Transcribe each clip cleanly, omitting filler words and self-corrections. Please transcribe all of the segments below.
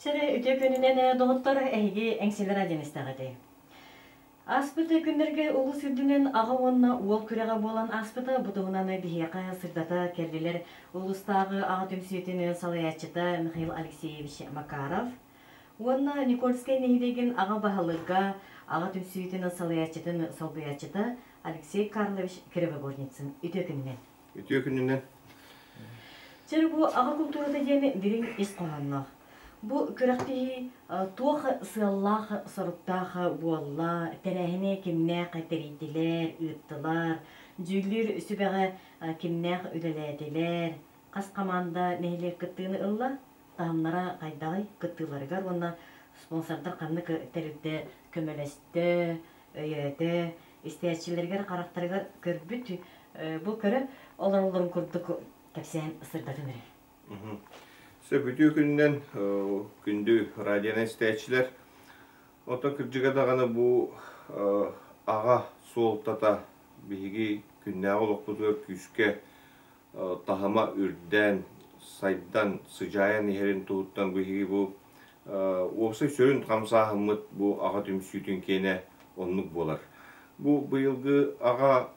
Сэрэ үтүө күнүнэн доҕоттор эһиги эҥсилэр диэн истэҕитий. Ааспыт күннэргэ улус үрдүнэн аҕа уонна уол күрэҕэ буолан ааспыта бу туһунан биһиэхэ сырдата кэллилэр улуустааҕы аҕа түмсүүтүн салайааччыта Михаил Алексеевич Макаров уонна Никольскай нэһилиэгин аҕа баһылыга аҕа түмсүүтүн салайааччытын солбуйааччыта Алексей Карлович Кривогорницын. Үтүө күнүнэн! Үтүө күнүнэн! Чэ, бу аҕа култуурата диэн дириҥ ис хоһоонноох. Бу күрэхтэһии туох сыаллаах-соруктаах буолла, тэрээһини кимнээх тэрийдилэр, ыыттылар, дьүүллүүр сүбэҕэ кимнээх үлэлээтилэр, хас хамаанда нэһилиэк кыттыыны ылла, таһымнара хайдаҕый кыттыыларыгар уонна спонсордар ханнык тэрилтэ көмөлөстө, өйөөтө, истээччилэригэр харахтарыгар көрбүт бу көрө олороллорун курдук кэпсээн сырдатын эрэ. Сөп үтүө күнүнэн күндү радионы истээччилэр. Оттон кырдьыга даҕаны бу аҕа суолтата биһиги күннээҕи олохпутугар күүскэ таһыма үрдээн, сайдан, сыдьаайан иһэрин туһуттан биһиги бу уопсай сүрүн хамсааһыммыт бу аҕа түмсүүтүн киэнэ оннук буолар. Бу быйылгы аҕа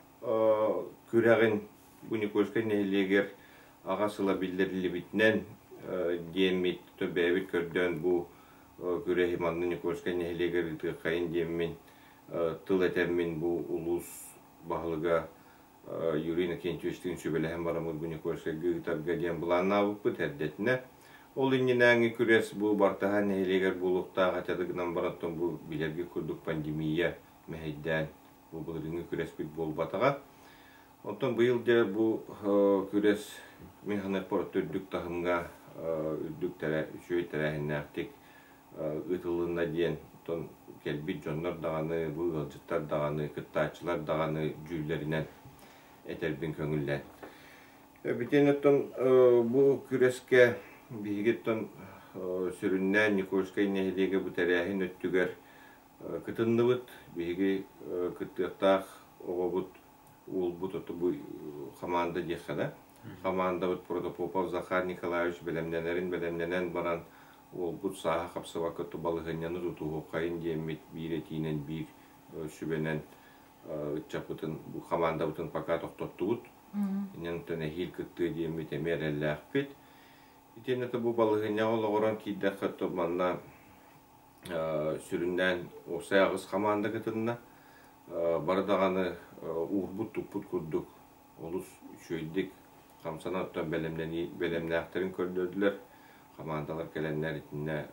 күрэҕин бу Никольскай нэһилиэгэр аҕа сыла биллэриллибитинэн диэммит бэйэбит көрдөөн бу күрэһи манна Никольскай нэһилиэгэр ыытыаххайын диэммин тыл этэммин бу улуус баһылыга Юрий Иннокентьевичтыын сүбэлэһэн бараммыт бу Никольскайга ыытарга диэн былааннаабыппыт эрдэтинэ. Ол иннинээҥи күрэс бу Бартаһа нэһилиэгэр буолуохтаах этэ да гынан баран бу билэргэ курдук пандемия мэһэйдээн бу былырыыҥҥы күрэспит буолбатаҕа. Оттон быйыл дьэ бу күрэс мин саныахпар үрдүк таһымҥа үрдүк үчүгэй тэрээһиннээхтик ыытылынна диэн оттон кэлбит дьоннор даҕаны, бу ыалдьыттар даҕаны, кыттааччылар даҕаны дьүүллэринэн этэрбин көҥүллээн. Бүтэн оттон бу күрэскэ биһиги оттон сүрүннээн Никольскай нэһилиэгэ бу тэрээһин өттүгэр кытынныбыт. Биһиги кыттыахтаах оҕобут уолбут ото бу хамаанда диэххэ да. Хамаандабыт Протопопов Захар Николаевич бэлэмнэнэрин бэлэмнэнэн баран уолбут сааһа хапсыбакка балаһыанньаны тутуһуоххайын диэммит биир этиинэн биир сүбэнэн ыччаппытын бу хамаандабытын пока тохтоттубут. Иннинэн эһиил кыттыа диэммит эмиэ эрэллээхпит. Итиэннэ бу балаһыанньаҕа олоҕуран киирдэххэ то манна сүрүннээн уопсай аҕыс хамаанда кытынна. Бары даҕаны уурбут-туппут курдук олус үчүгэйдик хамсанан оттон бэлэмнэнии бэлэмнээхтэрин көрдөрдүлэр. Хамаандалар кэлэннэр итиннэ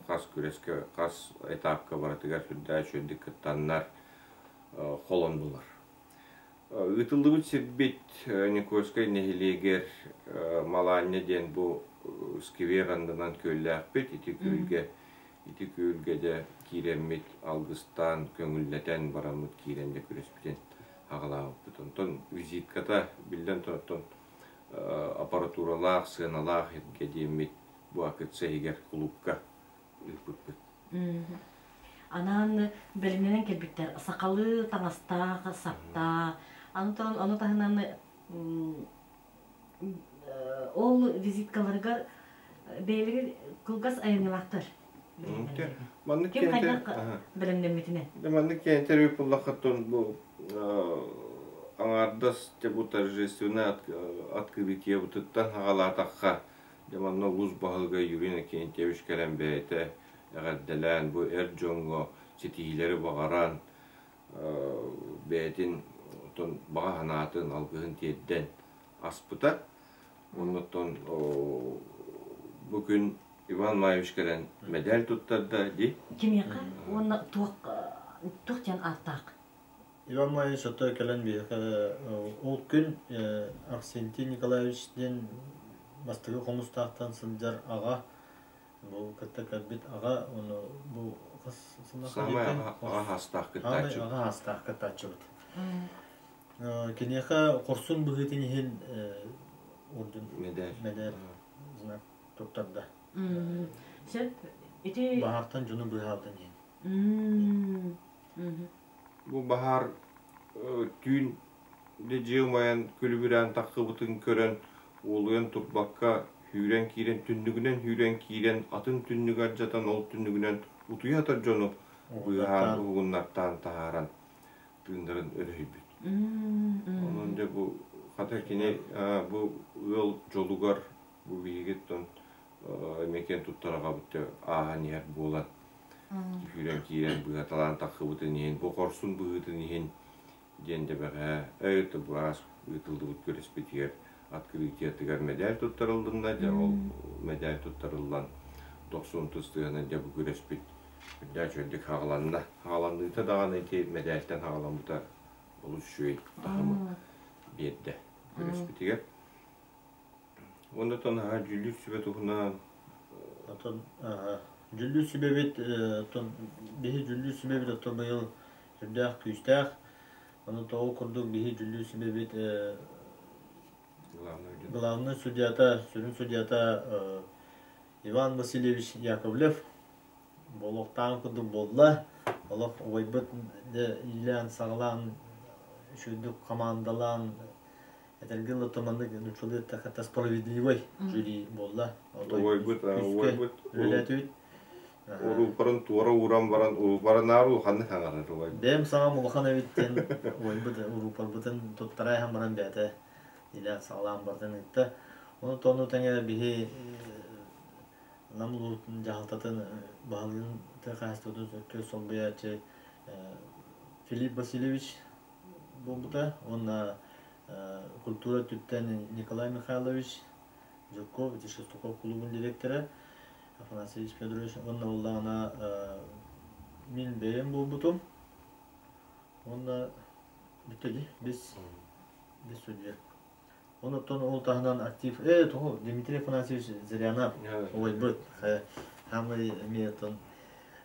хас күрэскэ, хас этапка барытыгар сүрдээх үчүгэйдик кыттаннар холоннулар. Ыытыллыбыт сирбит Никольскай нэһилиэгэр Малаанньа диэн бу сквер аннынан күөллээхпит. Ити күөлгэ ити күөлгэ дьэ киирэммит алгыстаан, көҥүллэтэн бараммыт киирэн дьэ күрэспитин аҕалаабыппыт. Онтон визитката биллэн туран оттон аппаратуралаах, сыаналаах эргэ диэммит бу АКЦ иһигэр кулуупка ыыппыппыт. Анаан бэлэмнэнэн кэлбиттэр сахалыы таҥастаах, саптаах, аны туран ону таһынан ол визиткаларыгар бэйэлэрин кылгас айымньылаахтар. Маннык Ким хайдах бэлэмнэммитинэн. Маннык интервью буллаххыттан бу аҥаардас бу торжественное открытие бутуттан хаҕалаатахха дьэ манна улуус баһылыга Юрий Иннокентьевич кэлэн бэйэтэ эҕэрдэлээн бу эр дьоҥҥо ситиһиилэри баҕаран бэйэтин оттон баҕа санаатын алгыһын тиэрдэн аспыта. Оннуттан бу күн Иван Маевич кэлэн мэдээл туттарда дии. Кимиэхэ уонна туох туох диэн ааттаах? Иван Маевич ото кэлэн биһиэхэ ол күн Арсентий Николаевич диэн бастакы хомустаахтан сылдьар аҕа бу кытта кэлбит аҕа ону бу хас Саамай аҕа хаастаах кыттааччы. Аҕа хаастаах кыттааччыбыт. Киниэхэ хорсун быһыытын иһин орден мэдээр знак туттарда. Сөп. Ити баһаартан дьону быыһаабытын иһин. Бу баһаар түүн дьиэ умайан күлүбүрээн таххыбытын көрөн уолуйан турбакка Сүүрэн киирэн, түннүгүнэн сүүрэн киирэн, атын түннүгү алдьатан, ол түннүгүнэн утуйа сытар дьону быыһаан, уһугуннартаан таһааран тыыннарын өрүһүйбүт. Онон дьэ бу хата кини бу ыал дьолугар бу биһигиттэн эмиэ киэн туттар аҕабыт ааһан иһэр буолан сүүрэн киирэн быыһаталаан таххыбытын иһин, бу хорсун быһыытын иһин диэн дэбэҕэ өй-тыбаас ыытыллыбыт күрэспитигэр открытиетыгар мэдээл туттарыллынна. Дьэ ол мэдээл туттарыллан дохсун тыстыганан дьэ бу күрэспит үрдээх үчүгэйдик хаҕаланна. Хаҕаланыыта даҕаны ити мэдээлтэн хаҕаламмыта олус үчүгэй таһымы биэрдэ күрэспитигэр. Уонна наһаа дьүүллүүр сүбэ туһунан Оттон дьүүллүүр сүбэбит оттон биһи дьүүллүүр сүбэбит оттон быйыл сүрдээх күүстээх. Ону тоҕо курдук биһи дьүүллүүр сүбэбит главный судьята, сүрүн судьята Иван Васильевич Яковлев буолуохтааҕын курдук буолла. Олох убайбыт иилээн-саҕалаан, үчүгэйдик хамаандалаан этэргэ дылы маннык нууччалыы эттэххэ справедливый жюри буолла. Убайбыт, убайбыт үлэлээтибит. Урууппарын туора ууран баран урууппарынаар улаханнык хаҥарар убайбыт. Бэйэм саҥам улахан эбит диэн убайбыт урууппарбытын туттара иһэн баран бэйэтэ илээн саҕалаан бартын ыытта. Ону тону тэҥэ биһи Нам улуутун дьаһалтатын баһылыгын тыа хаһаайыстыбатын өттүгэр солбуйааччы Филипп Васильевич буолбута уонна культура өттүттэн Николай Михайлович Жирков, ити Шестаков кулуубун директора Афанасьевич Федорович уонна буоллаҕына мин бэйэм буолбутум уонна бүттэ дии бис бис судья. Онтон ол таһынан актив тоҕо Дмитрий Афанасьевич Зырянов убайбыт хаамай эмиэ оттон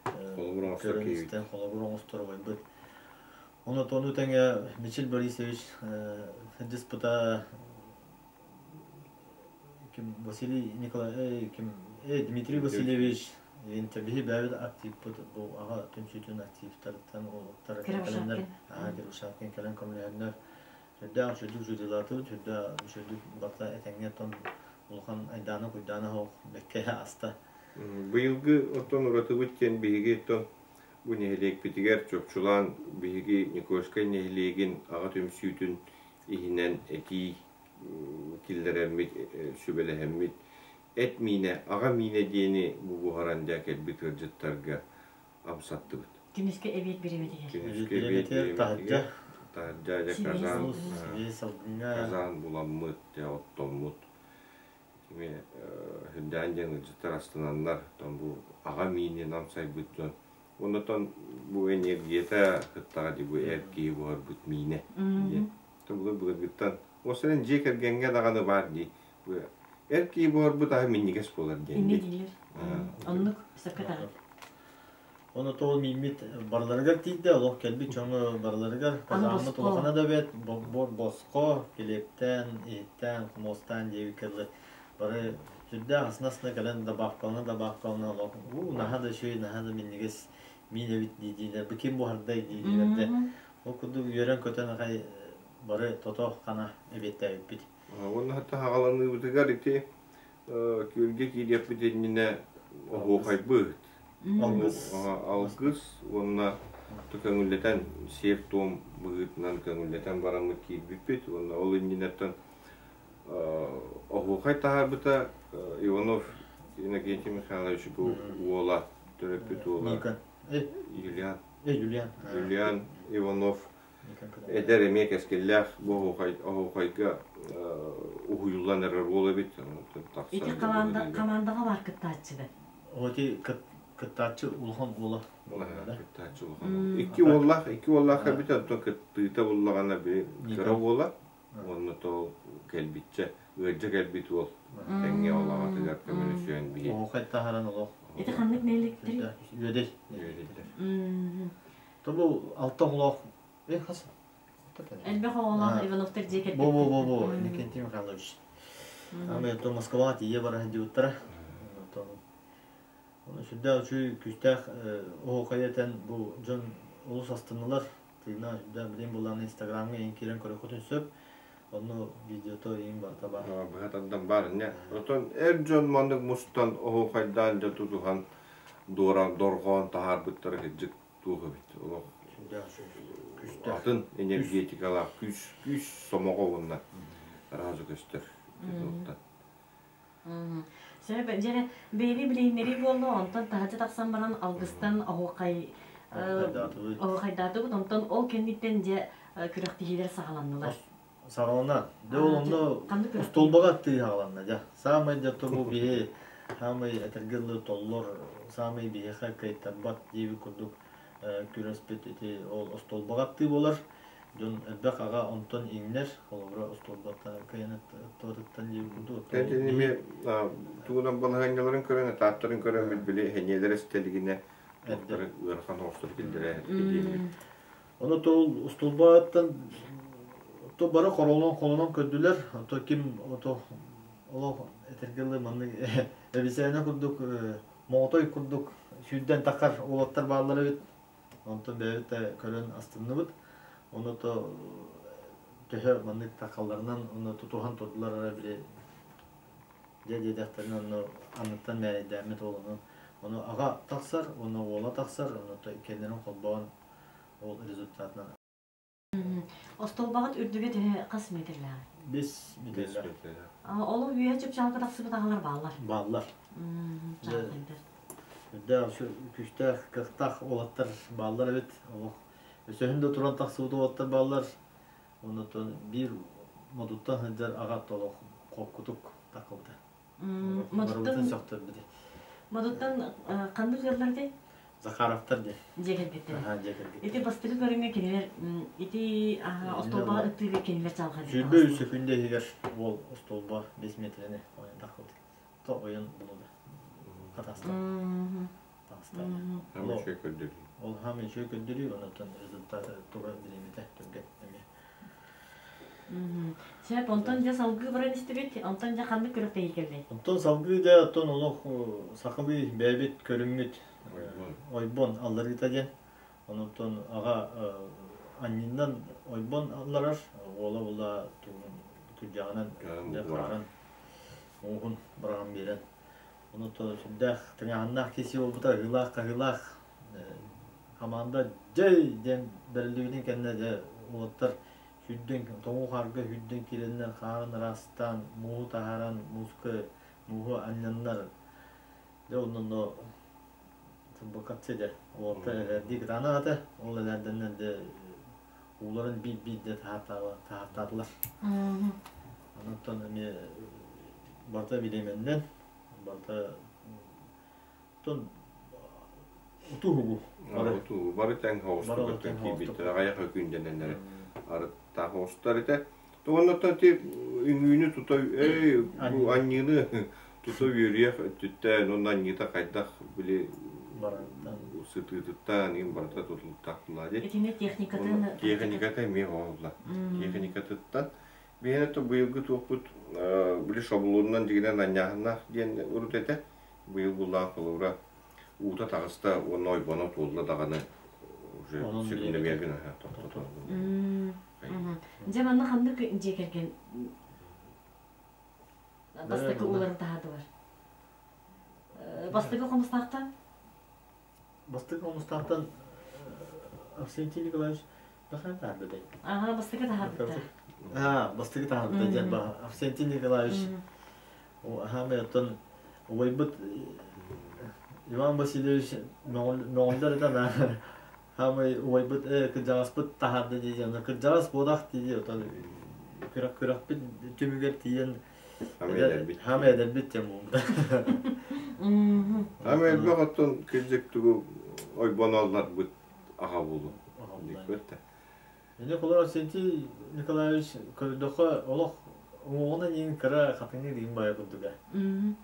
көрөн истэн холобур оҥостор убайбыт. Онон ону тэҥэ Мичил Борисович диспута ким Василий Николай ким Дмитрий Васильевич биһи бэйэбит активпыт бу аҕа түмсүүтүн активтарыттан уолаттар кэлэннэр Кирушапкин кэлэн көмөлөһөннөр сүрдээх үчүгдүк жюрилаатыбыт, сүрдээх үчүгдүк барыта этэҥҥэ оттон улахан айдаана-куйдаана суох бэккэ аста. Быйылгы оттон уратыбыт диэн биһиги оттон бу нэһилиэкпитигэр чопчулаан биһиги Никольскай нэһилиэгин аҕа түмсүүтүн иһинэн этии киллэрэммит, сүбэлэһэммит эт миинэ, аҕа миинэ диэни бу буһаран дьэ кэлбит ыалдьыттарга амсаттыбыт. Күнүскэ эбиэт бириэмэтигэр. Күнүскэ эбиэт бириэмэтигэр таһырдьа дьэ казан казан буламмыт, дьэ оттоммут. Итими үрдээн диэн ыалдьыттар астынаннар, оттон бу аҕа миинин амсайбыт дьон. Оннотон бу энергията кыттаҕа дии бу эр киһи буһарбыт миинэ диэн. Былыр былыргыттан уопсайынан дьиэ кэргэҥҥэ даҕаны баар дии. Бу эр киһи буһарбыт аһа минньигэс буолар диэн. Инньэ дииллэр. Оннук сөпкө таҕын. Ону тоҕо мииммит барыларыгар тиийдэ, олох кэлбит дьоҥҥо барыларыгар казааммыт улахана да эбит, босхо, килиэптээн, иһиттээн, хомуостаан диэбиккэ дылы бары сүрдээх астына-астына кэлэн добавкалана добавкалана олох уу наһаа да үчүгэй, наһаа да минньигэс миин эбит дии-диилэр, бу ким буһардай дии-диилэр да ол курдук үөрэн-көтөн аҕай бары тото-хана эбиэттээбиппит. Уонна хатта хаҕаланыыбытыгар ити күөлгэ киириэхпит иннинэ оһуохайбыт. Алгыс. Алгыс уонна көҥүллэтэн сиэр-туом быһыытынан көҥүллэтэн бараммыт киирбиппит уонна ол иннинэттэн оһуохай таһаарбыта Иванов Иннокентий Михайлович бу уола төрөппүт уола Юлиан Юлиан Юлиан Иванов Эдэр эмиэ кэскиллээх бу оһуохайга уһуйуллан эрэр уол эбит. Ити командаҕа баар кыттааччы да? Ити кыттааччы улахан уола. Кыттааччы улахан Икки уоллаах, икки уоллаах эбит, оттон кыттыыта буллаҕына били кыра уола, уонна то кэлбиччэ, ыалдьа кэлбит уол тэҥҥэ ол аҕатыгар көмөлөсүөн биһи. Оһуохай таһаран олох. Ити ханнык нэһилиэктэрий? Үөдэй. Үөдэйдэр. Тобу алта оҕолоох хас Элбэх оҕолоох Ивановтар дьиэ кэргэттэр. Бу бу бу бу Иннокентий Михайлович. Ами то Москваҕа тиийэ бара сылдьыбыттара. Ону сүрдээх үчүгэй күүстээх оһуохайы этэн бу дьон олус астыннылар. Тыына сүрдээх билим буллаҕына Инстаграмҥа иһин киирэн көрүөххүтүн сөп. Онно видеото иин барыта баар. Быһа тардан баар инньэ. Оттон эр дьон маннык мустан оһуохайдаан дьэ тутуһан дуора дорҕоон таһаарбыттара кырдьык туох эбит. Олох Күүстээх. атын энергетикалаах күүс күүс сомоҕо уонна сразу көстөр. Сөп, дьэ бэйэни билиһиннэрии буолла, онтон таһырдьа тахсан баран алгыстан оһуохай оһуохайдаатыбыт, онтон ол кэнниттэн дьэ күрэхтэһиилэр саҕаланнылар. Саҕалана. Дьэ ол онно остуолбаҕа тыы саҕаланна дьэ. Саамай дьэ бу биһи саамай этэргэ дылы толлор, саамай биһиэхэ кыайтарбат диэбит курдук күрэспит ити ол остуолбаҕа аттыы буолар. Дьон элбэх аҕа онтон иҥнэр, холобура остуолбата кыайан аттыбатыттан диэбит курдук. Итини эмиэ тугунан балаһыанньаларын көрөн, этаптарын көрөн били эһэниэлэр эстэлигинэ туохтары ыарахан оҕустар киллэрэ диэммит. Ону то устулбааттан то бары хоролон холонон көрдүлэр. То ким ото олох этэргэ дылы маннык эбисээнэ курдук моҕотой курдук сүүрдэн таххар уолаттар бааллар эбит. Онтон бэйэбит да көрөн астынныбыт. Ону то төһө маннык таххалларынан ону тутуһан турдулар эрэ били дьэ диэтэхтэринэ онно анныттан мээрэйдээммит уолунун ону аҕа тахсар, уонна уола тахсар, ону иккиэннэрин холбоон ол результатынан. Остуолбаҕыт үрдүгэ төһө хас метрлээҕий? 5 метрлээх. Ол үөһэ чыпчаалга тахсыбыт аҕалар бааллар. Бааллар. Үрдээх күүстээх, кыахтаах уолаттар бааллар эбит. Олох өсөһүн да туран тахсыбыт уолаттар бааллар. Оннуттан биир модуттан сылдьар аҕа толох холкутук таххыбыта. Модуттан сөхтөрбүтэ. Модуттан ханнык ыаллар этэй? Захаровтар диэн. Дьиэ кэргэттэр. Дьиэ кэргэттэр. Ити бастакы көрүҥҥэ кинилэр ити остуолбаҕа ыттыыга кинилэр чалҕа 23 секунда иһигэр уол остуолба 5 метрени ойон таххыбыт. То ойон булуда. Хатаста. Таҕыста. Үчүгэй көрдөрүү. Ол хаамай үчүгэй көрдөрүү, онтон результата туга билиммитэ түргэн эмиэ. Сөп, онтон дьэ салгыы баран истибит, онтон дьэ ханнык күрэхтэһии кэллэй? Онтон салгыы дьэ оттон олох сахалыы бэйэбит көрүҥмүт ойбон алларыыта диэн. Онтон аҕа анньыннан ойбон алларар, уола була күрдьэҕинэн дьэ хаарын мууһун быраҕан биэрэн. Онтон сүрдээх тыҥааһыннаах киһи буолбута, ыһыылаах-хаһыылаах хамаанда дьэй диэн бэриллибитин кэннэ дьэ уолаттар Сүүрдэн, тоҥуу хаарга сүүрдэн киирэннэр хаарын ыраастаан, мууһу таһааран, мууска мууһу анньаннар, дьэ онно футболкатчы дьэ уолаттар элээрдии кытаанах этэ, ол элээрдэннэр дьэ ууларын биир-биирдэ таһаартаатылар. Онтон эмиэ барыта бириэмэннэн, барыта Оттон утуһугу бары утуһугу бары тэҥ хоҕустугар киирбиттэр аҕыйах өкүүндэнэннэри арыттаах оҕустар этэ. Уонна ти үҥүүнү тута эй бу анньыыны тута үөрүйэх өттүттэн уонна анньыыта хайдах били сытыытыттан иин барыта тутулуктаах буолла дии. Итини техникатын техниката эмиэ оҕолла. Техникатыттан биһиэнэ то быйылгы туохпут били шаблонунан дьигинэн анньааһыннаах диэн урут этэ. Быйыл буллаах холобура уута таҕыста уонна ойбоно туолла даҕаны уже сүгүннэмиэргин тохтотон. Дьэ манна ханнык дьиэ кэргэн бастакы ууларын таһаардылар? Бастакы хомустаахтан? Бастакы хомустаахтан Арсентий Николаевич Бахан таһаарбытай. Ага, бастакы таһаарбыта. Аа, бастакы таһаарбыта диэн Арсентий Николаевич Хаамай оттон убайбыт Иван Васильевич мөҕүллэр этэн хаамай убайбыт кырдьаҕаспыт таһаарда дии онно кырдьаҕас буолах дии оттон күрэх күрэхпит түмүгэр тиийэн хаамай эдэрбит диэн буолбута. Хаамай элбэх оттон кырдьык тугу ойбоноллорбут аҕа буолуо. Диккөттө. Ини холор Арсентий Николаевич көрдөххө олох уҥуоҕунан иин кыра хатыҥы диин баайа курдуга.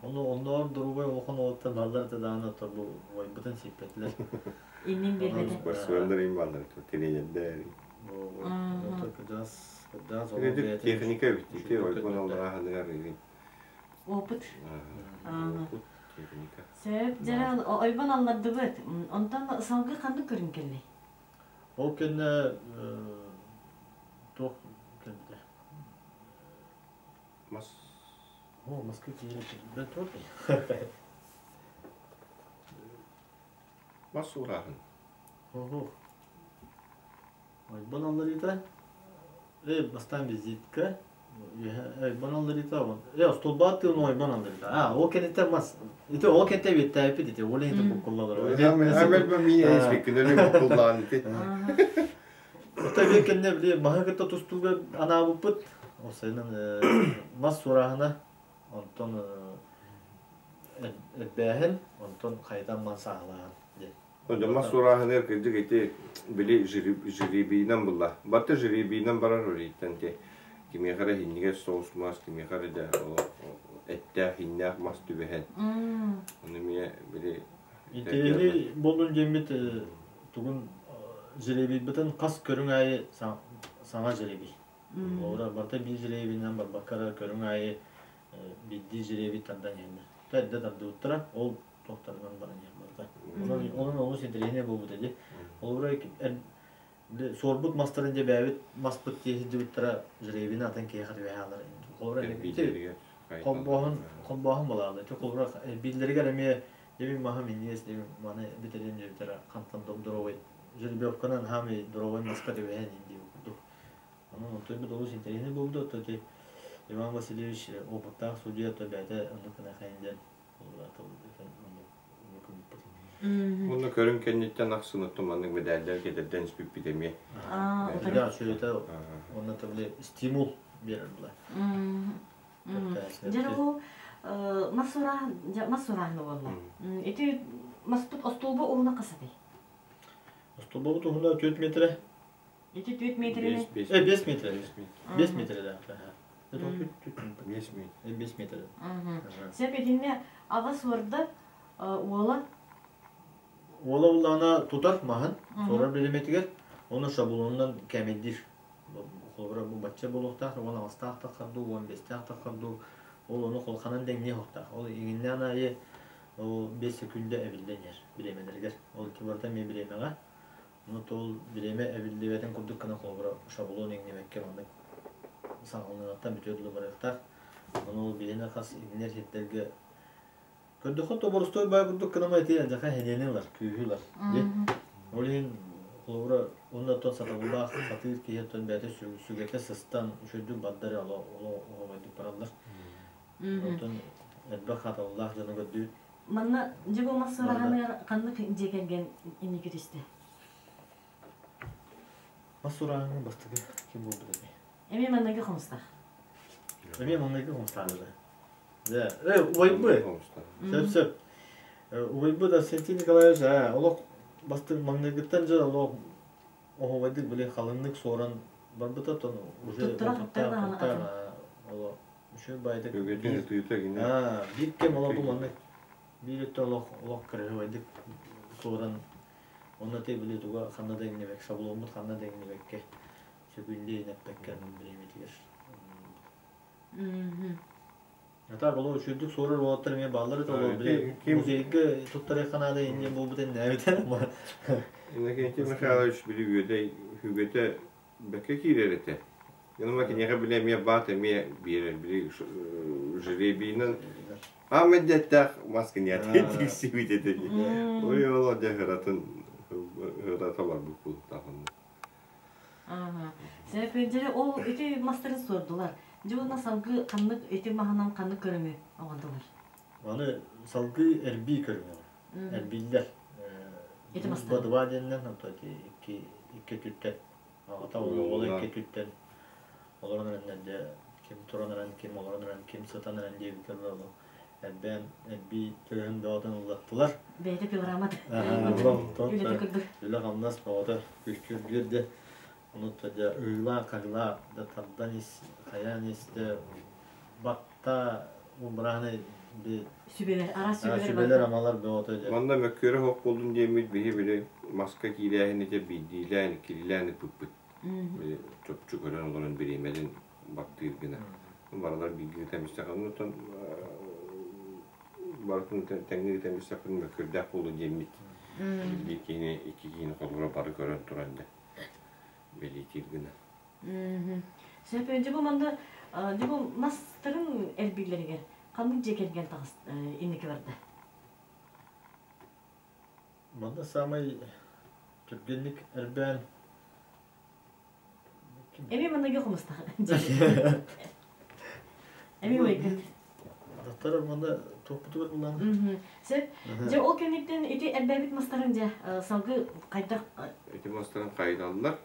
Ону онноор доруобай улахан уолаттар бааллар этэ даҕаны оттор бу убайбытын сиэппэтилэр. Иннин биэрбэтэ. Спортсменнар им бааллар тренердэр. Кырдьаҕас кырдьаҕас олох бэйэтин Техника эбит ити ойбон алларааһыныгар Опыт. Опыт, техника. Сөп, дьэ ойбон аллардыбыт. Онтон салгыы ханнык көрүҥ кэллэй? Ол кэннэ туох кэлбитэ? О, Москва тиийэн туох Мас суурааһын. Ого. Ойбон алларыыта. Бастаан визитка. Ойбон алларыыта. Остолбаат тыын ойбон алларыыта. А, ол кэнниттэн мас. Ити ол кэнниттэн биэттээбиппит ити. Ол иһин буккуллалар. Амел миин испиккинери буккуллаан ити. Ота биир кэннэ били маһы кытта тустууга анаабыппыт. Ол сайынын мас сурааһына, онтон эрбээһин, онтон хайытан мас сааһылааһын диэн. Онтон мас сурааһыныгар кырдьык ити били жребийинэн булла. Барыта жребийинэн барар олиттан те кимиэхэ эрэ иһинньигэс соус мас, кимиэхэ эрэ дэ эттээх, иһиннээх мас түбэһэн. Ону эмиэ били Интэриэһинэй буоллун диэммит тугун жребийбытын хас көрүҥ аайы саҥа жребий. Олора барыта биир жребийинэн барбакка эрэ көрүҥ аайы биирдии жребий тардан иһэллэр. Эрдэ тардыбыттара, ол туохтарынан баран иһэр барыта. Онон, онон олус интэриэһинэй буолбута дии. Олора суорбут мастарын дьэ бэйэбит маспыт тиэ сылдьыбыттара жребийин атын киһиэхэ түбэһэ хаалар. Холобура холбооһун холбооһун балаалы. Холобура биллэригэр эмиэ Дебин маһы минньигэс дебин маны бүтэриэн диэбиттэрэ хантан дом доровой жеребьевканан хаамый доровой маска түбэһэн дии курдук. Онон онтуйбут олус интэриэһинэй буолбут отто ити Иван Васильевич опыттаах судья то бэйэтэ оннук гына диэн Уонна көрүҥ кэнниттэн ахсын оттон маннык мэдээллэр кэтэрдэн испиппит эмиэ. Да, сүрүтэ онно табли стимул берер була. Дьэ ол мас сурааһына буолла. Ити маспыт остуолба уһуна хасатай? Остуолбабыт уһуна 4 метрэ. Ити 4 метрини? 5 метр. 5 метр да. 5 метр. 5 метр. Сөп итиннэ аҕа суорда уола Уола улаана тутар маһын, суорар бириэмэтигэр, оны шаблонунан кэмэйдиир. Холобура бу бачча буолуохтаах, 18-таах таххар дуу, 15-тээх таххар дуу, ол ону холханан дэҥниэ суохтаах. Ол иҥиннээн аайы ол 5 секүндэ эбиллэн иһэр бириэмэлэригэр. Ол ити барыта эмиэ бириэмэҕэ. Ону ол бириэмэ эбиллибэтин курдук гына холобура шаблон иҥнибэккэ маннык саҕаланыаҕыттан бүтүөр дылы барыахтаах. Ону ол биһиэнэ хас иҥнэр сирдэргэ Көрдөххө тоборустой бай курдук гынама ити алдьархай сэниэни ылар, күүһү ылар. Ол иһин холобура уонна оттон сатабыллаах сатыыр киһи оттон бэйэтэ сүгэтэ сыстан үчүгэйдик бардар оло оһоҕойдук бараллар. Оттон элбэх хатабыллаах дьону көрдүүт. Манна дьэ бу мас сураһаныгар ханнык дьиэ кэргэн инники түстэ? Мас сураһаҥҥа бастакы ким буолбут этэй? Эмиэ манныгы хомустаах. Эмиэ манныгы хомустаах Да. Убайбы. Сөп-сөп. Убайбыт Арсентий Николаевич олох бастык маҥнайгыттан дьэ олох оһуобайдык били халыҥнык суоран барбыта тон уже олох үчүгэй баайдык биир кэм олох бу маннык биир өттө олох олох кыраһыабайдык суоран онно ти били туга ханна да иҥнибэк шабломмут ханна да иҥнибэккэ сөкүндэ инэппэккэ бириэмэтигэр А так олор үчүгдүк суорар уолаттар эмиэ бааллар этэ олор били музейга туттарыахха наада инньэ буолбут иннээбитэ. Иннокентий Михайлович били үөдэй үгэтэ бэккэ киирэр этэ. Гыныма киниэхэ били эмиэ баат эмиэ биэрэр били жребийинэн аам мэддэттээх мас киниэхэ тиксибит этэ дии. Ой ол дьэ ыратын ырата барбыт бултаах онно. Сөп ол ити мастарын суордулар. Дьэ уонна салгыы ханнык ити маһынан ханнык көрүҥү оҥордулар? Аны салгыы эрбии көрүҥэ бар. Эрбииллэр. Ити мастар. Два диэннэн онто ити икки икки өттүттэн аҕата уола икки өттүттэн олорон эрэннэр дьэ ким туран эрэн ким олорон эрэн ким сытан эрэн диэбиккэ дылы эрбээн эрбии тыаһын бөҕөтүн ыллаттылар. Бэйэтэ пилорама үлэтэ курдук. Үлэ-хамнас бөҕөтө күскүргүөр дьэ ону дьэ ыылаа-хаһыылаа да тардан ис хайаан ис дэ батта убрааны би сүбэлэр араас сүбэлэр сүбэлэр амалар бөҕөтө дьэ. Манна мөккүөрэ суох буоллун диэммит биһи били маска киирээһин ити биирдиилээн иккилиилээн ыппыппыт. Били чопчу көрөн олорон бириэмэлин баттыыр гына. Барылар бииргэ тэмистэххин оттон барытын тэҥҥэ тэмистэххин мөккүөрдээх буолуо диэммит. Биир киһини икки киһини холборо бары көрөн туран да бэлиэтиир гына. Сөп, дьэ бу манна дьэ бу мастарын эрбииллэригэр. Ханнык дьиэ кэргэн таҕыс инники барда? Манна саамай түргэнник эрбээн Эми маныга хомустах. Эми уйгыт. Дактар манна туохпутугар булан. Сөп. Дьэ ол кэнниттэн ити эрбээбит мастарын дьэ салгы хайдах Ити мастарын хайыталлар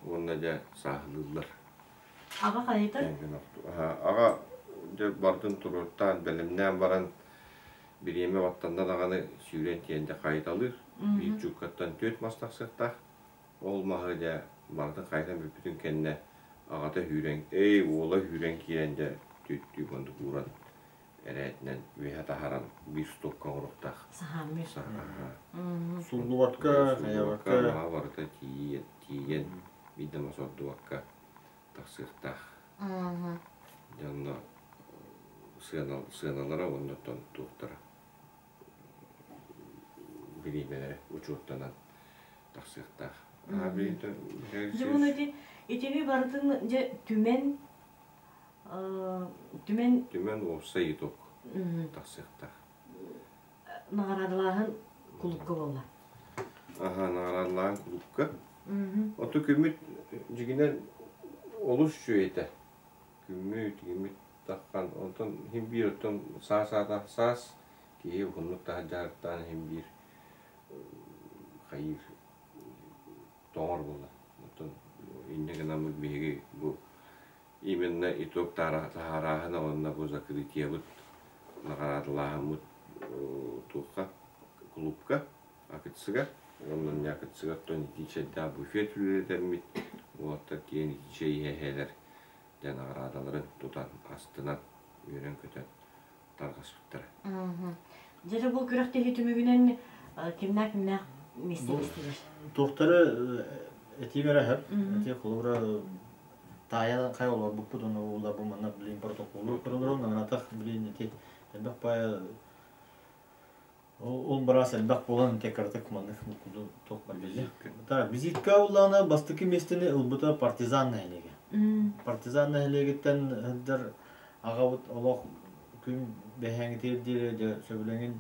уонна дьэ сааһылыыллар. Аҕа хайытар? Аҕа дьэ бардын туруортаан бэлэмнээн баран бириэмэ баттанна даҕаны сүүрэн тиийэн дьэ хайыталыыр. Биир чууккаттан түөрт мас тахсыахтаах. Ол маһы дьэ барытын хайытан бүппүтүн кэннэ аҕата үүрэн, эй уола үүрэн киирэн дьэ түөттүү курдук ууран эрээтинэн үөһэ таһааран биир стопка оҥоруохтаах. Саһааммыт. Суллубакка, хайабакка. Маһа барыта тиийэн, тиийэн биир да мас ордубакка тахсыахтаах. Дьэ онно сыаналара уонна оттон туохтара бириэмэлэрэ учуоттанан тахсыахтаах. Дьэ уонна ити итини барытын дьэ түмэн түмэн Түмэн уопсай итог тахсыахтаах. Наҕараадалааһын кулукка буолла. Аха, наҕараадалааһын кулукка. Оту күммүт дьигинэн олус үчүгэй этэ. Күммүт, игиммит таххан, онтон иһин биир оттон саас аата саас киһи уһуннук таһырдьа дьарыктаан иһин биир хайыыр тоҥор буолла. Оттон инньэ гынаммыт биһиги бу именно итог таһаарааһына уонна бу закрытиебыт наҕараадалааһыммыт туохха клубка АКЦ-га уонна не АКЦ-га оттон итии чэйдээх буфет үлэлэтэммит уолаттар киэн итии чэй иһэ-иһэлэр дьэ наҕараадаларын тутан астынан үөрэн-көтөн тарҕаспыттара. Дьэ бу күрэхтэһии түмүгүнэн кимнээх кимнээх миэстэлэстилэр? Туохтары этиим эрэ сөп. Эти холобура таайа хай олорбуппут ону ула бу манна билин протоколу көрөлөрөн анатах билин ити элбэх пая ол быраас элбэх буолан ити кыратык маннык куду туох бар билли. Так, визитка улаана бастакы миэстэни ылбыта Партизан нэһилиэгэ. Партизан нэһилиэгиттэн сылдьар аҕабыт олох күн бэһээҥитигэр диэри дьэ сөбүлэҥин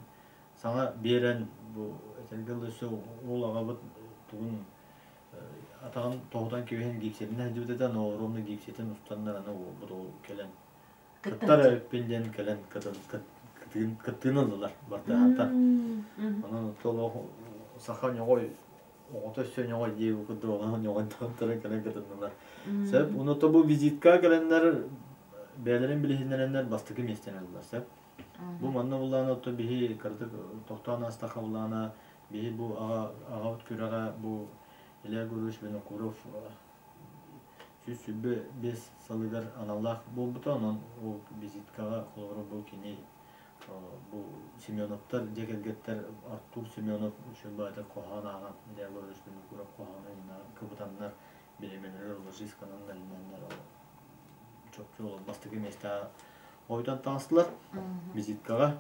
саҥа биэрэн бу этэргэ дылы өссө уол аҕабыт тугун атаҕын тоһутан кэбиһэн гипсэтинэн сылдьыбыт этэ но ровно гипсэтин устаннар аны уолбут ол кэлэн кыттар эбиппин диэн кэлэн кыттыыны ыллылар бартыһааттан онон олох саха ньоҕой оҕото өссө ньоҕой дии курдук оҕо ньоҕой таһыттара кэлэн кытыннылар. Сөп. Уну бу визитка кэлэннэр бэйэлэрин билиһиннэрэннэр бастакы миэстэни ыллылар. Сөп. Бу манна буллаана отто биһи кырдык тохтоон астаха буллаана биһи бу аҕабыт күрэҕэ бу Илья Гурьевич Винокуров 125 сылыгар аналлаах буолбута. Онон ол визиткаҕа холобура бу кини бу Семеновтар дьиэ кэргэттэр Артур Семенов үчүгэй хоһоон ааҕан Илья Егорович Винокуров хоһоонун кыбытаннар бириэмэлэри ложистканан бэлэмнэннэр чопчу ол бастакы миэстэҕэ ойутан таҕыстылар визиткаҕа.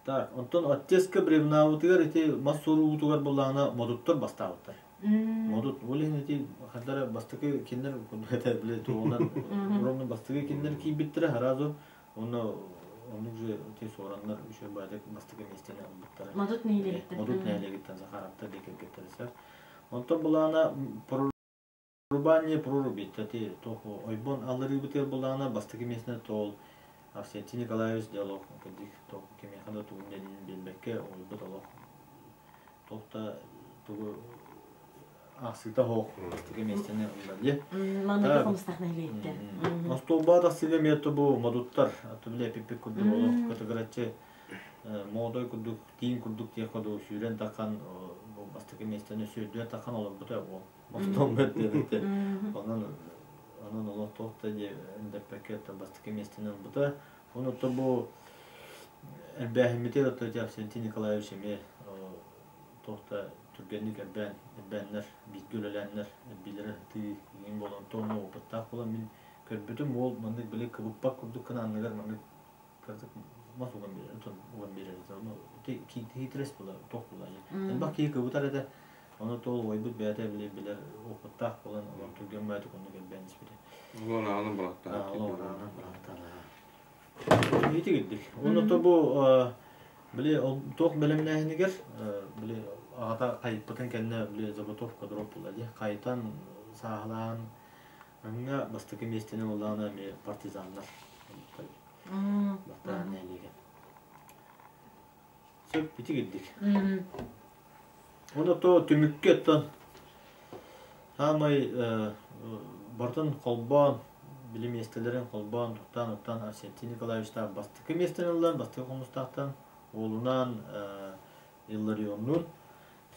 Так, онтон оттеска бревнабытыгар ити мас суруубутугар буллаҕына модуттар бастаабыттар. Модут, ол иһин ити хардара бастакы кинилэр били туоҕунан ровно бастакы кинилэр киирбиттэрэ сразу Онно оннук же ити суораннар үчүгэй баайдык бастакы миэстэни ылбыттара. Модут нэһилиэгиттэн. Модут нэһилиэгиттэн Захаровтар диэн кэргэттэрэ сөп. Онтон былаана прорубание проруби ити туох ойбон алларыыбытыгар былаана бастакы миэстэни тоол Арсентий Николаевич диалог кырдьык туох кимиэхэ да тугун диэнин билбэккэ ойбут олох туох да тугу аахсыыта суох бастакы миэстэни ылла дии. Манныгы хомустаах нэһилиэктэр. Остуолба тахсыыга эмиэ бу модуттар, били эпиппит курдук олох кытыгыраччы моодой курдук, тииҥ курдук диэх курдук сүүрэн таххан бу бастакы миэстэни сүүрдүөн таххан олорбута ол остуолба диэбитэ. Онон онон олох туох да диэ эндэппэккэ бастакы миэстэни ылбыта. Ону бу элбээһиммитигэр оттон Авсентий Николаевич эмиэ туох да түргэнник элбээн, элбээннэр, бииргэ үлэлээннэр, элбиилэрэ сытыы иҥин буолан, онно опыттаах буолан мин көрбүтүм уол маннык били кыбыппат курдук гына анныгар маннык кырдык мас уган биэрэр, уган биэрэр этэ. Ону хитрес була, туох була. Элбэх киһи кыбытар этэ. Ону тоол уойбут бэйэтэ били билэр опыттаах буолан, олор түргэн баайдык оннук элбээн испитэ. Олор аанын бырахтаан. Олор аанын бырахтаан. Ити кирдик. Онно то бу били туох бэлэмнээһинигэр били аҕата хайыппытын кэннэ били заготовка дров буолла дии. Хайытан сааһылаан аҥҥа бастакы миэстэни ыллаана эмиэ партизаннар. Бастаан нэһилиэгэ. Сөп ити кирдик. Онно то түмүккэ оттон саамай барытын холбоон, били миэстэлэрин холбоон, туттаан оттон Арсентий Николаевичтаах бастакы миэстэни ыллан, бастакы хомустаахтан уолунаан Илларионнуун.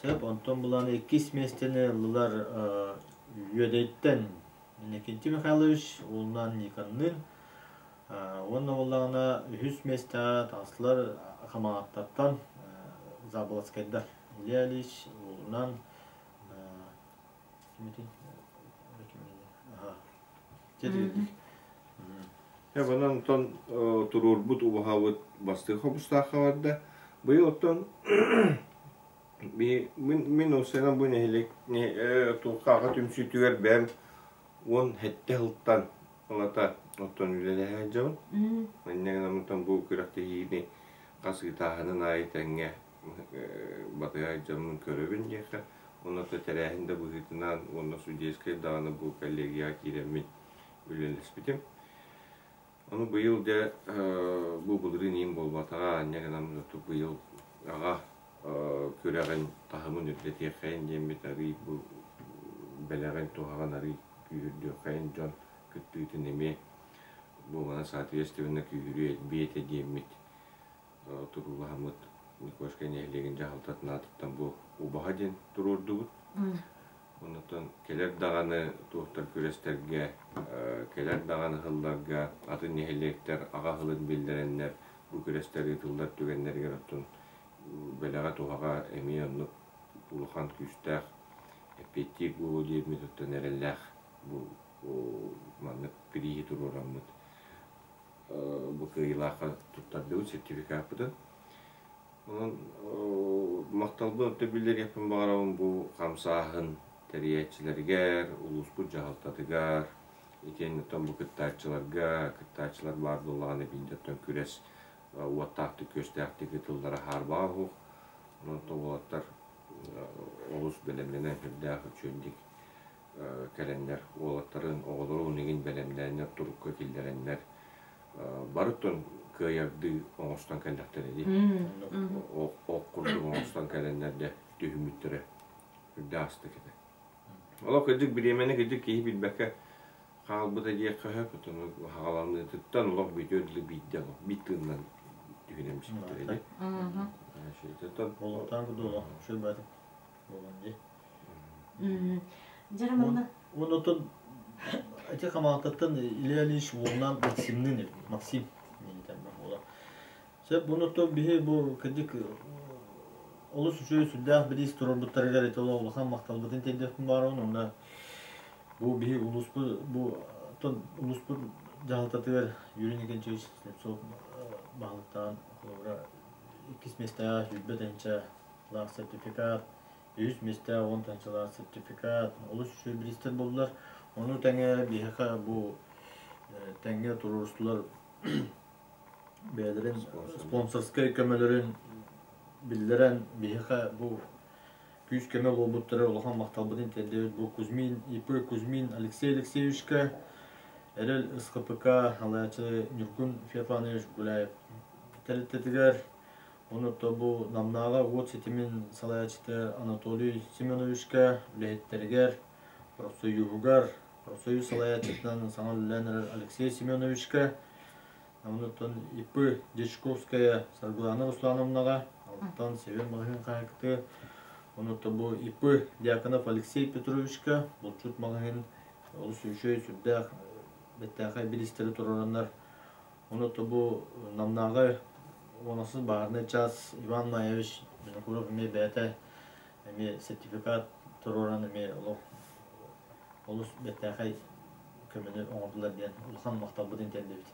Сөп, онтон булан иккис миэстэни ыллылар Үөдэйтэн Иннокентий Михайлович уолунаан Никонныын. Уонна буоллаҕына үһүс миэстэҕэ таҕыстылар Хамаҕаттаттан Заболоцкайдар Илья Ильич уолунан Дьэ, манан оттон туруорбут убаһабыт бастыҥ хомустаахха барда. Быйыл оттон мин уопсайынан бу нэһилиэк туоххааҕа түмсүүтүгэр бэйэм 17 сылтан ылата оттон үлэлэһэ сылдьабын. Инньэ гынан оттон бу күрэхтэһиини хас ыытааһынын аайы тэҥҥэ батыһа сылдьаммын көрөбүн диэххэ. Онно тэрээһин да быһыытынан уонна судейскай даҕаны бу коллегияҕа киирэммин үлэлэспитим. Ону быйыл дьэ бу былырыын иин буолбатаҕа, инньэ гынан быйыл аҕа күрэҕин таһымын үрдэтиэххэйин диэммит арыый бу бэлэҕин туһаҕын арыый күүһүрдүөххэйин дьон кыттыытын эмиэ бу маны соответственно күүһүрүө элбиэ этэ диэммит туруулаһаммыт Никольскай нэһилиэгин дьаһалтатын аатыттан бу убаһа диэн туруордубут. Оннуттан кэлэр даҕаны туохтар күрэстэргэ, кэлэр даҕаны сылларга атын нэһилиэктэр аҕа сылын биллэрэннэр бу күрэстэр ыытыллар түгэннэригэр оттон бэлэҕэ-туһаҕа эмиэ оннук улахан күүстээх эппиэттиир буолуо диэммит оттон эрэллээх бу маннык бирииһи туруораммыт бу кыайыылаахха туттардыбыт сертификаппытын. Онон махталбын өттө биллэриэхпин баҕарабын бу хамсааһын тэрийээччилэригэр, улууспут дьаһалтатыгар, итиэннэ оттон бу кыттааччыларга, кыттааччылар баар буоллаҕына биирдэ оттон күрэс уоттаахтык-күөстээхтик ыытыллара хаарбаҕа суох. Онон уолаттар олус бэлэмнэнэн сүрдээх үчүгэйдик кэлэннэр уолаттарын, оҕолорун игин бэлэмнээннэр, турукка киллэрэннэр барытын кыайардыы оҥостон кэллэхтэрэ дии. Ох курдук оҥостон кэлэннэр дэ түһүммүттэрэ үрдээх астык этэ. Олох кырдьык бириэмэни кырдьык киһи билбэккэ хаалбыта диэххэ сөп, оттон хаҕаланыытыттан олох бүтүөр дылы биирдэ олох биир тыынынан түһүнэн биспиттэрэ дии. Олохтоон курдук олох үчүгэй буолан дии. Дьэ манна Онотон ити хамаататтан Илья Ильич уолунаан Максимныын Максим буола. Сөп бұны биһи бу кырдьык олус үчүгэй сүрдээх бириис туруорбуттарыгар ити улахан махталбытын тиэрдиэхпин баҕарабын уонна бу биһи улууспут бу улууспут дьаһалтатыгар Юрий Николаевич Слепцов баһылыктаан холобура иккис миэстэҕэ 20 тыһыынча лаах сертификат үһүс миэстэ 10 тыһыынчалаах сертификат олус үчүгэй бириистэр буоллулар. Ону тэҥэ биһиэхэ бу тэҥҥэ туруорустулар бэйэлэрин спонсорскай көмөлөрүн биллэрэн биһиэхэ бу күүс-көмө буолбуттара улахан махталбытын тиэрдэбит бу Кузьмин ИП Кузьмин Алексей Алексеевичка Эрэл СХПК салайааччы Ньургун Феофанович Гуляев тэрилтэтигэр Ону бу Намнааҕы уот ситимин салайааччыта Анатолий Семеновичка, үлэһиттэригэр, профсоюһугар, профсоюз салайааччытынан саҥа үлэлээн эрэр Алексей Семеновичка, онуттан ИП Дьячковская Саргылана Руслановнаҕа, Алтан Север маҕаһыын хаһаайкатыгар, онуттан бу ИП Дьяконов Алексей Петровичка, булчут маҕаһыын олус үчүгэй сүрдээх бэртээхэй бириистэри туруораннар Ону бу Намнааҕы уонасыз баһаарынай чаас Иван Маевич Винокуров эмиэ бэйэтэ эмиэ сертификат туруоран эмиэ олох олус бэртээхэй көмөнү оҥордулар диэн улахан махталбытын тиэрдэбит.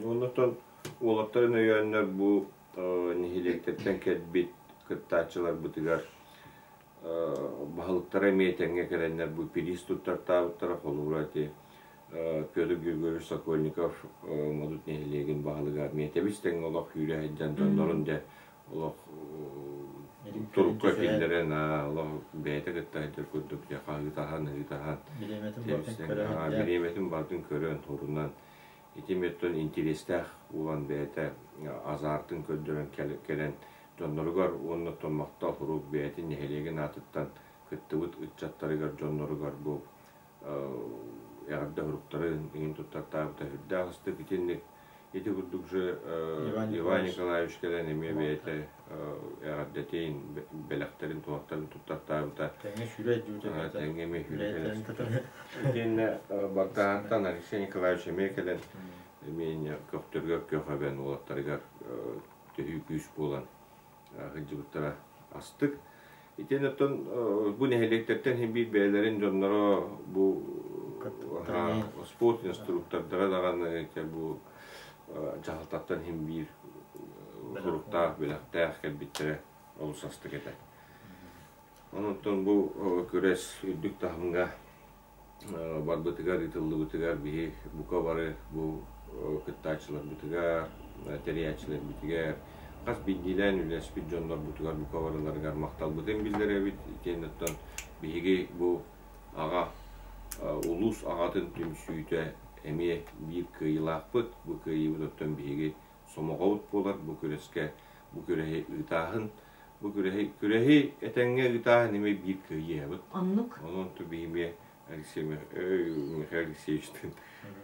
Оннуттан уолаттарын өйөөннөр бу нэһилиэктэртэн кэлбит кыттааччыларбытыгар баһылыктара эмиэ тэҥҥэ кэлэннэр бу пириис туттартаабыттара холобура ити. Петр Григорьевич Сокольников Модут нэһилиэгин баһылыга Миэтэбис тэҥҥэ олох күүрэ сылдьан дьоннорун дьэ олох турукка киллэрэн олох бэйэтэ кытта сылдьар курдук дьэ хаһыытаһан ыһыытаһан бириэмэтин барытын көрөн турунан ити меттон интириэстээх буолан бэйэтэ азартын көрдөрөн кэлэн дьонноругар уонна томмохто хурук бэйэтин нэһилиэгин аатыттан кыттыбыт ыччаттарыгар дьонноругар бу эҕэрдэ суруктарын иҥин туттартаабыта сүрдээх астык итинник ити курдук же Иван Николаевич кэлэн эмиэ бэйэтэ эҕэрдэтин бэлэхтэрин туһахтарын туттартаабыта тэҥҥэ сүрэ тэҥҥэ эмиэ сүрэ итиэннэ Бартаһантан Алексей Николаевич эмиэ кэлэн эмиэ көхтөргөр көх эбэн уолаттарыгар төһүү күүс буолан сылдьыбыттара астык. Итиэн оттон бу нэһилиэктэртэн иһин биир бэйэлэрин дьонноро бу спорт инструктордара даҕаны бу дьаһалтаттан иһин биир суруктаах, бэлэхтээх кэлбиттэрэ олус астык этэ. Онон бу күрэс үрдүк таһымҥа барбытыгар, ыытыллыбытыгар биһи бука бары бу кыттааччыларбытыгар, тэрийээччилэрбитигэр, хас биирдиилээн үлэлэспит дьоннорбутугар бука барыларыгар махталбытын биллэрэбит. Итиэннэ оттон биһиги бу аҕа улуус аҕатын түмсүүтэ эмиэ биир кыайыылаахпыт. Бу кыайыыбыт оттон биһиги сомоҕобут буолар. Бу күрэскэ бу күрэһи ыытааһын Бу күрэһи, күрэһи этэҥҥэ ыытааһын эмиэ биир кыайыабыт. Оннук. Онон биһи эмиэ Алексей Михаил Алексеевичтыын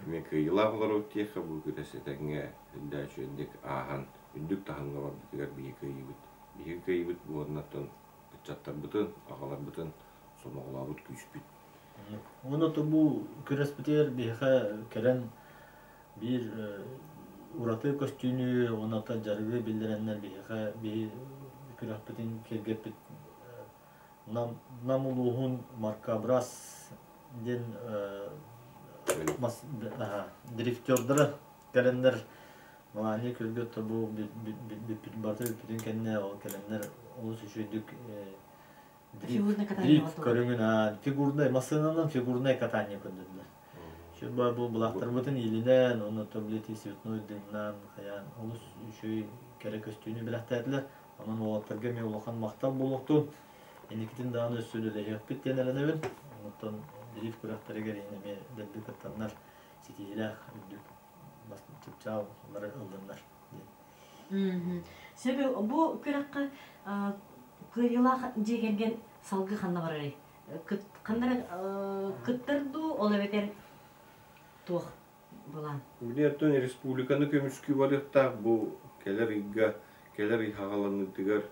эмиэ кыайыылаах олоробут диэххэ бу күрэс этэҥҥэ үрдээчүөндик ааһан үрдүк таһымҥа барбытыгар биһи кыайыыбыт. Биһиги кыайыыбыт буоланнартан ыччаттарбытын, аҕаларбытын сомоҕолообут күүспүт. Онно бу күрэспитигэр биһиэхэ кэлэн биир ураты көстүүнү уонна дьарыгы биллэрэннэр биһиэхэ биһи күрэхпитин киэргэппит Нам, Нам улууһун Маркабрас диэн дрифтердара кэлэннэр Малаанньа күөлгэ бу барыта бүппүтүн кэннэ ол кэлэннэр олус үчүгэйдик дрифт көрүҥүн фигурнай массыынанан фигурнай катание көрдөрдүлэр. Сүр бу былаахтарбытын иилинэн, уонна таблети цветной дымнаан, хайаан олус үчүгэй кэрэ көстүүнү бэлэхтээтилэр. Онон уолаттарга эмиэ улахан махтал буолуохтун. Инникитин даҕаны өссө үлэлэһиэхпит диэн эрэнэбин. Онтон дрифт күрэхтэригэр эмиэ дэлби кыттаннар ситиһиилээх үрдүк чыпчааллары ыллыннар диэн. Сөбү бу күрэххэ кыайыылаах дьиэ кэргэн салгыы ханна барарый? Ханна кыттар дуу, ол эбэтэр туох былаан? Билиэттэн республиканы көмүскүү барыахтаах бу кэлэр ыйга, кэлэр ый хаҕаланыытыгар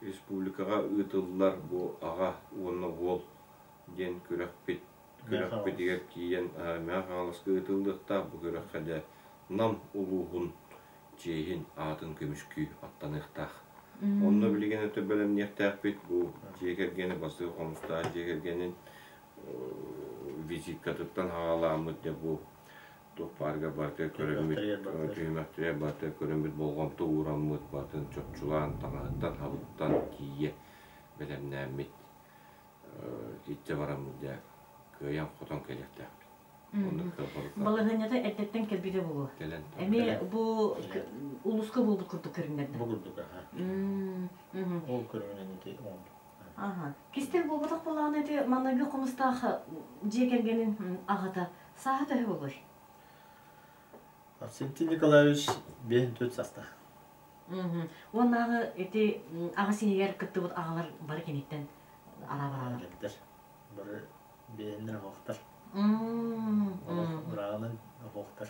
республикаҕа ыытыллар бу аҕа уонна уол диэн күрэхпит күрэхпитигэр тиийэн Мэҥэ Хаҥаласка ыытыллыахтаах бу күрэххэ дьэ Нам улууһун чиэһин аатын көмүскүү аттаныахтаах. Онно билигин өтө бэлэмниэхтээхпит бу дьиэ кэргэни бастакы хомустаах дьиэ кэргэнин визиткатыттан хаҕалааммыт дьэ бу туох баарга барыта көрөммүт түһүмэхтэригэр барыта көрөммүт болҕомто уураммыт барытын чопчулаан таҥаһыттан хабыттан тиийэ бэлэмнээммит итчэ бараммыт дьэ кыайан-хотон кэлиэхтээхпит. Балаһыанньата эрдэттэн кэлбитэ буолуо. Кэлэн. Эмиэ бу улууска буолбут курдук көрүҥнэрдэ. Бу курдук, аха. Ол көрүҥүнэн ити оҥордум. Аха. Кистэл буолбатах буоллаҕына ити маныгы хомустаах дьиэ кэргэнин аҕата сааһа төһө буолуой? Арсентий Николаевич 54 саастаах. Уоннааҕы ити аҕа сиһигэр кыттыбыт аҕалар бары киниттэн араабараалар. Бары бэйэннэр оһохтор. Бырааҕынан оһохтор.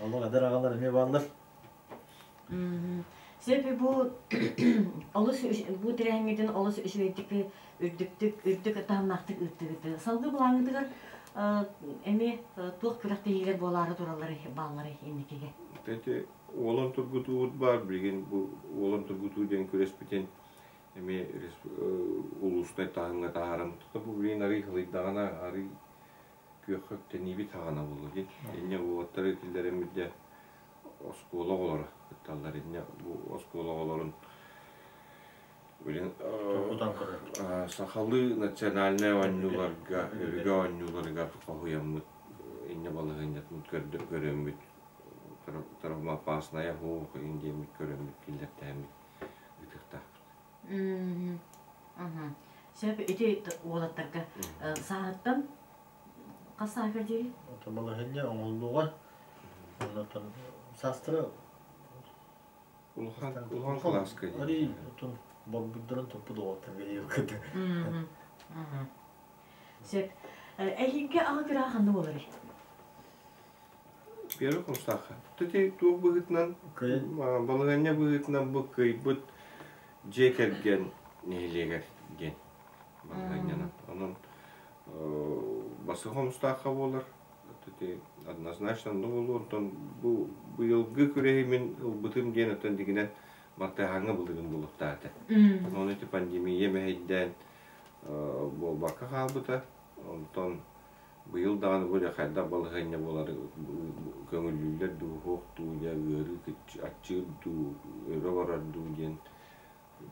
Олох эдэр аҕалар эмиэ бааллар. Сөп бу олус бу тэрээһиҥҥитин олус үчүгэйдик үрдүктүк үрдүк таһымнаахтык ыыттыгыт. Салгыы былааҥҥытыгар эмиэ туох күрэхтэһиилэр буолаары тураллары бааллары инникигэ? Ити уолан тургутуубут баар билигин бу уолан тургутуу диэн күрэспитин эмиэ улуустай таһымҥа таһааран бу билигин арый халыйдаҕына арый күөххэ үктэниибит хаҕана буолуо дии инньэ уолаттары киллэрэммит дьэ оскуола оҕолоро кытталлар инньэ бу оскуола оҕолорун билин сахалыы национальнай оонньууларга өбүгэ оонньууларыгар хоһуйаммыт. Инньэ балаһыанньатын көрөммүт, травмоопасная суох диэммит көрөммүт киллэртээммит ыытыахтаахпыт. Сөп ити уолаттарга сааһыттан хас сааһыгар диэри? Балаһыанньа оҥоһуллуоҕа. Оннотон саастара Улахан улахан кылааска Арый отон борбуйдарын топпут уолаттарга диэбиккэ. Сөп. Эһиги аҕа күрэҕэ ханна буоларый? Первый курсаахха. Ити туох быһыытынан балаһыанньа быһыытынан бу кыайбыт дьиэ кэргэн нэһилиэгэр диэн балаһыанньанан. Онон басы хомустаахха буолар. Ити однозначно онно буолуо. Онтон бу быйылгы күрэһи мин ылбытым диэн оттон дигинэн Мартыһааҥҥа былырыын буолуохтаах этэ. Ону ити пандемия мэһэйдээн буолбакка хаалбыта. Онтон быйыл даҕаны бу дьэ хайдах балаһыанньа буолары көҥүллүүллэр дуу, суох дуу, дьэ ыарыы аччыыр дуу, өрө барар дуу диэн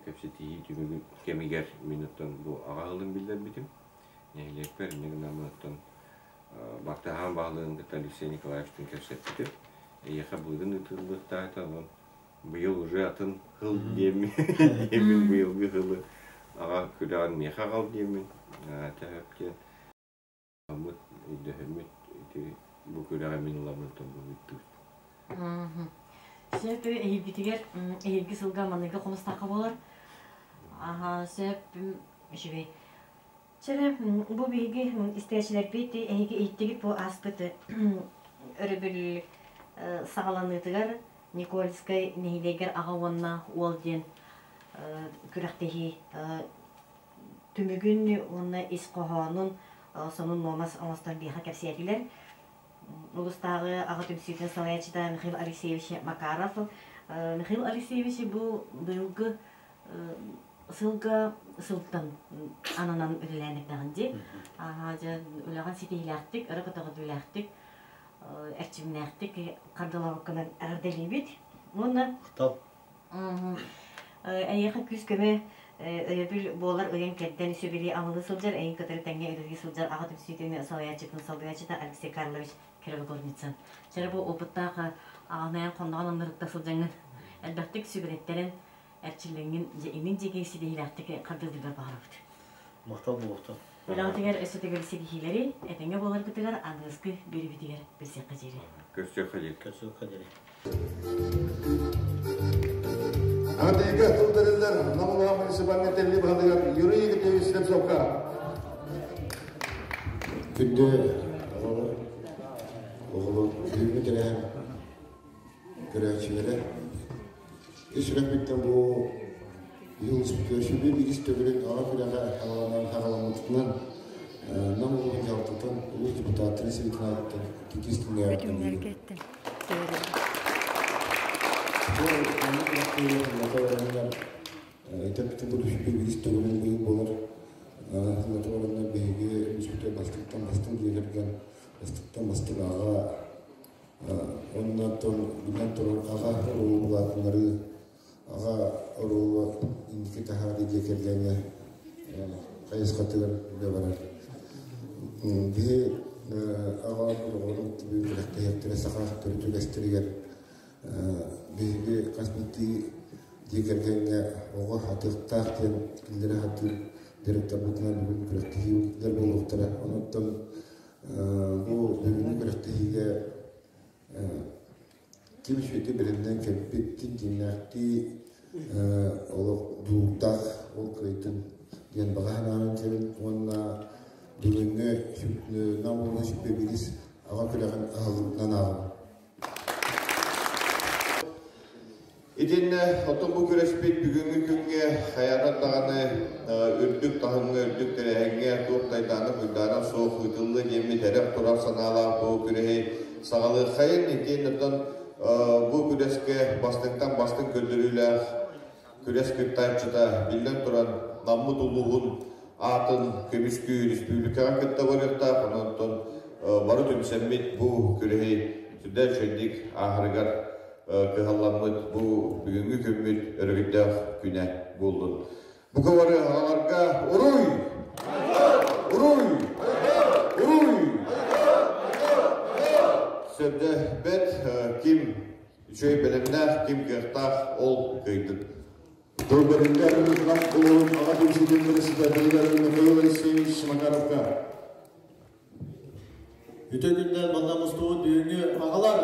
кэпсэтиһии түмүгүн кэмигэр мин оттон бу аҕа ыалын биллэрбитим. Нэһилиэкпэр инньэ гынан оттон Бартыһаан баһылыгын кытта Алексей Николаевичтыын кэпсэппитим. Эйиэхэ былырыын ыытыллыахтаах этэ, онон быйыл уже атын сыл диэммин, диэммин быйылгы сылы аҕа күрэҕин миэхэ аҕал диэммин, төһөп диэн Аммыт өйдөһөммүт ити бу күрэҕи мин ыламмын тобулуйдубут. Сөп эһигитигэр эһиги сылга маныга хомустаахха буолар. Аха сөп үчүгэй. Чэрэ бу биһиги истээчилэрбит эһиги иһиттигит бу ааспыт өрөбүл саҕаланыытыгар Никольскай нэһилиэгэр аҕа уонна уол диэн күрэхтэһии түмүгүн уонна ис хоһоонун сонун-нуомас оҥостон биһиэхэ кэпсээтилэр. Улуустааҕы аҕа түмсүүтүн салайааччыта Михаил Алексеевич Макаров. Михаил Алексеевич бу быйылгы сылга сылтан ананан үлэлээн эрдэҕин дии. Дьэ үлэҕин ситиһиилээхтик, өрө көтөҕүлүүлээхтик, эрчимнээхтик хардалабыккынан эҕэрдэлиибит. Уонна Эйиэхэ күүс-көмө өйөбүл буолар ыйан-кэрдэн сүбэлии амалыы сылдьар, эйин кытары тэҥҥэ үлэлии сылдьар аҕа түмсүүтүн салайааччытын солбуйааччыта Алексей Карлович Кривогорницын. Чэрэ бу опыттаах аҕанаан хонноҕон аннарытта сылдьаҥҥын элбэхтик сүбэлэттэрэн эрчиллэҥҥин дьэ иннин диэки ситиһиилээхтик хардыылыыргар баҕарабыт. Махтал буолуохтун. Үлэҕитигэр өссө төгүл ситиһиилэри, этэҥҥэ буоларгытыгар аныгыскы биэриибитигэр билсиэххэ диэри. Көрсүөххэ диэри. Көрсүөххэ диэри. Антейга тыл бэриллэр Намылаах муниципальнай тэрилии баһылыгар Юрий Игоревич Слепцовка. Күндү оҕолор, оҕолор бүгүҥҥү тэрээһин көрөөччүлэрэ ис сүрэхпиттэн бу Юл биир төгүлүн аҕа күрэҕэ хааланан хаҕаламмытынан Нам улууһун дьаһалтатын улуус депутаттарын сэбиэтин аатыттан иккис Бүтүннэргэ эттим. Бу маннык Итаппытын бу биир төгүлүн быйыл буолар. Хыллата бараннар биһиги үгүспүтэ бастыктан бастыҥ дьиэ кэргэн, бастыктан бастыҥ аҕа, оннооттон биллэн турар аҕа оруолу улаатыннарыы, аҕа оруола инники таһаарыы дьиэ кэргэҥҥэ хайысхатыгар үлэ барар. Биһи аҕа оҕолорун күрэхтэһиэхтэрэ саха төрүт үгэстэригэр биһиги хас биирдии дьиэ кэргэҥҥэ оҕо хатыахтаах диэн кинилэри хатыыр директорбытынан бүгүн күрэхтэһиилэр буолуохтара. Онон бу бүгүҥҥү күрэхтэһиигэ ким сүөтү бэлэмнээн кэлбит, ким дьиҥнээхтии олох дуулдаах ол кыайтын диэн баҕа санаанан кэлин уонна бүгүҥҥү Нам улууһун сүппэбилис аҕа күрэҕин аһыллыбытынан ааҕабын. Итиннэ оттон бу күрэспит бүгүҥҥү күҥҥэ хайаатар даҕаны үрдүк таһымҥа, үрдүк тэрээһиҥҥэ туох тайдаана-куйдаана суох ыытыллыа диэммит эрэх-турах санаалаах бу күрэһи саҕалыаххайын. Итиэннэ оттон бу күрэскэ бастыҥтан бастыҥ көрдөрүүлээх күрэс кыттааччыта биллэн туран Наммыт улууһун аатын көмүскүү республикаҕа кытта барыахтаах. Онон оттон бары түмсэммит бу күрэһи сүрдээх үчүгэйдик ааһарыгар кыһалламмыт бу бүгүҥҥү күммүт өрөгөйдөөх күнэ буоллун. Бука бары аҕаларга уруй! Уруй! Уруй! Төрдө бэт ким үчүгэй бэлэмнээх, ким кыахтаах ол кыайдын. Тыл бэриллэр Нам улууһун аҕа түмсүүтүн председателигэр Михаил Алексеевич Макаровка. Үтө күннэн манна мустубут бүгүҥҥү аҕалар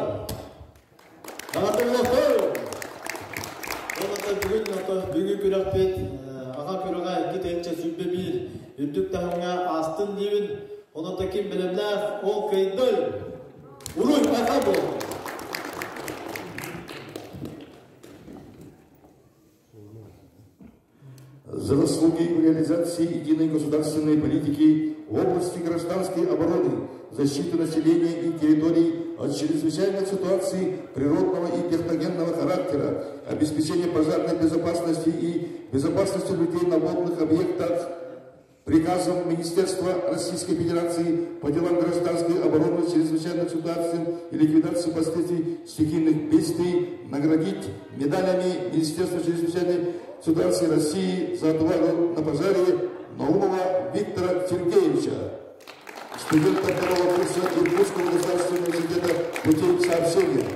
Аҕатыллахыр! Ол бүгүн бүгүн күрэхпит аҕа күрэҕэ 2 121 үрдүк таһымҥа аастын диибин. Онон ким бэлэмнээх ол кыайдын! Уруй айхал буоллун! За заслуги в реализации единой государственной политики в области гражданской обороны, защиты населения и территорий от чрезвычайных ситуаций природного и техногенного характера, обеспечения пожарной безопасности и безопасности людей на водных объектах, приказом Министерства Российской Федерации по делам гражданской обороны, чрезвычайных ситуаций и ликвидации последствий стихийных бедствий наградить медалями Министерства чрезвычайной ситуации России за отвагу на пожаре Наумова Виктора Сергеевича, студента второго курса Иркутского государственного университета путей сообщения.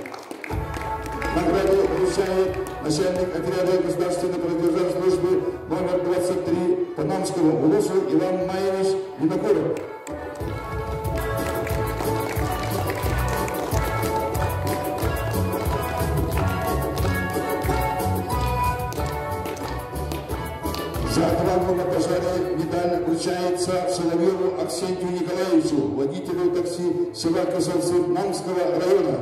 Награду вручает начальник отряда государственной противопожарной службы номер 23 по Намскому улусу Иван Маевич Винокуров. За отвагу на пожаре медаль вручается Соловьеву Арсентию Николаевичу, водителю такси села Кызыл-Сыр Намского района.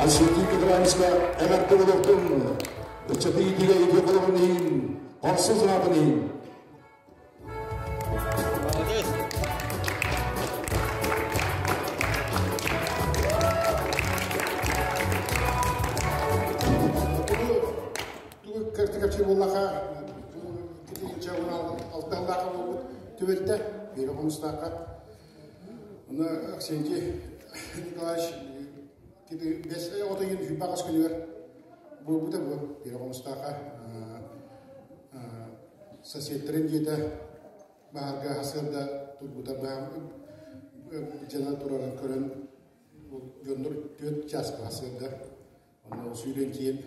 Арсентий Николаевичка эҕэрдэ буолуохтун, ыччаты иитиигэ үтүө холобурун иһин, хорсун санаатын иһин. Молодец! Тугу кэрти буоллаха, алталлааха буолбут түбэлтэ, биир хомустаахха. Оны Аксентий Николаевич бэс отойун хүббаҕас күнүгэр буолбута бу биир хомустаахха соседтарын дьиэтэ баһаарга хасыарда турбута дьана турарын көрөн дьоннор 4 чааска хасыарда онно сүүрэн тиийэн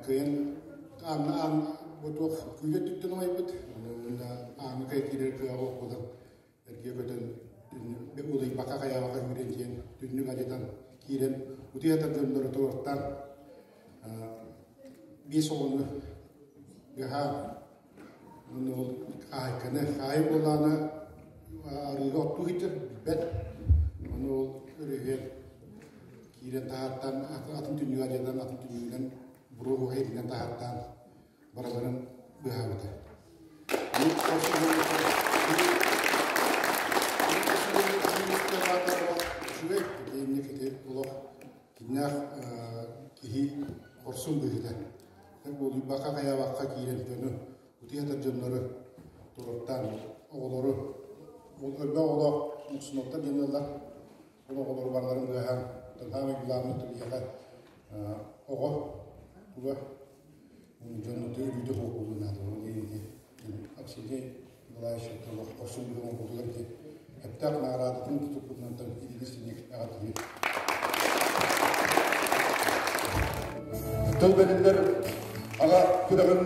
кыайан аан аан бу туох күүлэ түттэн умайбыт ааҥҥа кыайа киирэр кыаҕа буолан эргийэ көтөн улуйбакка хайаабакка күүрэн тиийэн түннүк алдьатан киирэн утуйа сытар дьоннору туруортаан биэс оҕону быһаан уонна ол хаһаайканы хаайы буоллаҕына арыыга оттуу сылдьар билбэт ону ол өрүһүйэн киирэн таһаартаан атын түннүгү алдьатан атын түннүгүнэн буруо иһитинэн таһаартаан барыларын быыһаабыта. Үчүгэй инник ити олох киннээх киһи хорсун быһыыта. Буолуйбакка хайаабакка киирэн дьону утуйа сытар дьоннору туруортаан оҕолору элбэх оҕолоох Муксуновтар диэн ыаллар ол оҕолору барыларын быыһаан саамай главный биһиэхэ оҕо туга дьонну өлүүтэ буолуон наада ол диэн Аксинья Николаевич олох хорсун быһыы оҥорбутугар ити эптээх наҕараадатын тутуппутунан итини эҕэрдэлиир. Тыл бэриллэр аҕа күрэҕин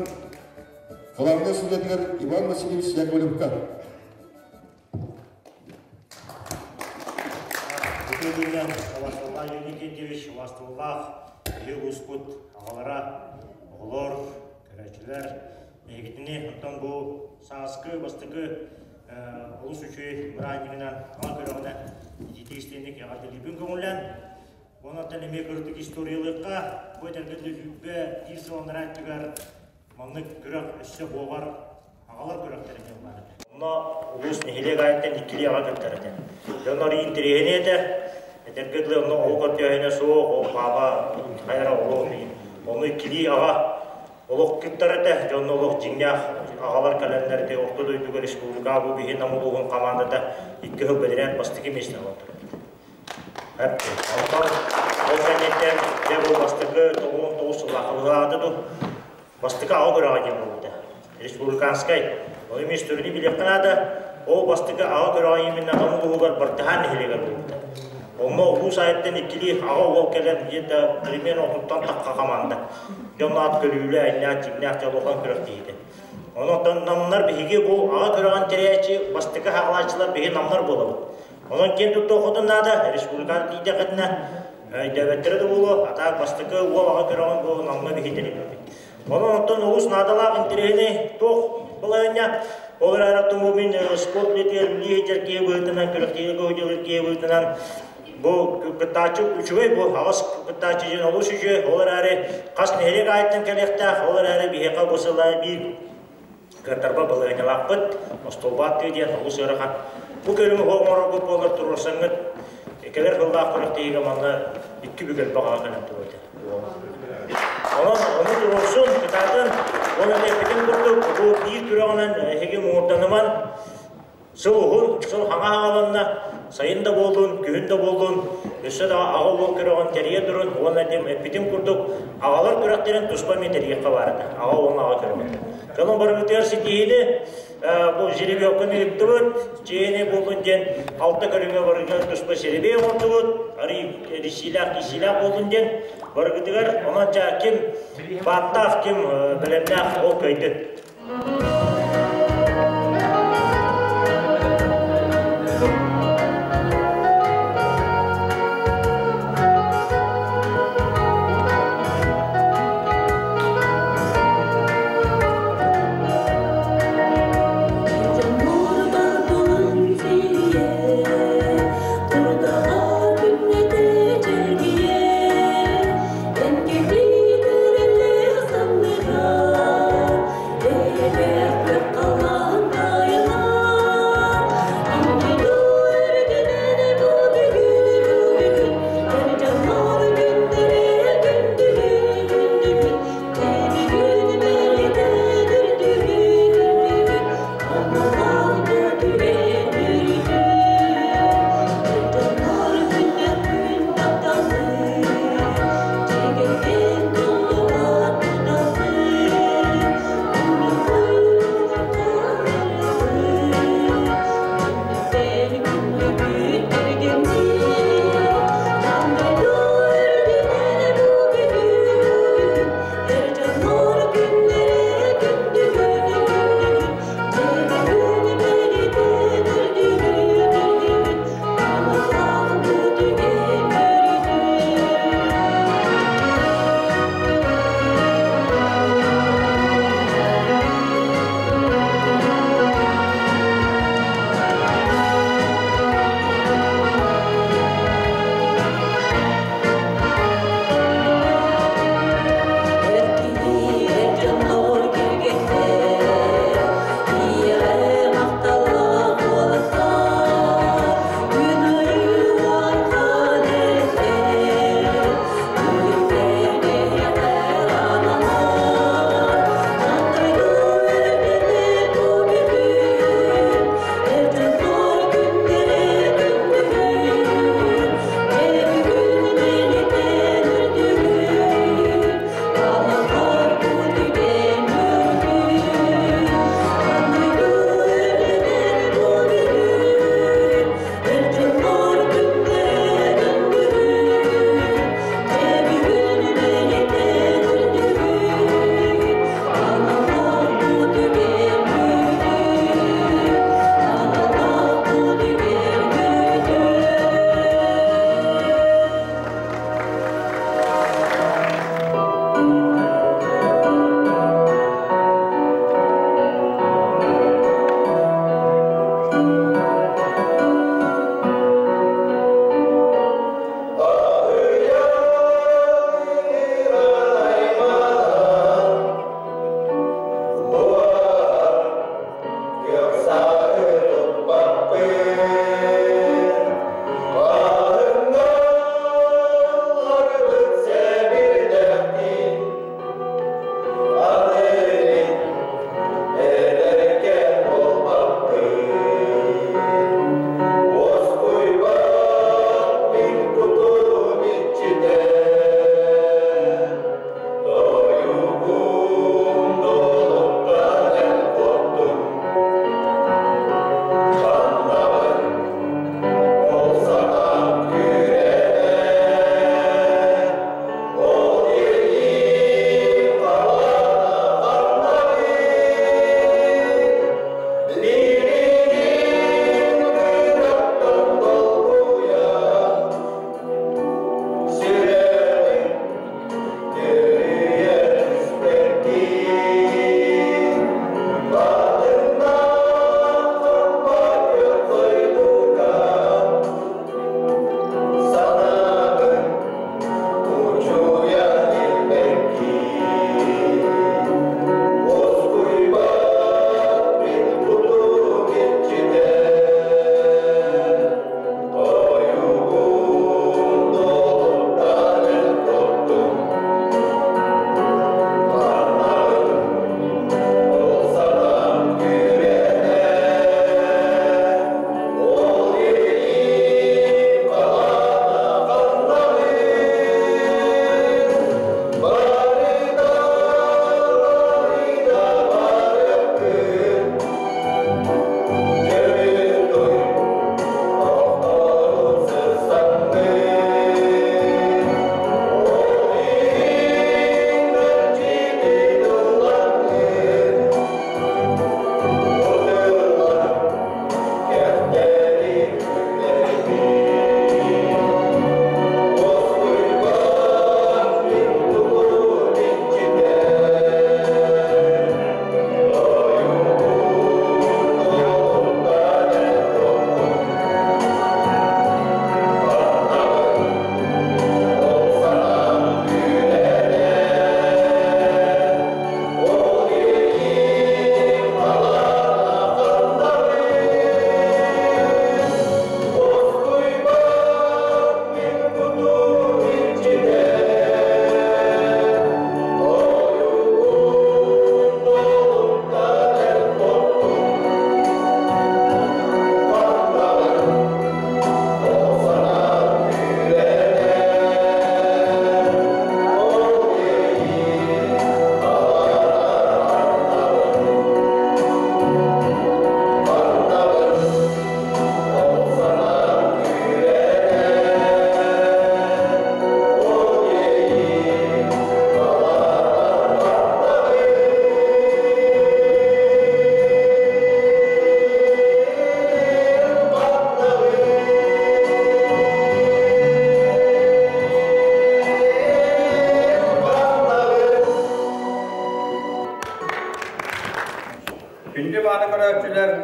главнай судьятыгар Иван Васильевич Яковлевка. Үтүө күнүнэн Аласталлаах Юрий Никитьевич, Аласталлаах биһиги улууспут аҕалара, оҕолор, көрөөччүлэр, эһигитини оттон бу сааскы бастакы олус үчүгэй бырааһынньыгынан аҕа күрэҕинэ итии истиҥник эҕэрдэлиибин көҥүллээн Онон эмиэ кырдык историялыахха бу этэргэ дылы сүүрбэ биир сыл анараа өттүгэр маннык күрэх өссө буолар. Аҕалар күрэхтэрэ диэн баар этэ. Онно улуус нэһилиэк аайыттан иккилии аҕа кыттар этэ. Дьон арыый интэриэһинэй этэ. Этэргэ дылы онно оҕо көрдөөһүнэ суох, ол баба хайара олох ону иккилии аҕа олох кыттар этэ. Дьонно олох дьиҥнээх аҕалар кэлэннэр ити орто дойдуга республика бу биһи Нам улууһун командата икки сыл бэдэрээт бастакы миэстэҕэ олордор. Онтон ол кэнниттэн дьэ бу бастакы 99 сыллаахха быһаата ду бастакы аҕа күрэҕэ диэн буолбута. Республиканскай. Ону эмиэ историяны билиэххэ наада. Ол бастакы аҕа күрэҕэ именно Нам улууһугар Бартыһаан нэһилиэгэр буолбута. Онно улуус айыттан иккилии аҕа уол кэлэн где-то примерно отуттан тахха команда. Дьон аат көрүүлэ, айнаат, дьиҥнээх дьолухан күрэх киһитэ. Онон намнар биһиги бу аҕа күрэҕин тэрийээччи бастакы хаалааччылар биһи намнар буолабыт. Онон киэн туттуоххутун наада, республикаҕа тиийдэххитинэ өйдөөбөттөрө да буолуо, а бастакы уол аҕа күрэҕин бу намҥа биһи тэрийбиппит. Онон оттон олус наадалаах интэриэһинэй туох балаһыанньа ол эрээри оттон бу мин спорт үлэтигэр үлэлии сылдьар киһи быһыытынан, күрэхтэһиигэ сылдьар киһи быһыытынан бу кыттааччы үчүгэй бу аҕыс кыттааччы диэн олус үчүгэй, ол эрээри хас нэһилиэк аайыттан кэлиэхтээх, ол эрээри биһиэхэ бу сыл аайы биир кыаттарба балаһыанньалаахпыт, остуолбаат тыы диэн олус ыарахан. Бу көрүҥү оҥороргут буоллар туруорсаҥҥыт, кэлэр сыллаах күрэхтэһиигэ манна икки бүк элбэх аҕа кэлэн туруо этэ. Онон ону туруорсун, кытаатын, уонна эппитим курдук, бу биир күрэҕинэн эһиги муҥурданыман, Сыл уһун, сыл хаҥа хааланна, сайын да буоллун, күһүн да буоллун, өссө да аҕа уол күрэҕин тэрийэ турун уонна этим эппитим курдук, аҕалар күрэхтэрин туспа эмиэ тэрийиэххэ баар этэ. Аҕа уонна аҕа күрэҕин. Дьонум барыбытыгар ситиһиини бу жеребьевканы ыыттыбыт, чиэни буоллун диэн алта көрүҥҥэ барыга туспа жеребей оҥордубут, арый рисиилээх киисиилээх буоллун диэн барыгытыгар онон ким бааттаах, ким бэлэмнээх ол көйдүн.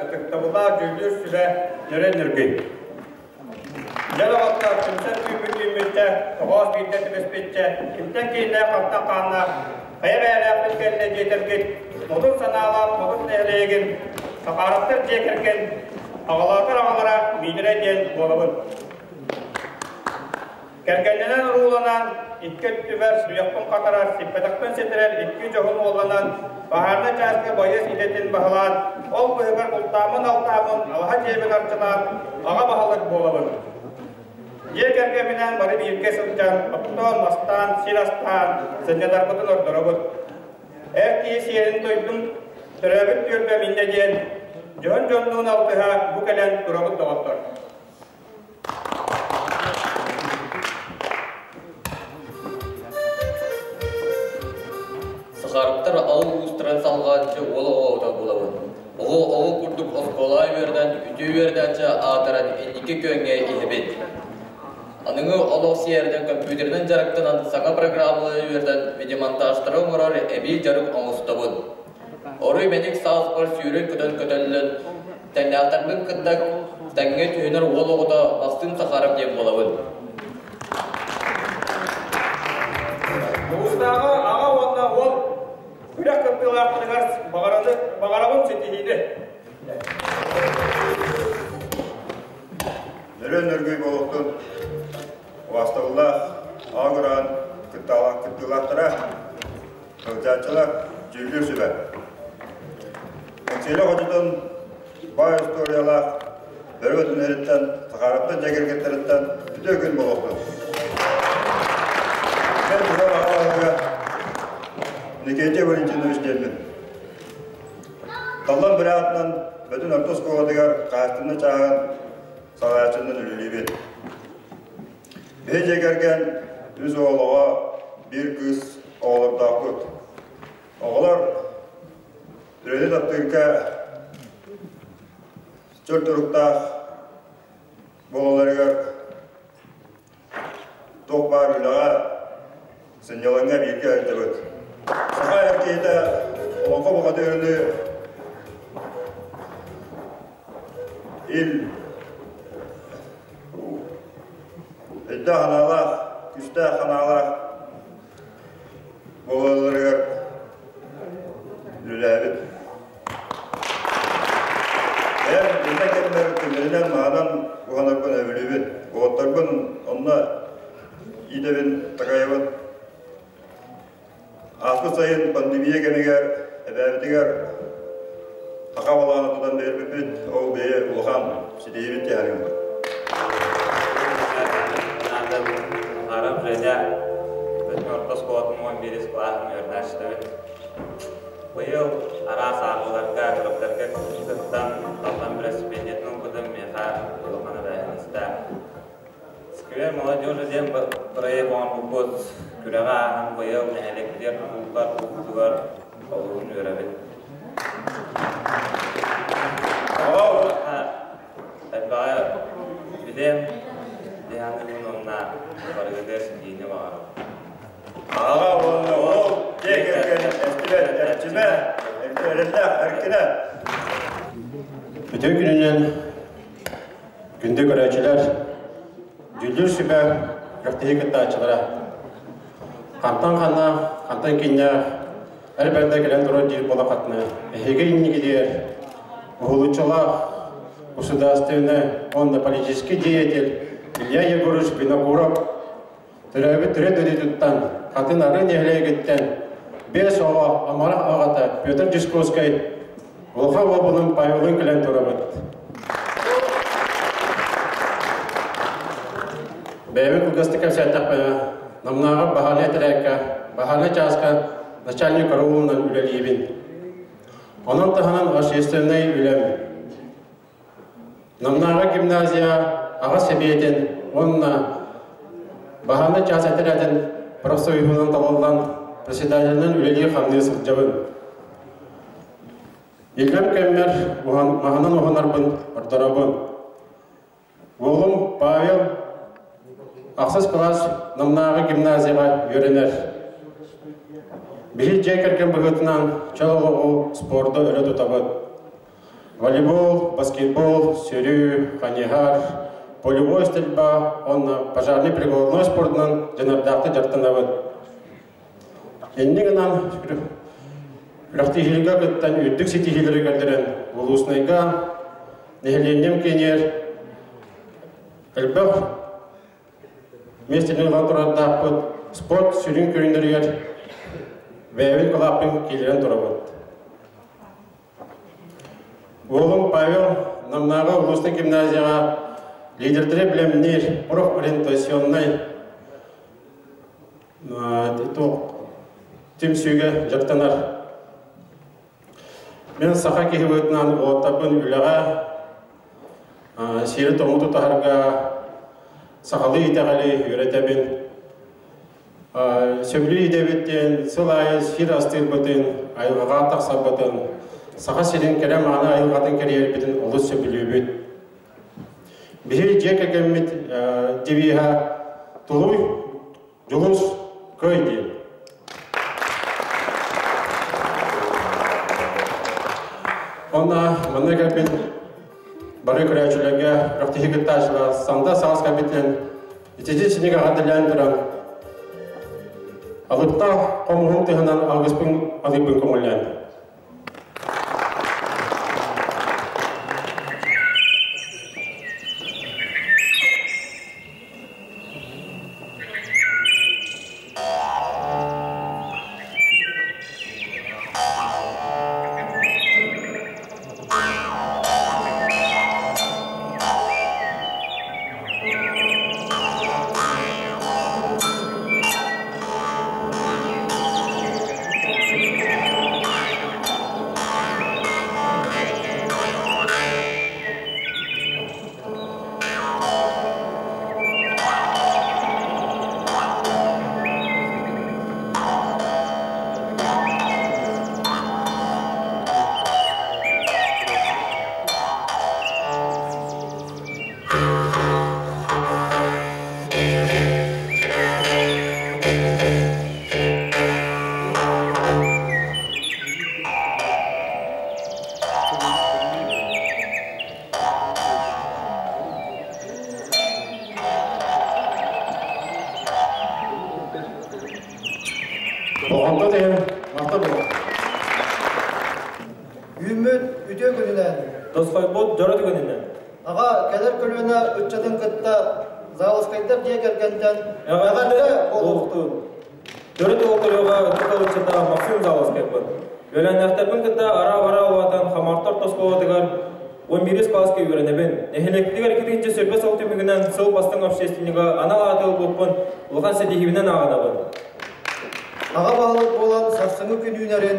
ытыктабыллаах дьүүллүүр сүбэ Нөрөн Нөргүй. Дьэ доҕоттор, түмсэн күүпүт түүммүттэ, тоҕоос биирдэ түбэспиччэ, кимтэн кииннээх хантан хааннаах, хайа бэйэлээхпит кэллэ диэтэргит, модун санаалаах модун нэһилиэгин, Сахаровтар дьиэ кэргэн, аҕалаатар аҕалара Миитэрэй диэн буолабын. Кэргэннэнэн урууланан, икки өттүбэр суйахпын хатарар, сиппэтэхпин ситэрэр икки дьоһун уолланан, баһаарынай чааска байыас идэтин баһылаан, ол быһыгар бултааммын-алтааммын, алаһа дьиэбин арчылаан, аҕа баһылык буолабын. Дьиэ кэргэмминээн бары бииргэ сылдьан, оттоон, мастаан, сир астаан, сынньанарбытын ордоробут. Эр киһи сиэрин дойдум, төрөөбүт түөлбэм иннэ диэн, дьоһун дьоннуун алтыһа бу кэлэн турабыт доҕоттор. Сахарыттар аҕа уустарын салҕааччы уол оҕото буолабын. Оҕо оҕо курдук оскуолаҕа үөрэнэн, үтүө үөрэнээччи аатыран инники күөҥҥэ иһэбит. Аныгы олох сиэринэн компьютерынан дьарыктанан саҥа программалары үөрэтэн видеомонтажтары оҥорор эбии дьарык оҥостобун. Оруй мэник сааспар сүүрэн-көтөн көтөллөн Тэҥнээхтэрбин кытта тэҥҥэ түһүнэр уол оҕото Махсыым Сахаров диэн буолабын. Улуустааҕы аҕа уонна уол күрэх кыттыылаахтарыгар баҕараны баҕарабын ситиһиини. Нөрүөн нөргүй буолуохтун убаастабыллаах аҕа кыттыылаахтара, сылдьааччылар, дьүүллүүр сүбэ. Эҥсиэли хочотун баай устуоруйалаах бөрө түнэриттэн, Сахараттан дьэгиргиттэриттэн үтүө күн буолуохтун. Мен Тура Баҕалаһыга Никития Валентинович диэммин. Таллан Бүрэ Бөтүн орто оскуолатыгар хаһаайыстыбаннай чааһын салайааччынан үлэлиибин. Биһи дьиэ кэргэн үс уол оҕо, биир кыыс оҕолордоохпут. Оҕолор үлэни таптыырга чөл туруктаах буолалларыгар туох баар үлэҕэ, сынньалаҥҥа бииргэ сылдьабыт. Саха эр киһитэ олоҥхо бухатыырыныы ил өйдөөх санаалаах, күүстээх санаалаах буолалларыгар үлэлээбит. Бэйэм иннэ кэммэр тимиринэн маһынан уһанарбын өбүлүүбүн. Уолаттарбын онно иитэбин, такайабын. Ааспыт сайын пандемия кэмигэр эбээбитигэр саха балаҕана тутан биэрбиппит, ол бэйэ улахан ситиһиибит тиһэриҥ. Арам Женя, Бөтүҥ орто оскуолатын 11 кылааһын үөрэнээччитэбит. Быйыл араас ааҕыыларга, күрэхтэргэ кыттан, Таллан бэрэсипиэндьэтин ылбытым миэхэ улахан эбээһинэстээх. Сквер молодежи диэн бырайыак оҥорбуппут күрэҕи ааһан быйыл нэһилиэкпитигэр тутуллар буолбутугар олуһун үөрэбит. Элбэҕи билиэм, диһаныыбын уонна барыгытыгар ситиини баҕарабын. Аҕа уонна уол дьиэ кэргэн эстибэт эрчимэ, эрэллээх эркинэ. Үтүө күнүнэн күндү көрөөччүлэр, дьүүллүүр сүбэ күрэхтэһии кыттааччылара. Хантан ханна, хантан киннээх эр бэрдэ кэлэн турар диир буолахатына, эһиги иннигитигэр уһулуччулаах государственный уонна политический деятель Илья Егорович Винокуров төрөөбүт төрүт дойдутуттан Хатын Арыы нэһилиэгиттэн биэс оҕо амарах аҕата Петр Дьускуоскай улахан уолбунун Павелын кэлэн турабыт. Бэйэбин кылгастык кэпсээтэхпинэ, Намнааҕы баһаарынай этэрээккэ баһаарынай чааска начальник караулунан үлэлиибин. Онон таһынан общественнай үлэм. Намнааҕы гимназия аҕа сэбиэтин уонна баһаарынай чаас этэрээтин профсоюһунан талыллан председателинэн үлэлии-хамныы сылдьабын. Иллэҥ кэммэр маһынан уһанарбын ордоробун. Уолум Павел ахсыс кылаас Намнааҕы гимназияҕа үөрэнэр. Биһи дьиэ кэргэн быһыытынан чөл олоҕу, спорду өрө тутабыт. Волейбол, баскетбол, сөрүү, ханьыһар, полевой стрельба, онно пожарный прикладной спордунан дьанардаахты дьарыктанабыт. Инник гынан күрэхтэһиилэргэ кыттан үрдүк ситиһиилэри көрдөрөн улуснайга нэһилиэнньэм киэнигэр элбэх миэстэни ылан турардаахпыт спорт сүрүн көрүҥнэригэр бэйэбит кылааппын киллэрэн турабыт. Уолум Павел Намнааҕы улуустан гимназияҕа лидердэри бэлэмниир профориентационнай түмсүүгэ дьарыктанар. Мин саха киһи быһыытынан уолаттарбын үлэҕэ, сиэри-туому тутуһарга, сахалыы итэҕэли үөрэтэбин. Сөбүлүү идэбит диэн сыл аайы сир астыырбытын, айылҕаҕа тахсарбытын, Саха сирин кэрэ-мааны айылҕатын кэрийэрбитин олус сөбүлүүбүт. Биһиги дьиэ кэргэммит девиһа «Тулуй, дьулус, кыай» диэн. Онно манна кэлбит бары көрөөччүлэргэ күрэхтэһии кыттааччылар Санда саас кэлбитинэн итити синигэ аҕардылаан туран алыптаах хомуһун тыһынан алгыспын алыйбын көҥүллээн. Болҕомто иһин махтал буолуо. Үүммүт үтүө күнүнэн. Тосхойбут дьоро түгэнинэн. Аҕа кэлэр көлүөнэ ыччатын кытта Заалыскайдар дьиэ кэргэнтэн эҕэрдэ буолуохтун. Төрүт уол ытык ыччата Максим Заалыскайбын. Үөлээннээхтэрбин кытта араа-бараа улаатан Хамартар оскуолатыгар 11 класска үөрэнэбин. Нэһилиэкпитигэр иккитинчи сөрбө сыл түмүгүнэн сыл бастыҥ общественнига анал ааты ылбыппын улахан ситиһиибинэн ааҕынабын. Аҕа баһылык буолан сарсыҥҥы күн үүнэрин,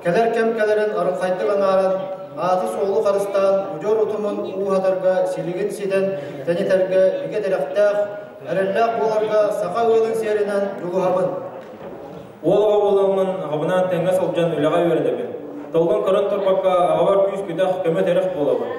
кэлэр кэм кэлэрин арылхайдык анааран, ааты-суолу харыстаан, удьуор утумун ууһатарга силигин ситэн тэнитэргэ бигэ тирэхтээх, эрэллээх буоларга саха ыалын сиэринэн дьулуһабын. Уол оҕо буоламмын, аҕабынаан тэҥҥэ сылдьан үлэҕэ үөрэнэбин. Толлон көрөн турбакка, аҕабар күүс-күдэх, көмө-тирэх буолабын.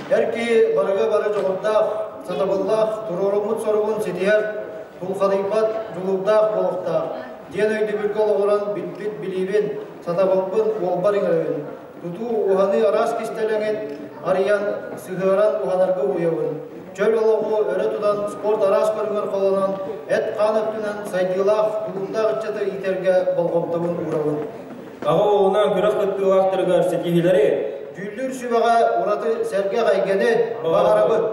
Эр киһи барыга бары дьоҕурдаах, сатабыллаах, туруоруммут соругун ситиһэр, тулхадыйбат, дьулуурдаах буолуохтаах диэн өйдөбүлгэ олоҕуран билбит билиибин, сатабылбын уолбар иҥэрэбин. Тутуу, уһаныы араас кистэлэҥин арыйан, сыһыаран уһанарга уһуйабын. Чөл олоҕу өрө тутан, спорт араас көрүҥэр холонон, эт-хаан өттүнэн сайдыылаах, тулуурдаах ыччаты иитэргэ болҕомтобун уурабын. Аҕа уолунаан күрэх кыттыылаахтарыгар ситиһиилэри, Дьүүллүүр сүбэҕэ ураты сэргэх эйгэни баҕарабыт.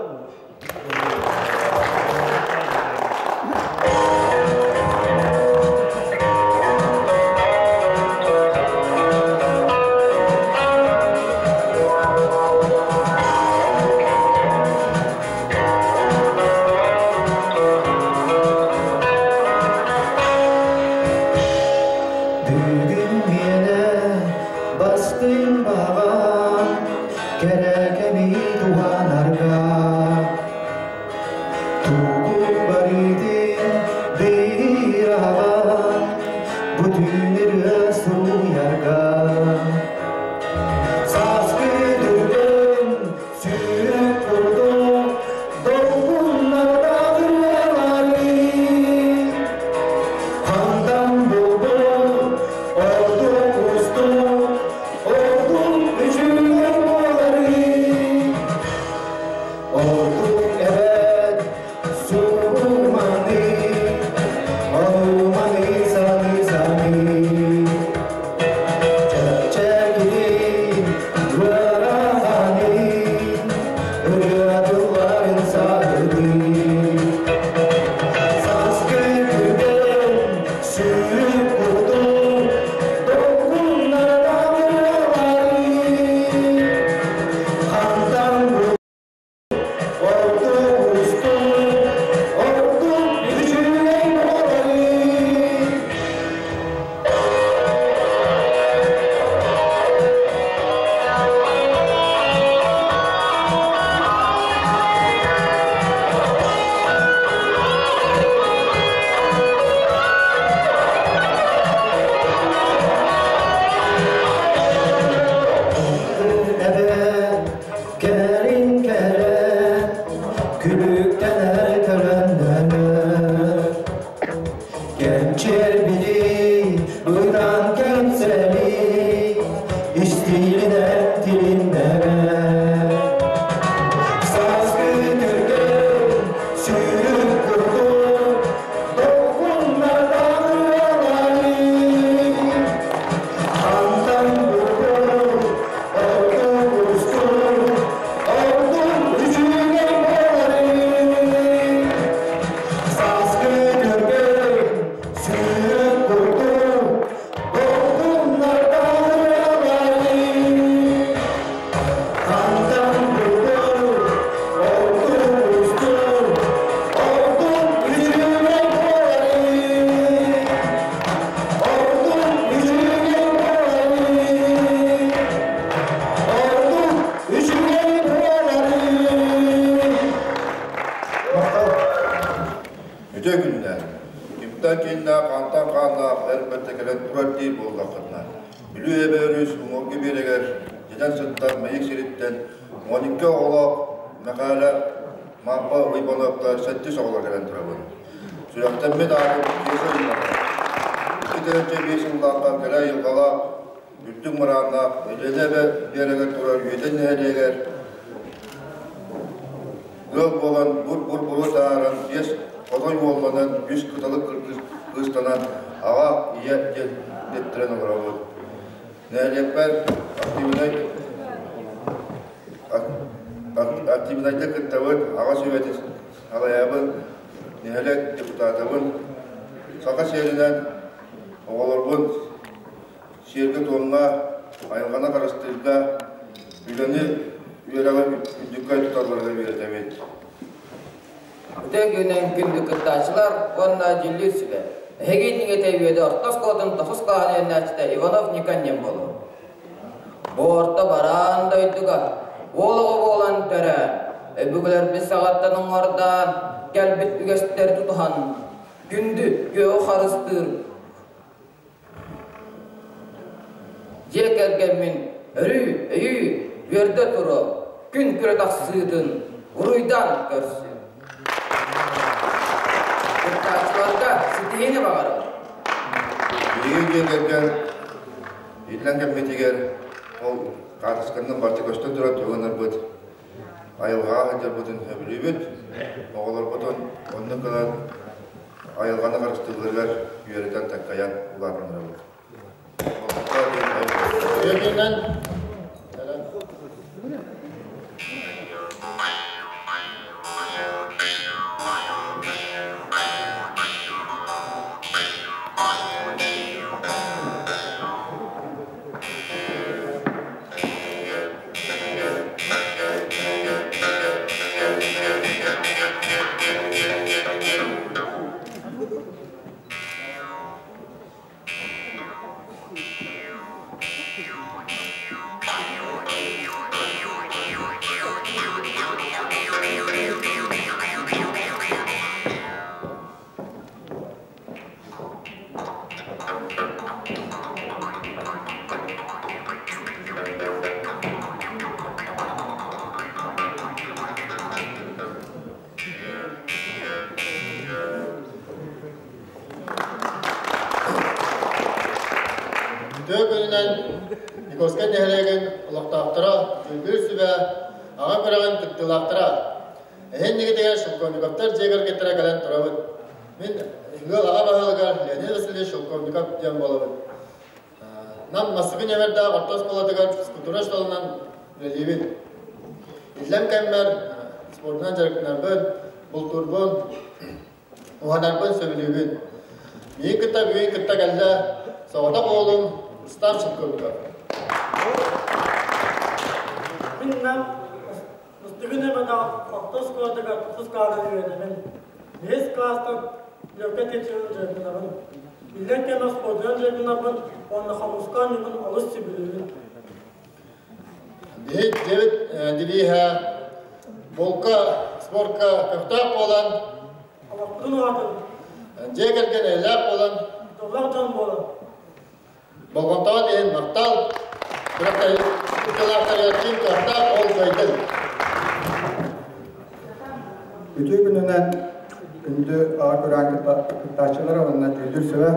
Бүгүн миэнэ бастыҥ баҕам кэрэ кэми туһанарга тугу барытын биир аҕам бу түүн ырыа суруйарга сааскы түргэн сүүрүк курдук долгуннардаах ырыалары хантан булбут ордук устук ордук үчүгэй. хантан хааннаах эр бэртэ кэлэн турар диир буоллаххытына, Бүлүү эбэ өрүс уҥуоргу биэрэгэр дьэдьэн сыттар Мэйик сириттэн 12 оҕолоох Мэхээлэ Мааппа Уйбаныаптар сэттис оҕолор кэлэн турабын. Сүрэхтэммит аатым Киэсэ Уйбанов. 2005 сыллаахха кэрэ айылҕалаах, үрдүк мырааннаах Өлүөнэ эбэ биэрэгэр турар Үөдэн нэһилиэгэр ыал буолан бур-бур-буруо таһааран биэс хотой уолланан, үс кыталык кыыстанан аҕа, ийэ диэн дэттэрэн олоробут. Нэһилиэкпэр активнай активнайдык кыттабыт, аҕа сүбэтин салайабын, нэһилиэк депутатабын. Саха сиэринэн оҕолорбун сиэргэ-туомҥа, айылҕаны харыстыырга, үлэни үөрэҕи үрдүккэ туталларыгар үөрэтэбит. Үтүө күнүн күндү кыттааччылар уонна дьүүллүүр сүбэ. Эһиги иннигитэ үөдэ орто оскуолатын тохус кылааһын үөрэнээччитэ Иванов Никон диэн буолуо. Бу орто бараан дойдуга уол оҕо буолан төрөөн, өбүгэлэрбит саҕаттан уҥуордаан кэлбит үгэстэри тутуһан, күндү күөҕү харыстыыр Дьиэ кэргэммин өрүү өйүү үөрдэ туруо, күн күрэ тахсыытын уруйдаан көрсүө. Кыттааччыларга ситиһиини баҕарабын. Биһиги дьиэ кэргэн иллэҥ кэммитигэр ол хаартысканан барыта көстөн турар туһанарбыт, айылҕаҕа сылдьарбытын сөбүлүүбүт, оҕолорбутун оннук гынан айылҕаны харыстыылларыгар үөрэтэн такайан улаатыннарабыт. Үөтүнэн Үтүө күнүнэн Никольскай нэһилиэгин олохтоохторо, дьүүллүүр сүбэ, аҕа күрэҕин кыттыылаахтара. Эһин нигитигэр Шелковниковтар дьиэ кэргэттэрэ кэлэн турабыт. Мин ыал аҕа баһылыгар Леонид Васильевич Шелковников диэн буолабын. Нам Массыгы ньэмэрдээх орто оскуолатыгар физкультура школанан үлэлиибин. Иллэҥ кэммэр спордунан дьарыктанарбын, бултуурбун, уһанарбын сөбүлүүбүн. Миигин кытта бүгүн кытта кэллэ соҕотох уолум Рустам Шелковников. Мин Нам Мустугун эмэтэх орто оскуолатыгар тус каадыр үөрэнэбин. Биэс кылаастан легкай теченин дьарыктанабын. Иллэҥ кэмэ спордунан дьарыктанабын уонна хомуска оонньуубун олус сөбүлүүбүн. Биһи дьиэбит девиһэ булка, спорка көхтөөх буолан, олохпутун уһатын, дьиэ кэргэн эйэлээх буолан, дьоллоох дьон буолан, Болҕомтоҕут иһин махтал! Күрэхтэһии ким кыахтаах ол кыайдын! Үтүө күнүнэн күндү аҕа күрээн кыттааччылара уонна дьүүллүүр сүбэ.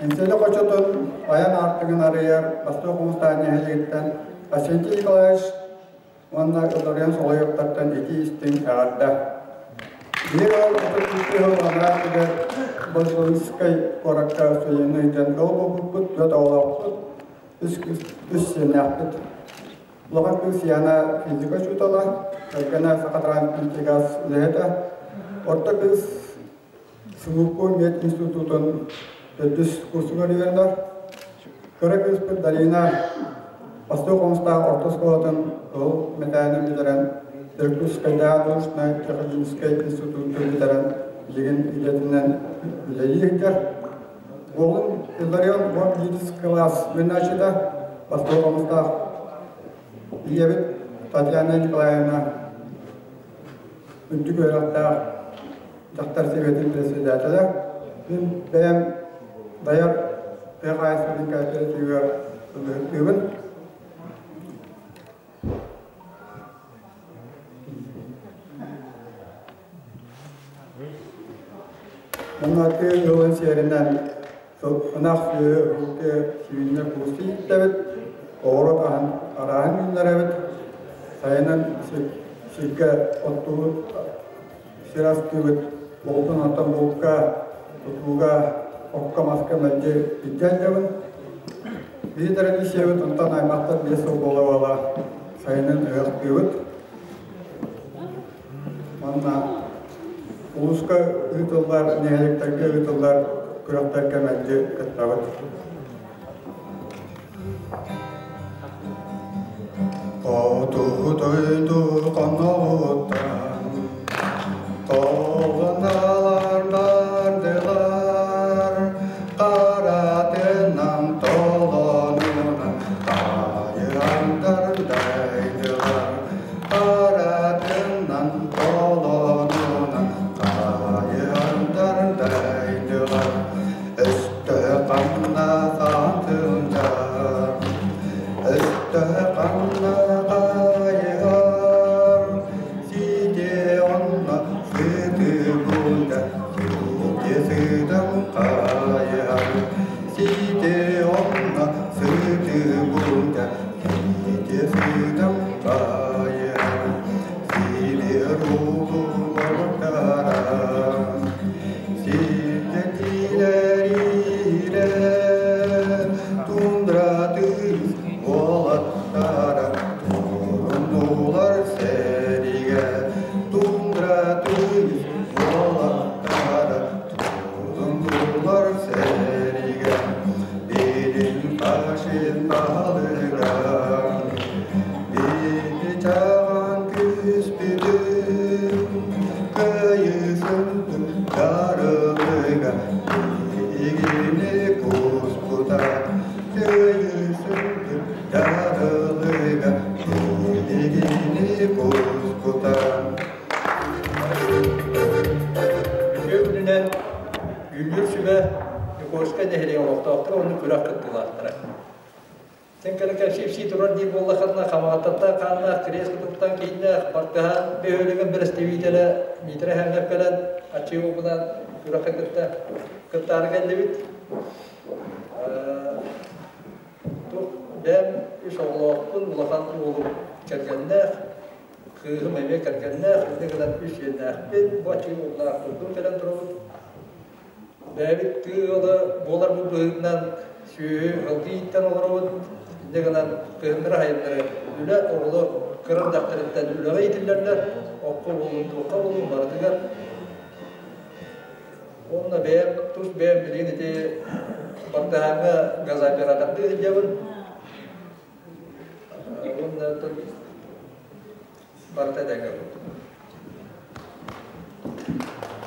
Эҥсиэли хочотун айан аартыгын арыйар Бастакы Хомустаах нэһилиэгиттэн Арсентий Николаевич уонна Ылларыйан Солоевтартан итии-истиҥ эҕэрдэ. Биир ыал 32 сыл анараа өттүгэр Большевикскай куоракка студенныы ыйдан ыал буолбуппут, түөрт оҕолоохпут, үс кыыс, үс сиэннээхпит. Улахан кыыс Яна физика учуутала, кэргэнэ Сахатранснефтегаз үлэһитэ, орто кыыс СВУПУ мединститутун төрдүс курсугар үөрэнэр. Кыра кыыспыт Дарина Бастакы Хомустаах орто оскуолатын кыһыл мэтээлин бүтэрэн, Иркутскайдааҕы научнай-техническэй институтун бүтэрэн, билигин идэтинэн үлэлии сылдьар. Уолум Илларион 11 кылаас үөрэнээччитэ, Бастакы Хомустаах ийэбит Татьяна Николаевна үрдүк үөрэхтээх дьахтар сэбиэтин председателэ. Мин бэйэм Дайар тыа хаһаайыстыбатын кооперативыгар сылгыһыттыыбын. Манна тыа ыалын сиэринэн ынах сүөһү, ылгы, сибиинньэ куусту ииттэбит, оҕуруот аһын арааһын үүннэрэбит, сайынын сиргэ оттуубут, сир астыыбыт, бултун оттон булка, тутууга, окко-маска мэлдьи илдьэ сылдьабын. Биһи традициябыт онтон аймахтар биэс сыл буола-буола сайынын ыһыахтыыбыт. Манна улууска ыытыллар, нэһилиэктэргэ ыытыллар күрэхтэргэ мэлдьи кыттабыт. Хоту дойду хонноҕуттан Толуналар бардылар, Харатынан толонунан Тайырандар дайдылар, Харатынан толонунан Тайырандар дайдылар, Өстө ханна хаантылдар, Өстө ханна хайыһар, Сиде онно сыты булда, Сиде сытым хайыһар, Сиде онно сыты булда, Сиде сытым хайыһар, Силер уулу олуктара, Сирдэтилэриилэ тундра тыыс уолаттара туруннулар сэриигэ тундра тыыс уолаттара туруннулар сэриигэ билин хашин баһылыга били чаҕан күспүтүн кыайысын дарылыга игини куспута кыайысын дарылыга игини куспута. Үтүө күнүнэн Дьүүллүүр сүбэ Ньукуоска нэһилиэгэ олохтоохторо уонна күрэх кыттыылаахтара. Син кэлэ кэпсии турар диир буоллаххытына, Хамаҕаттаттан хааннаах, Кириэс Кытылтан кииннээх, Бартыһаан бөһүөлэгин бэрэстэбиитэлэ Дмитрий Ханнев кэлэн, аччыы уопунан күрэххэ кытта кыттаары кэллибит. Туох бэйэм үс оҕолоохпун, улахан уолум кэргэннээх, кыыһым эмиэ кэргэннээх, инньэ гынан үс сиэннээхпин, бу аччыы уопунаах турдум кэлэн турабыт. Бэйэбит тыа ыала буоларбыт быһыытынан сүөһү ылгы ииттэн олоробут. Инньэ гынан кыһыннары-сайыннары үлэ оҕолор кыра эрдэхтэриттэн үлэҕэ иитиллэллэр. Окко буоллун, туохха буоллун барытыгар. Уонна бэйэм тус бэйэм билигин ити Бартыһааҥҥа газооператордыы сылдьабын. Уонна барыта этэҥҥэ курдук.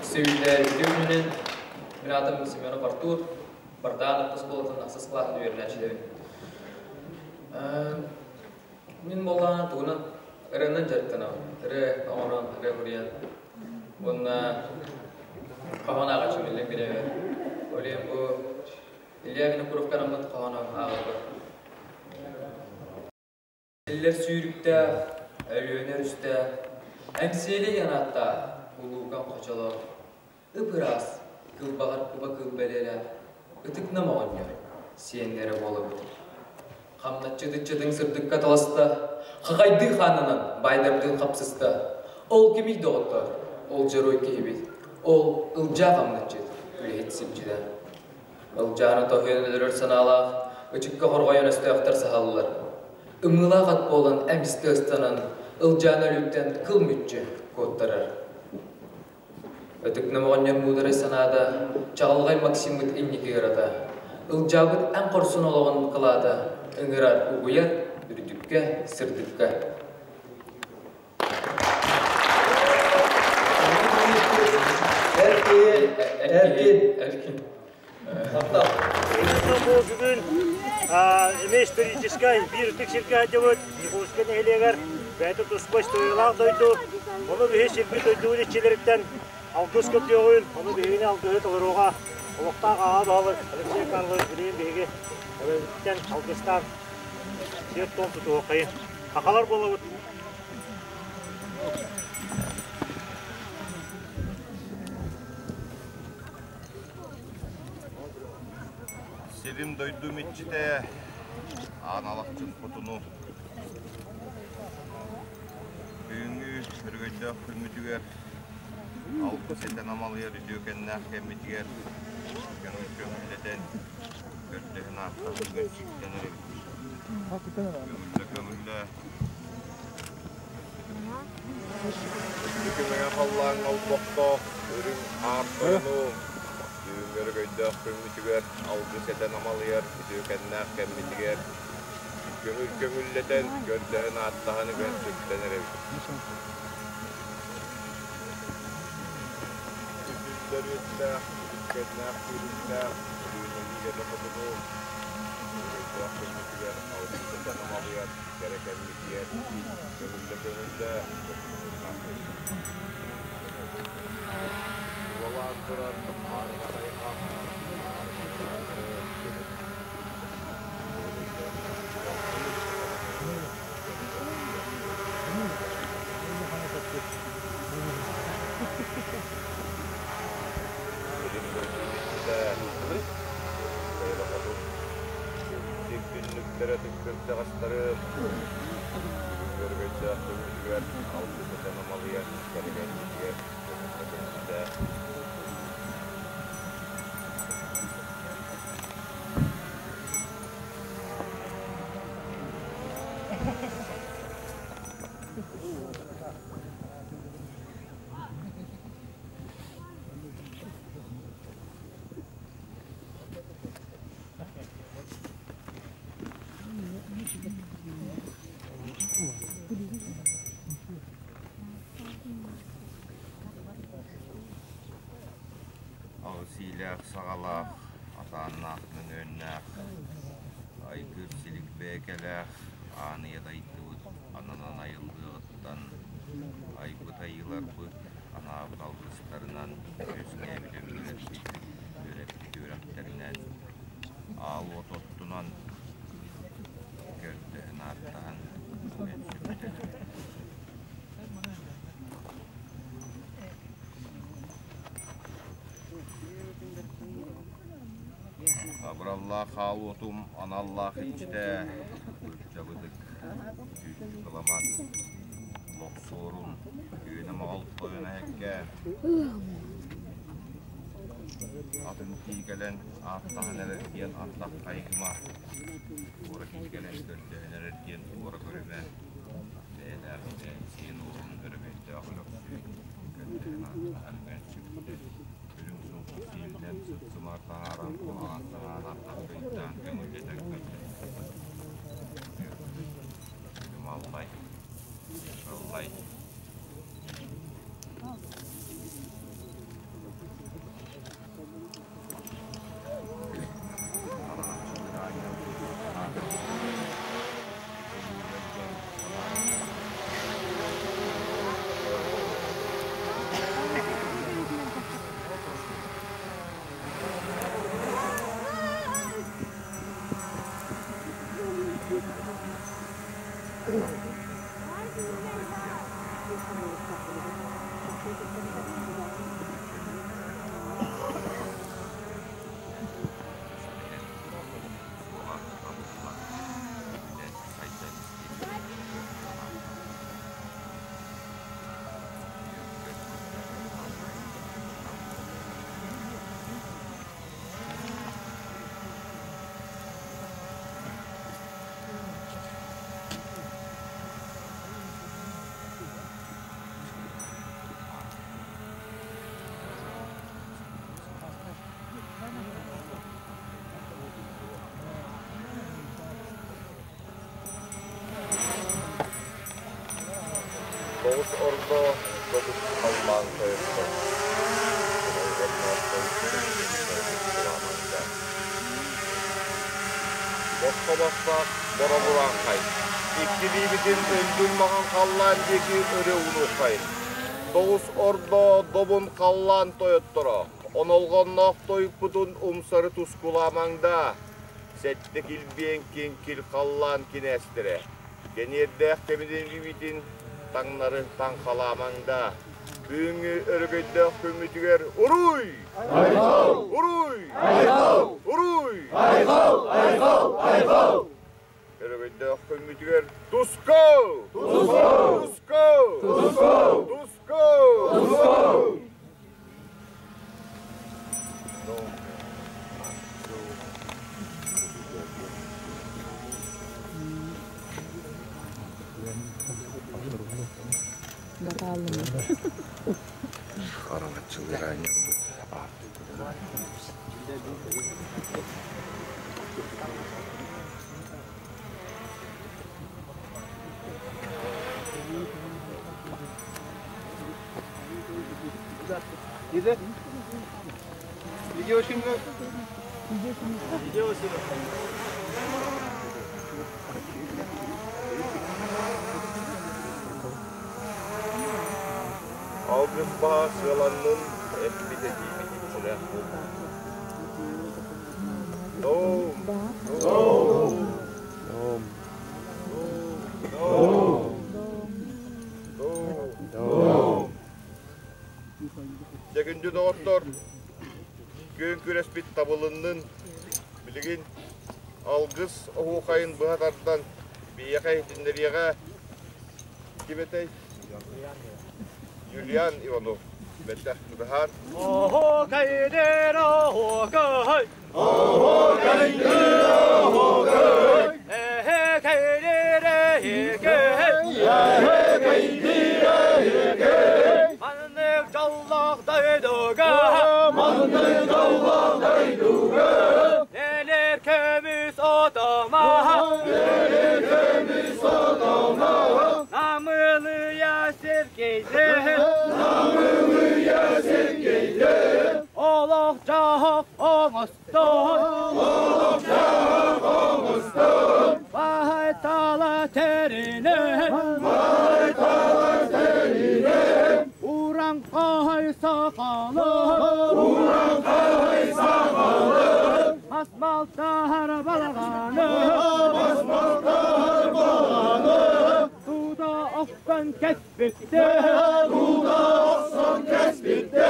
Үсүһүнэн күнүнэн мин аатым Семенов Артур, Бардаан орто оскуолатын ахсыс кылааһын үөрэнээччилэбин. Мин буоллаҕына тугунан ырыанан дьарыктанабын. Ырыа оҥорон, ырыа суруйан. Уонна хоһоон ааҕааччы биллэн бирэбэр. Ол иһин бу Илья Винокуровка анаммыт хоһоону ааҕарбар. Иллэр сүүрүктээх, Өлүөнэ өрүстээх, Эҥсиэли диэн ааттаах улуукан хочолоох, ып-ыраас, кылбаҕар кыба кыыл бэлиэлээх Ытык Нам оҕонньор сиэннэрэ буолабыт. Хамначчыт ыччатыҥ сырдыкка таласта, хахайдыы хааннанан баайдардыын хапсыста. Ол кимий доҕоттоор, ол дьоруой киһибит, ол Ылдьаа хамначчыт, үлэһит симдьитэ. Ылдьааны тоһуйан өлөрөр санаалаах, ычыкка хорҕойон өстөөхтөр саһаллар. Ымыылаах ат буолан эмискэ ыстанан, Ылдьааны өлүүттэн кыл мүччү куоттарар. Ытык оҕонньор муударай санаата, чаҕылҕай Максиммыт инники ырата, Ылдьаабыт эн хорсун олоҕун кылаата, ыҥырар, угуйар үрдүккэ, сырдыкка. Эркин, Эркин. Бу бүгүн эмиэ историческай биир ытык сиргэ сылдьабыт Якутскай нэһилиэгэр бэйэтэ туспа историялаах дойду. Ону биһи сирбит дойдубут иччилэриттэн алгыс көрдүөҕүн, ону биһигини алгыһы толоруоҕа. Олохтоох аҕа баһылык Алексей Карлович билигин биһиги эбэбититтэн алгыстаах сиэр-туом тутуһуоххайын. Сахалар буолабыт. Сирим дойдум иччитэ Аан Алахчын хотуну Бүгүҥҥү өрөгөйдөөх күммүтүгэр алгыс этэн амалыйар үтүөкэннээх кэммитигэр көҥүл көҥүллэтэн көрдөһөн ааттаһан үҥэн эрэбит. Көҥүллэ көҥүллэ Үрдүкү мэҥэ халлааҥҥа олбохтоох үрүҥ аар тойону Түүҥҥү өрөгөйдөөх күммүтүгэр алгыс этэн амалыйар үтүөкэннээх кэммитигэр көҥүл көҥүллэтэн, көрдөһөн ааттаһан үгэн сүктэн эрэбит. Үтүллэр үөттээх, үтүккэннээх күүрүктээх, Өлүөнэлиир хотугу өрөгөйдөөх күммүтүгэр алгыс этэн амалыйар кэрэ кэммитигэр көҥүллэ-көҥүллэ Тулалаан турар аарыма тайҕа, аарыма Түннүктэрэ түккүрдэҕастарын бүгүҥҥү өрөгөйдөөх күммүтүгэр алгыс этэн амалыйар кэрэгэнньитигэр көмүллэтэ Аҕыс саҕалаах, атааннаах мөҥүөннээх, айгыр силик бээкэлээх аан ийэ дайдыбыт ананан айыллыаҕыттан айбыт айыыларбыт анаабыт алгыстарынан үөскээбит өбүгэлэрбит үөрэппит үөрэхтэринэн аал уот оттунан көрдөһөн ааттаһан үҥэн Абыраллаах хаал уотум аналлаах иччитэ Ырдьабыдык Түүтү кыламан Лохсуорун Күөнэ моҕол тойон эһэккэ Атын кии кэлэн ааттаһан эрэр диэн ардах хайгыма Туора кии кэлэн көрдөһөн эрэр диэн туора көрүмэ Бэйэлээх сиэн уолун өрөгөйдөөх өлөксүй көрдөһөн ааттаһан үҥэн Үрүҥ сылгы сиэлинэн сыт-сымар таһааран куһаҕан санааны ардахтыйдаан көҥүллэтэн көрдөстө. Маллай, Шаллай. Тоҕус ордо тобус халлаан тойоттор Босхо бастаах боробулааххай, иккилиибитин өлгүн маҕан халлаан диэки өрө уунуоххайын. Тоҕус ордо добун халлаан тойотторо. Онолҕонноох тойукпутун умсары тускулаамаҥ даа, сэттэ килбиэн киҥкил халлаан кинээстэрэ, кэниэрдээх кэминиргибитин таҥнары таҥхалаамаҥ даа, бүгүҥҥү өрөгөйдөөх күммүтүгэр уруй! Айхал! Уруй! Айхал! Уруй! Айхал! Айхал! Айхал! Өрөгөйдөөх күммүтүгэр туску! Туску! Туску! Туску! Туску! Туску! Алгыс баҕа сыаланнын эппит этиибит иччилээх буоллун. Ноом! Ноом! Ноом! Ноом! Дьэ күндү доҕоттор, күөн күрэспит табылыннын, билигин алгыс оһуохайын быһа тардан биһиэхэ иһитиннэриэҕэ ким этэй? Юлиан Иванов бэртэх быһаар. Оһуокайдыр оһуокай. Оһуокайдыр оһуокай. Эһэкэйдир эһэкэй. Эһэкэйдир эһэкэй. Маннык дьоллоох дойдуга. Маннык дьоллоох дойдуга. Нэлэр көмүс отома. Нэлэр көмүс отома. Намылыйа сэргэйдэ. Намылыйа сэргэйдэ. Олох-дьаһах оҥостон. Олох-дьаһах оҥостон. Баай-тала тэринэн. Баай-тала тэринэн. Уран-хай сахалы. Уран-хай сахалы. Мас-малтар балаҕаны. Мас-малтар балаҕаны. Тута охсон кэспиттэ. Тута охсон кэспиттэ.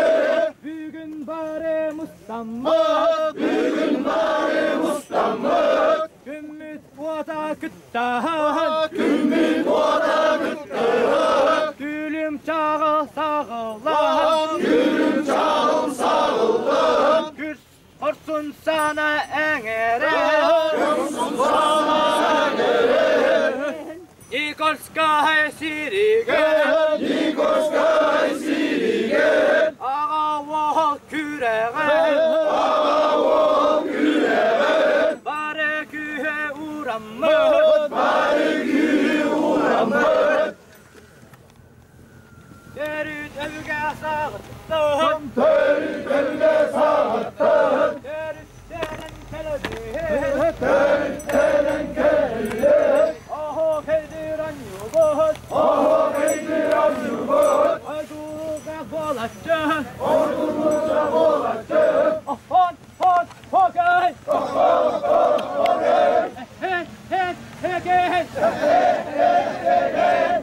Бүгүн бары мустаммыт. Бүгүн бары мустаммыт. Күммүт уота кыттаһан. Күммүт уота кыттаһан. Күлүм чаҕыл саҕыллан. Күлүм чаҕыл саҕыллан. Күр хорсун сана эҥэрэ. Хорсун сана эҥэрэ. Никольскай сиригэр. Никольскай сиригэр. Аҕа уол күрэҕэр. Аҕа уол күрэҕэр. Бары күүһү уураммыт. Бары күүһү уураммыт. Төрүт өбүгэ саҕыттан. Төрүт өбүгэ саҕыттан. Төрүттэнэн кэлэбиһит. Төрүттэнэн кэлэбиһит. Оһо кэйдир анньубут. Оһо кэйдир анньубут. Ойдуруга буолаччы. Ойдуруга буолаччы. Охон, хон, хокей. Охон, хон, хокей. Хет, хет, хекей.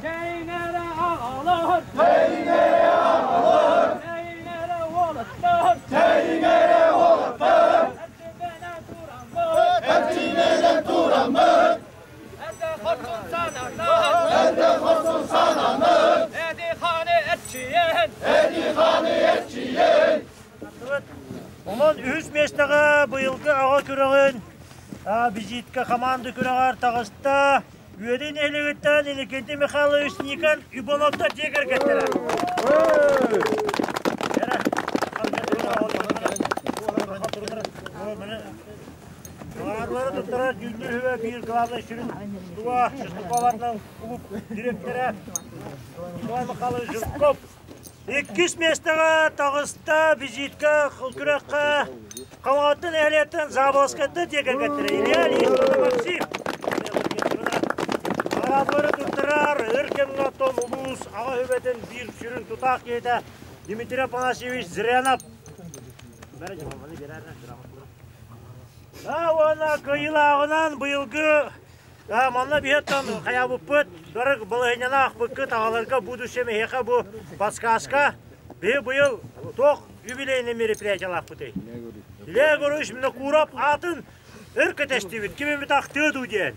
Тэйнэрэ аҕалар. Тэйнэрэ аҕалар. Тэйнэрэ уолаттар. Тэйнэрэ уолаттар. Эрчимнэнэн тураммыт. Эрчимнэнэн тураммыт. Эрдэ хорсун сананан. Эрдэ хорсун сананан. Эти-хааны эрчийэн. Эти-хааны эрчийэн. Онон үһүс миэстэҕэ быйылгы аҕа күрэҕин визитка команда күрэҕэр таҕыста. Үөдүй нэһилиэгиттэн Иннокентий Михайлович Никон Ивановтар дьиэ кэргэттэрэ. Баарлары туттарар дьүүллүүр сүбэ биир главный сүрүн туга Шестаков клуб директора Николай Михайлович Жирков. Иккис миэстэҕэ таҕыста визитка күрэххэ Хамаҕаттан нэһилиэктэн Заболоцкайтан дьиэ кэргэттэрэ Илья Ильич уонна Максим. Араадылары туттарар өр кэмҥэ оттон улуус аҕа сүбэтин биир сүрүн тутаах киһитэ Дмитрий Афанасьевич Зырянов. Уонна кыайыылааҕынан быйылгы манна биһиэттэн хайаабыппыт бары балаһыанньаны аахпыккыт аҕаларга будущее эһиэхэ бу подсказка биһи быйыл туох юбилейный мероприятиялаахпытый Илья Егорович Винокуров аатын өр кэтэстибит ким эмит ахтыа дуу диэн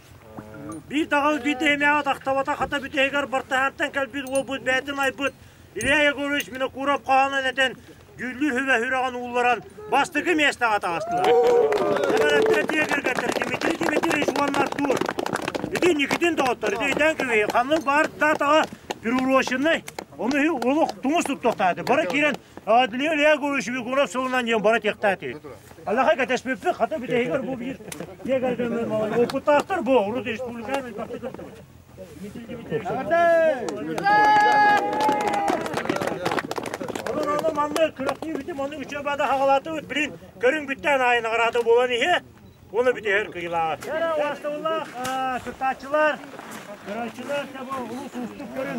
биир даҕаны биир тэһимэҕэ тахтабатах хата бүтэһигэр Бартаһаантан кэлбит уолбут бэйэтин айбыт Илья Егорович Винокуров хоһоонун этэн дьүүллүүр сүбэ сүрэҕин уулларан бастакы миэстэҕэ таҕыстылар. Эбэрэттэр тиэгиргэттэр Дмитрий Дмитриевич уонна Артур. Ити Никитин доҕоттор, ити өйдөөн кэбиһи, ханнык баар датаҕа приуроченный, ону олох тумус туттуохтааты. Бары киирэн Илья Егорович Вигунов сылынан диэн бара тиэхтаати. Аллаха кэтэспиппит, хата бүтэһигэр бу биир тиэгэргэммит опыттаахтар бу, урут республиканы элбэхтик кыттыбыт. Онон ону манны күрэхтии бүтүм, ону үчүгэй хаҕалаатыбыт, билин көрүҥ бүттээн аайы наҕараада буолан иһэ, уону бүтүһэр кыйылааҕа. Убаастабыллаах кыттааччылар, көрөөччүлэр, бу улус уустук көрүҥ,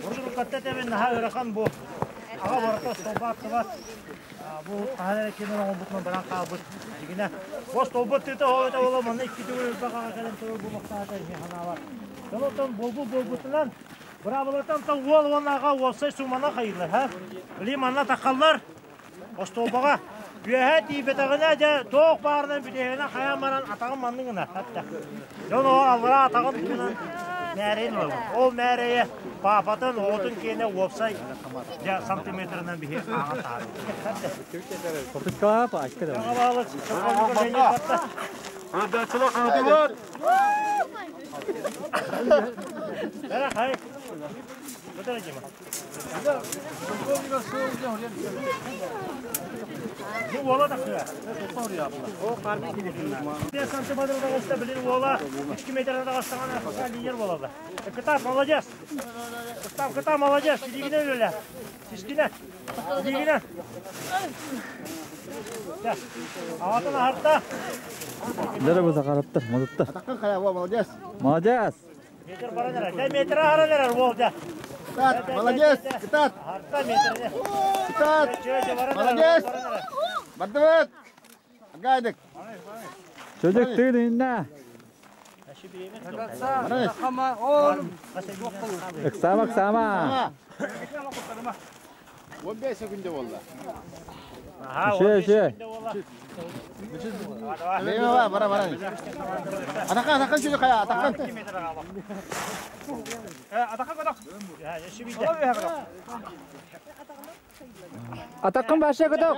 уруккатта тэбин наһаа ыарахан бу. Аҕа барыта столбааттыбат. Бу хаһан эрэ ким оҥорбутунан баран хаалбыт. Дьигинэ, бу столбут тыыта оҕото буола манна икки төгүл элбэх аҕа кэлэн турар буолуохтаата иһи санаабар. Онон буолбут буолбутунан быраабылатан та уол уонна аҕа уопсай сумманан хайыылар, ха? Били манна таххаллар остуолбаҕа үөһэ тиийбэтэҕинэ дьэ туох баарынан бүтэһигинэн хайаан баран атаҕын маннык гына хатта. Дьон оҕо аллараа атаҕын туһунан мээрэйин ылабыт. Ол мээрэйэ паапатын оҕотун киэнэ уопсай дьэ сантиметрынан биһи ааҕан таһаарабыт. Бу уола тахсыа. Сантиметр таҕыста, билин уола 2 метр таҕыстаҕына лидер буолаллар. Кытаат, молодец! Кытаат, кытаат, молодец! Илиигинэ үлэлэ. Сискинэ. Илиигинэ. Аҕатын аһарта. Дара бу сахараттар, молодец. Молодец. Молодец. Метр баран эрэр. Дэ метр аһаран эрэр уол дэ. Кытаат, молодец, кытаат. Аһарта метрне. Кытаат, молодец. Бардыбыт. Агайдык. Çocuk tığın inna. Ыксаама, ыксаама. 15 секунда болла. Үшө, үшө. Бара, бара. Атақан, атақан şöyle kaya, атақан. Атаққын баша көтөк.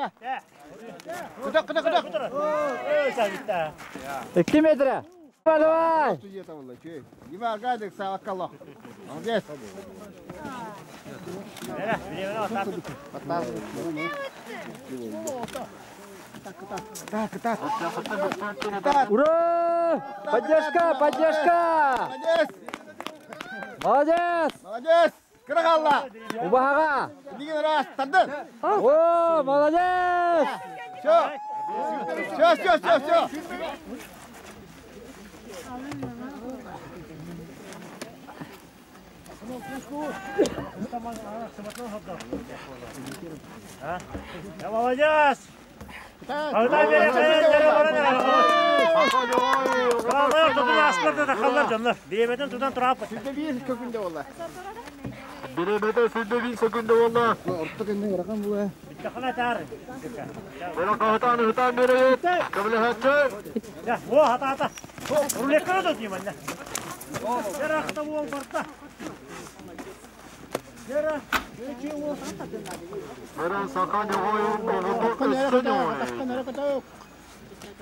Көтөк, көтөк, көтөк. 2 метр. Давай. Молодец. Ура! Поддержка, поддержка! Молодец! Молодец! Молодец! Кырағалла! Убаға! Деген раз, тардын! О, молодец! Все! Все, все, все, все! Молодец! Биремеден тудан турап. Сүрдө бир көкүндө болла. Биремеден сүрдө бир секунда болла. Орто кенде ракам була. Битахана тар. Бера кахтан хытан берет. Кабылы Я, о, хата хата. Рулетка да деймін. Бера хата ол барта. Бера, Бера сахан йогой огото көстөнө.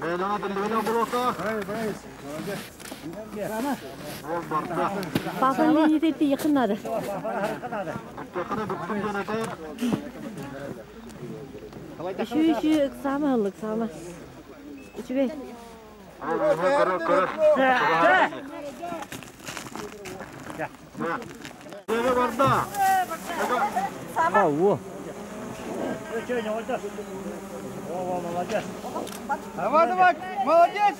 Мейлана дилбене бурота. Ол барта. Папа не dedi yakınladı. Şu şu ıksama ıksama. Үчүгэй. Ау. Давай, давай, молодец,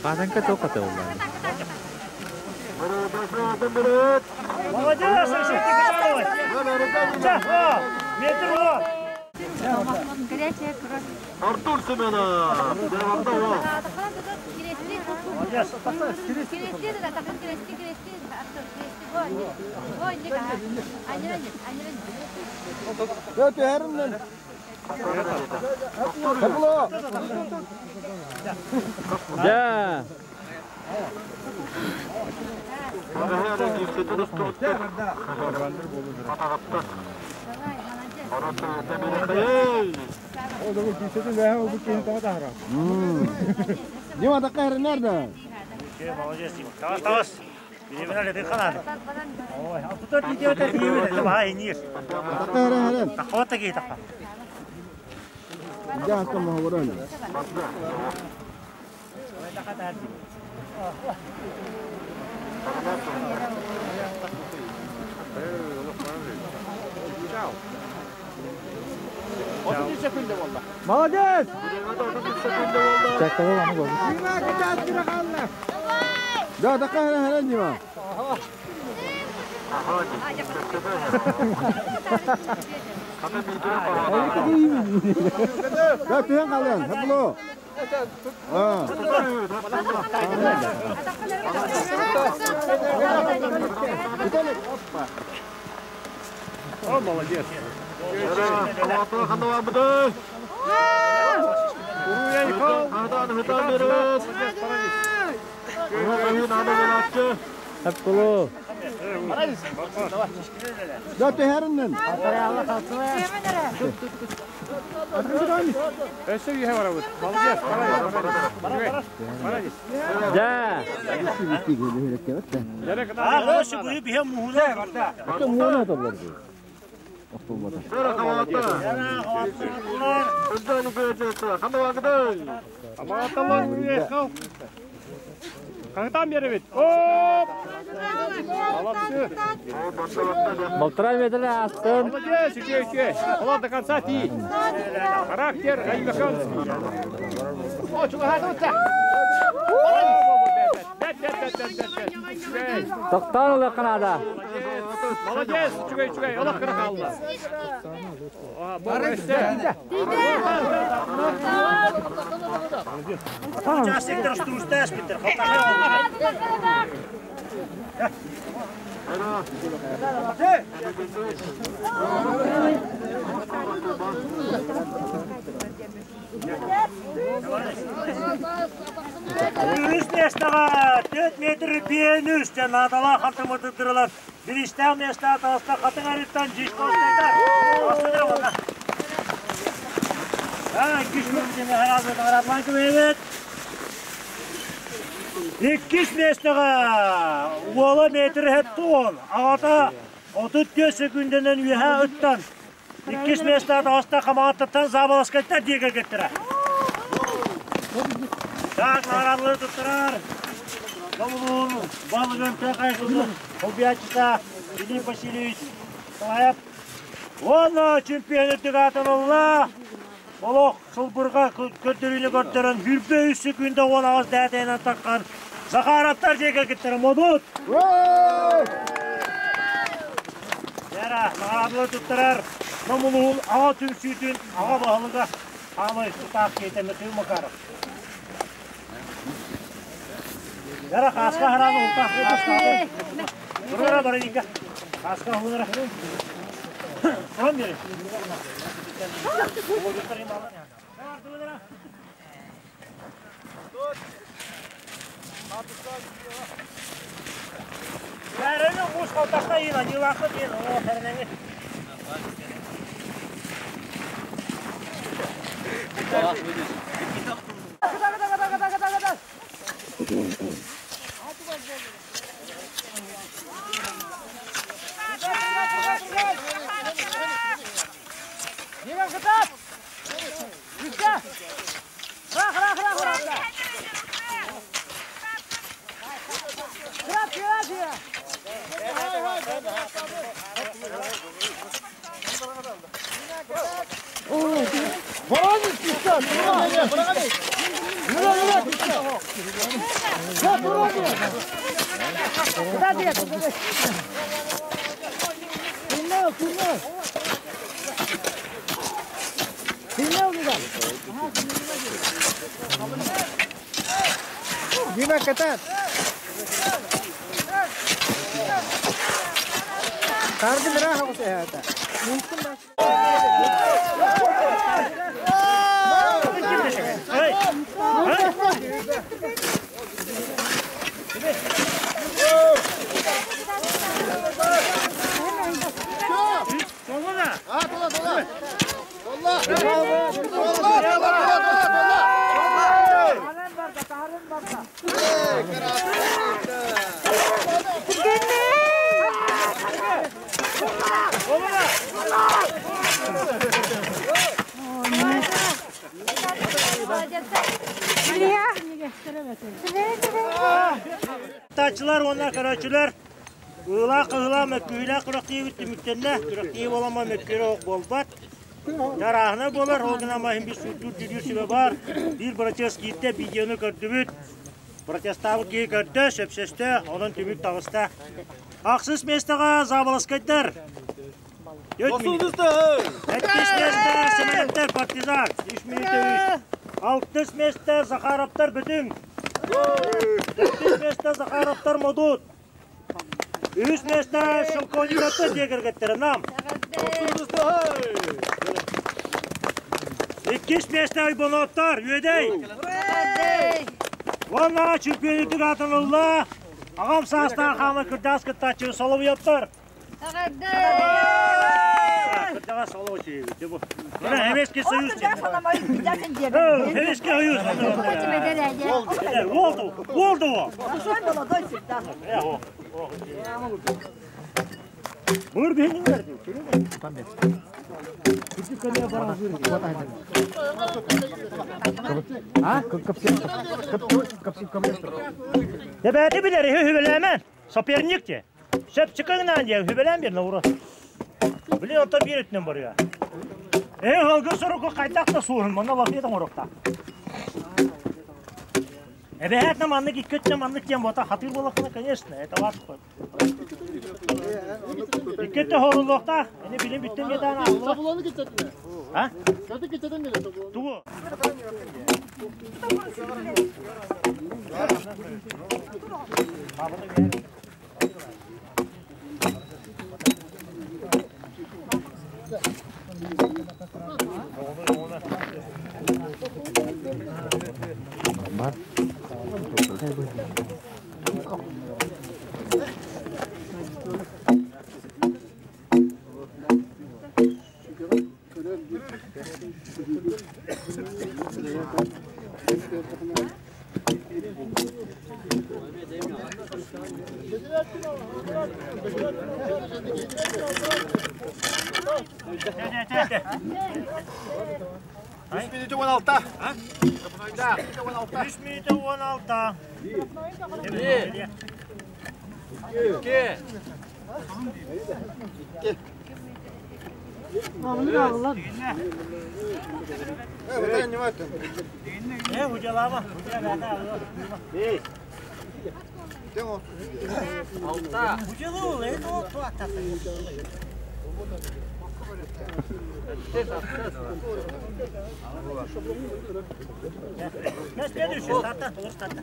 Пасанка только ты Молодец, Метр Горячая кровь. Артур Семенов! Да. Дима, такая nerede? Молодец, Дима. Тавас, тавас. Ой, а тут идет это не Молодец! Да, такая херен, Дима. Да, ты қалан, хапыло. А. О, молодец. Хапыло. Да, ты хереннен. Да. А, лошадь, вы бьем муна. Қаңтан бері Оп! Молодцы! Полтора метра астын. Молодец, үчей, үчей. Олар до конца ти. Характер аймаканский. О, чулахаты ұтса! Тоқтан олы қанада. Молодец, чугай, чугай. Олар қырық алды. Участниктер ұстырусташ бітір. Үс местаға 4 метр пенүс надала хантымытыдырылар. Bir iştah mesta tağısta katın arıttan ciş kostaylar. Aslıdır valla. Ha, güç mümkün herhalde Araplan evet. İki mestağa uvala metr hep ton. Ağata 34 sekündenen ühe ötten. İki mesta tağısta kamaаттан zabalaskaytlar diye gettire. Так, нарадылы туттарар. Домулун, балыгын тақайғызын, Хубиячыта, Филипп Васильевич, Талаев. Оны чемпион өттік атанылла. Олық сылбырға көттеріні көттерін, хүрбе үш секунда он ағыз дәтейінен таққан Захаровтар жеке кеттері модут. Яра, нарадылы туттарар. Домулун, аға түмсүйтін, аға бағылыға, Амай тұтақ кейті Михаил Макаров. Яра хаска харан улта хаска. Бурара барынка. Хаска хунара. Сон бери. Ярыны муж қалтақта ена, не уақыт ена, о, хәрнәңе. Дима, катат. Кардын раха это. Тачылар уонна көрөөччүлэр ыылаах кыһылаах мөккүһүүлээх күрэхтиибит түмүктэннэ. Күрэхтии буолама мөккүөрэ ох буолбат. Дарааһына буолар, ол гынан иһин биир сууттуур дьүүллүүр сүбэ баар. Биир бырачыас киирдэ, видеону көрдүбүт. Протестаабыт киһи көрдө, сөпсөстө, онон түмүк таҕыста. Ахсыс миэстэҕэ Заболоцкайдар. Сэттис миэстэ Семеновтар Партизан. Үс мүнүүтэ үс. Алтыс миэстэ Захаровтар Бөтүҥ. Төрдүс миэстэ Захаровтар Модут. Үһүс миэстэ Шелковниковтар дьиэ кэргэттэрэ Нам. Иккис миэстэ Ойбоноттар Үөдэй. Уонна чемпионнук аатырылла аҕам саастаах хаама кырдьаҕас кыттааччы Соловьевтар. Кырдьаҕас Соловьев бу. Советский Союз. Советский Союз. Уолду, уолду. Buyur beni verdi. Дебәти билер, хүбеләмен. Соперник те. Сөп чыкыңнан дия, хүбелән бир лаура. Биле онтон бир өтүнөн барıyor. Э, алгы соруку кайтак та суурун, мана лафетен орокта. Эбэһээт маннык икки өттүнэн маннык диэн буота хатыыр буоллаххына, конечно, это ваш ход. Икки өттө хооруллуохтаах. Эни билин бүттүн диэтээн аалла. А? Тугу? Үс мүнүүтэ он алта. Үс мүнүүтэ он алта. Икки. Икки. Э, удалама. Алта. Удалу, это вот так. Я следующий, старта, старта.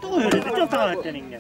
Тугу өрөтө жол таҕалаттан иҥҥэ.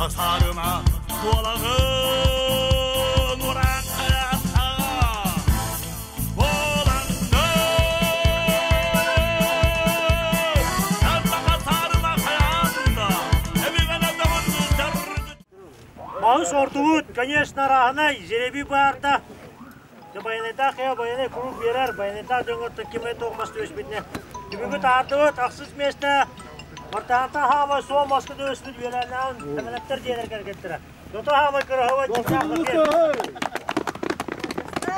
Хасарыма туолаҕын уран хайаата Маһы сортубут, конечно, арааһынай, жеребий баарда. Байанайдаах я байанай куруук биэрэр, байанайдаах дьоҥҥо ким туох мас түөспүтүнэ. Түмүгү таһаардыбыт, ахсыс миэстэ Мартаанта хаамай суол маска түөспүт үөлээннээн Сэмэнэптэр диэнэр кэргэттэрэ. Тото хаамай кыраһабай дьиҥнээх лакет.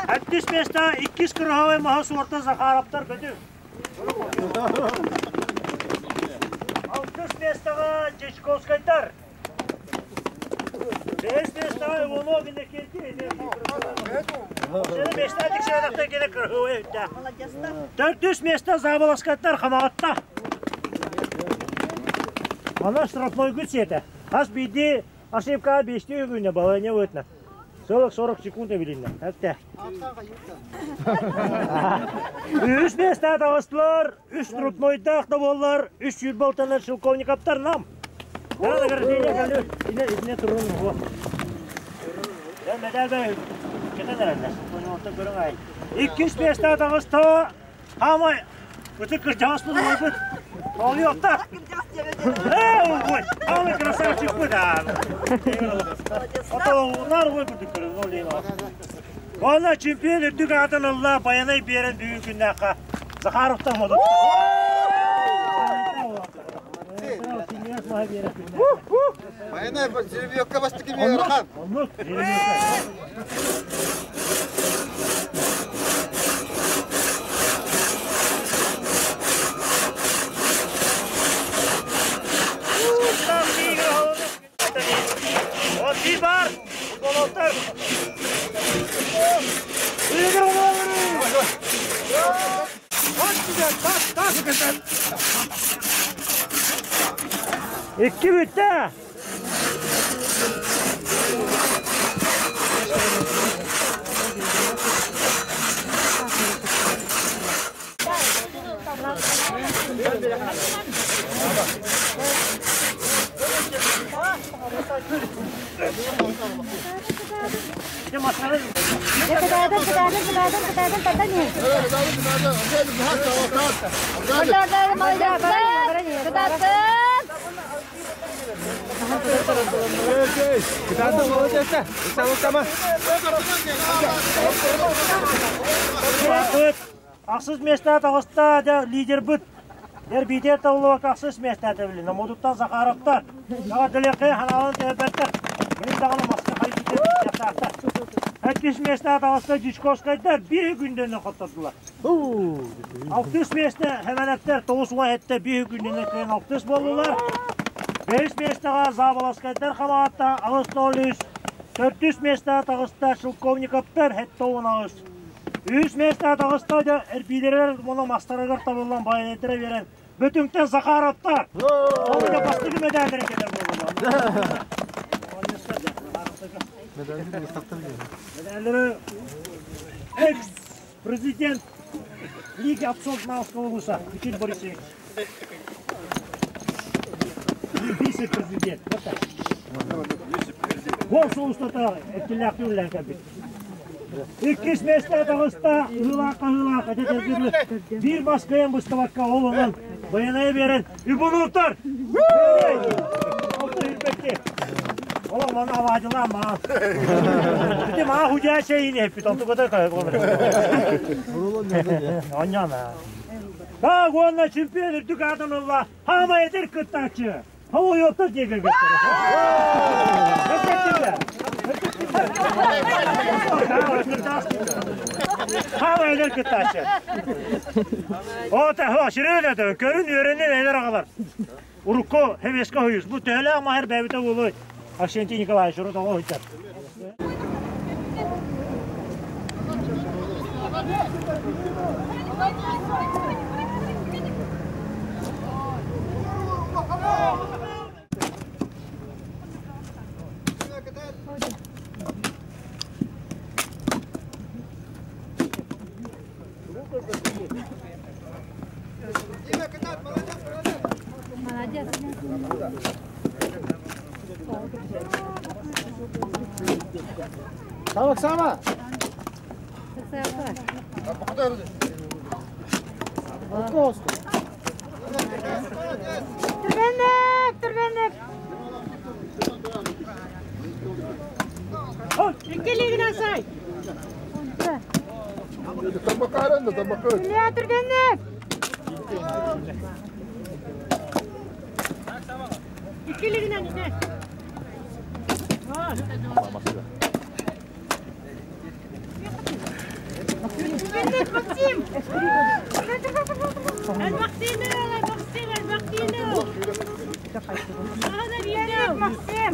Сэттис миэстэ иккис кыраһабай маһа суорта Захаровтар Бөтүҥ. Алтыс миэстэҕэ Дьячковскайдар. Бэһис миэстэҕэ Иванов Иннокентий. Миэстэ тиксибэтэхтэр кэлэ кыраһыабай өйдөөх. Төрдүс миэстэ Заболоскайдар Хамаҕатта. Ана штрафнойгут сиэтэ. Хас биирдии ошибка биэстии үгүнэ балайня выытна. Целых 40 секунд билиннэ. Әтте. Үс миэстэ таҕыстылар, үс труднойдаах да буоллар, үс сүүрбэ алтанар шелковниковтар нам. Награждение кэллэ. Ine итine турун бу. Медаль бай кетен эрэллэр. Көрүҥ ай. Иккис миэстэ таҕыста Хамай ытык кырдьаҕаспыт уойбут. Олуйуохта. Ээ, ой, хамай красавчикпыт аа. Ото наар ой курдук көрүҥ ол диэн. Уонна чемпион үрдүк аатын ылла Байанай биэрэн бүгүн күннээххэ Захаровтан модут. Байанай жеребьевка бастакы миэрэхан. Оннук, Вот bir бар, футболистар. Икки бүттэ. Ахсыс миэстэ таҕыста дьэ лидербыт. Дэр биитэ табыллыбакка ахсыс миэстэ тэбилиннэ. Модуттан Захаровтар. Саҕа дэлиэххэ ханаалан тэбэттэр. Билин даҕаны маска хайдытыахтаахтар. Сэттис миэстэ таҕыста Дьячковскайдар биир күндэнэн хоттордулар. Алтыс миэстэ Хэмэнэптэр 97 биир күндэнэн кыайан алтыс буоллулар. Бэһис миэстэҕэ Заболоцкайдар Хамаҕатта 8-0-3. Төрдүс миэстэҕэ таҕыста Шелковниковтар 7-18. Үс миэстэҕэ таҕыста дьэ эрбиилэригэр уонна мастарыгар табыллан байанайдара биэрэн Бөтүҥтэн Захаровтар! Ол да бастакы мэдээллэрин кэтэр буоллулар. Медаллары экс-президент Лиги отцов Намского улуса Михаил Борисович. Вице-президент. Вот так. Гол соустата эткилээхти үллээн кэлбит. Иккис миэстэ таҕыста ыһыылаах-хаһыылаах этэ биир бас кыайан быстыбакка ол онон байанайа биэрэн Ибунуттар! Олох маны алаадьылаан маа. Ити маа худьаа чэйин эппит, онтуката Онньона. Так, уонна чемпион үрдүк аатын ылла хаамай эдэр кыттааччы. Холуйуоттар диэки Хаамай эдэр кыттааччы. Ота, сүрүн көрүн үөрэнин эдэр аҕалар. Урукку Хевеска хойус. Бу төһөлөөх маһыр бэйбитэ буолуой? Арсентий Николаевич урут оҕо сылдьар. Сама, сама. Түргенлек, түргенлек. Иккилигин асай. Илья, түргенлек. Иккилигинен ине. Түргенлек, Максим. Максим, Максим, Максим. Түргенлек, Максим.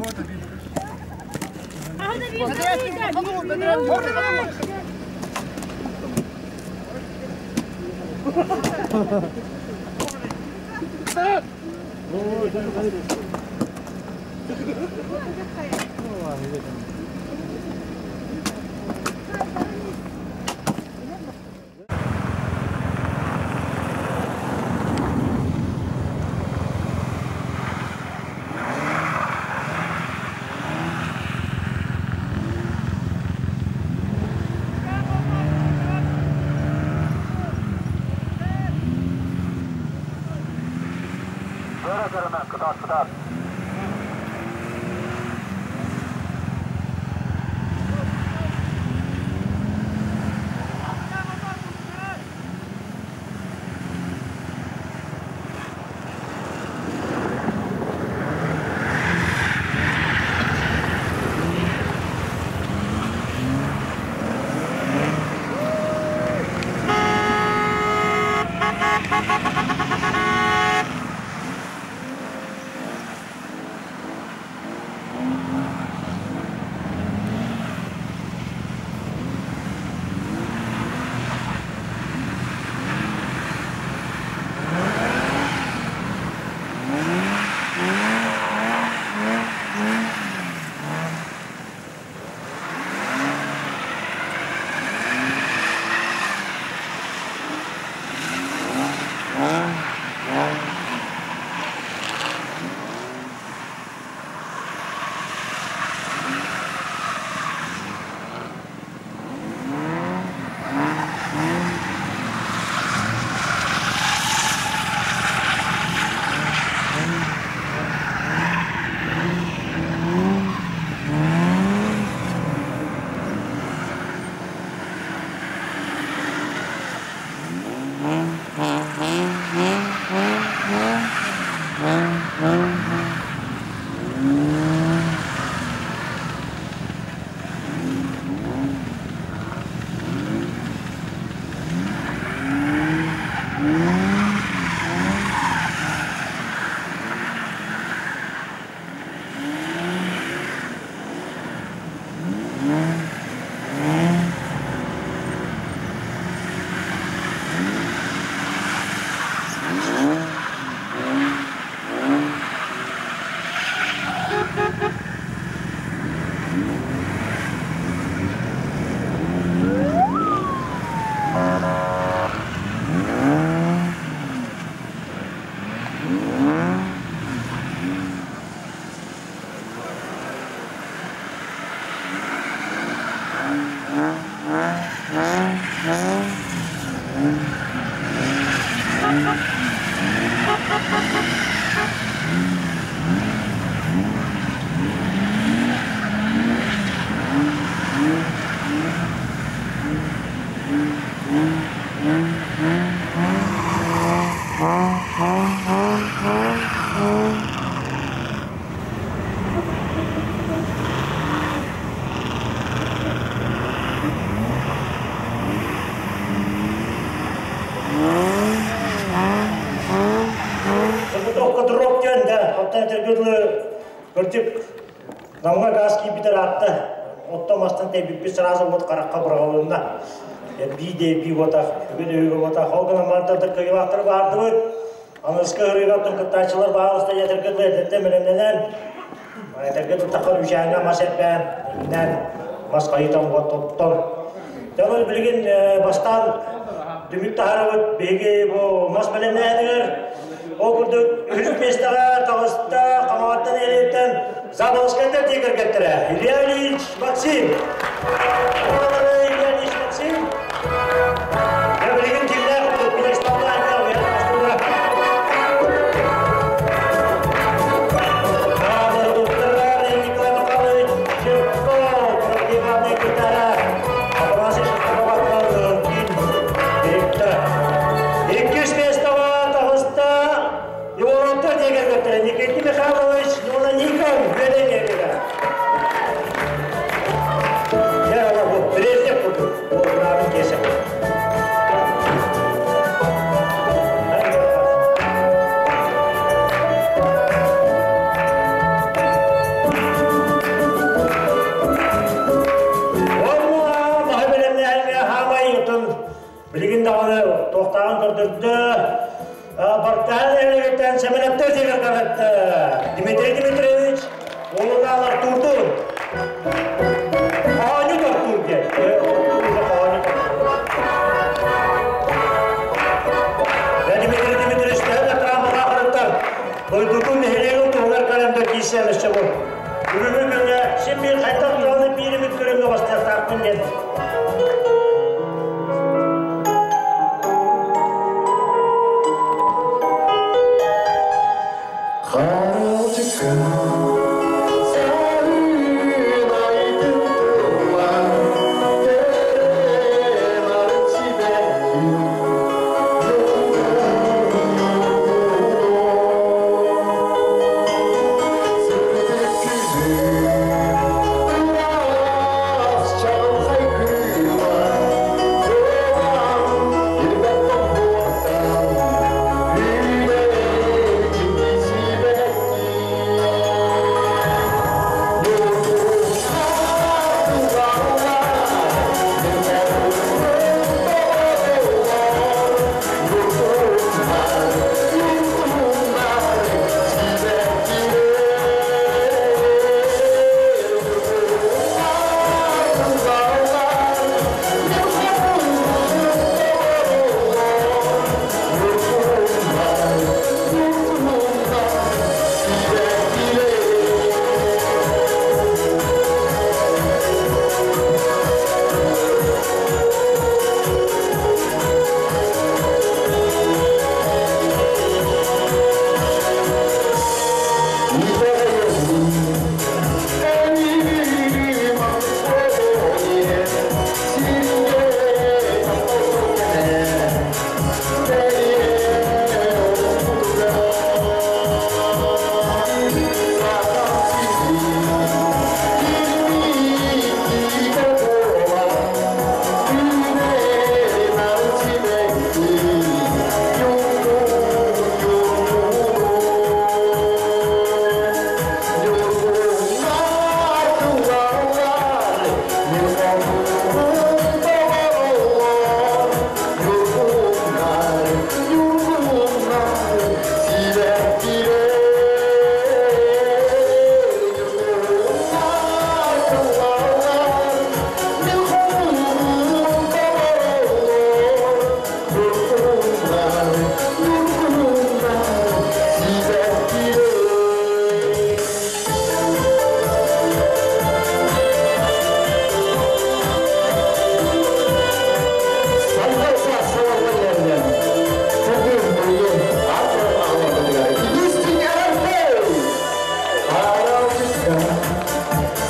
Намга газ кийбитер атта, отто мастан тэбиппит сразу вот каракка быргалынна. Би де би отах, үгү де үгү отах. Ол гына мартарда кыйлактыр бардыбыт. Аныскы ырыгаттын кыттаачылар баалыста ятыргыдлы эдетте мелемненен. Этерге тутакар үжәңе мас эппен, инен мас кайытан вот тоттор. Тәңір билген бастан дүмүк тахарыбыт беги бу мас мелемненер. Ол күрдүк үс местага тагыста камаваттан элеттен Заболоцкайдар дии кэргэттэрэ Илья Ильич Максим. Илья Ильич Максим. Билигин киллээх Иккис миэстэҕэ таҕыста Егоровтар дьиэ кэргэттэрэ Никита Михайлович Никон Үөдэй нэһилиэгэ. Дьэ, бу Брежнев курдук буолбураабын киэсэ. Маһы бэлэмнээһиҥҥэ хаамай отун билигин даҕаны туохтааҕын көрдөрдө. Бартаан нэһилиэгиттэн Сэмэнэптэр дьиэгэр кэлэтте. Дмитрий Дмитриевич уолунаан Артурдуун. Хоһоонньут Артур диэн. Хоһоонньут Дмитрий Дмитриевич төһө да травмалаах ырыттар дойдутун нэһилиэгин туһугар кэлэн да киирсэн өссө бу. Бүгүҥҥү күҥҥэ син биир хайдах даҕаны биир эмит көрүҥҥэ бастыахтаахпын диэн. Харалчыкка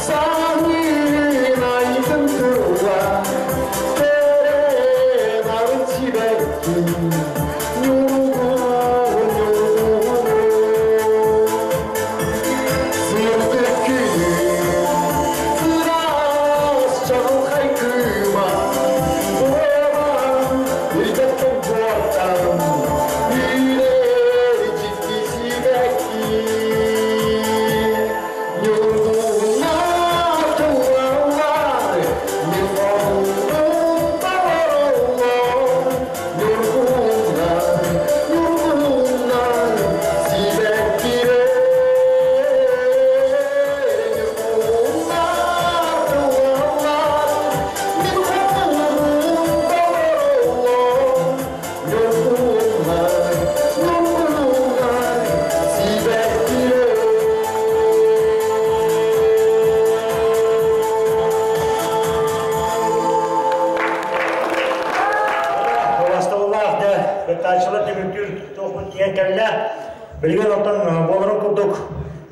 сарыын айтын тыллан, кэрэ нарын сибэкки. кыттааччылар түмүктүүр туохпут тиийэн кэллэ. Билигин онтон буоларын курдук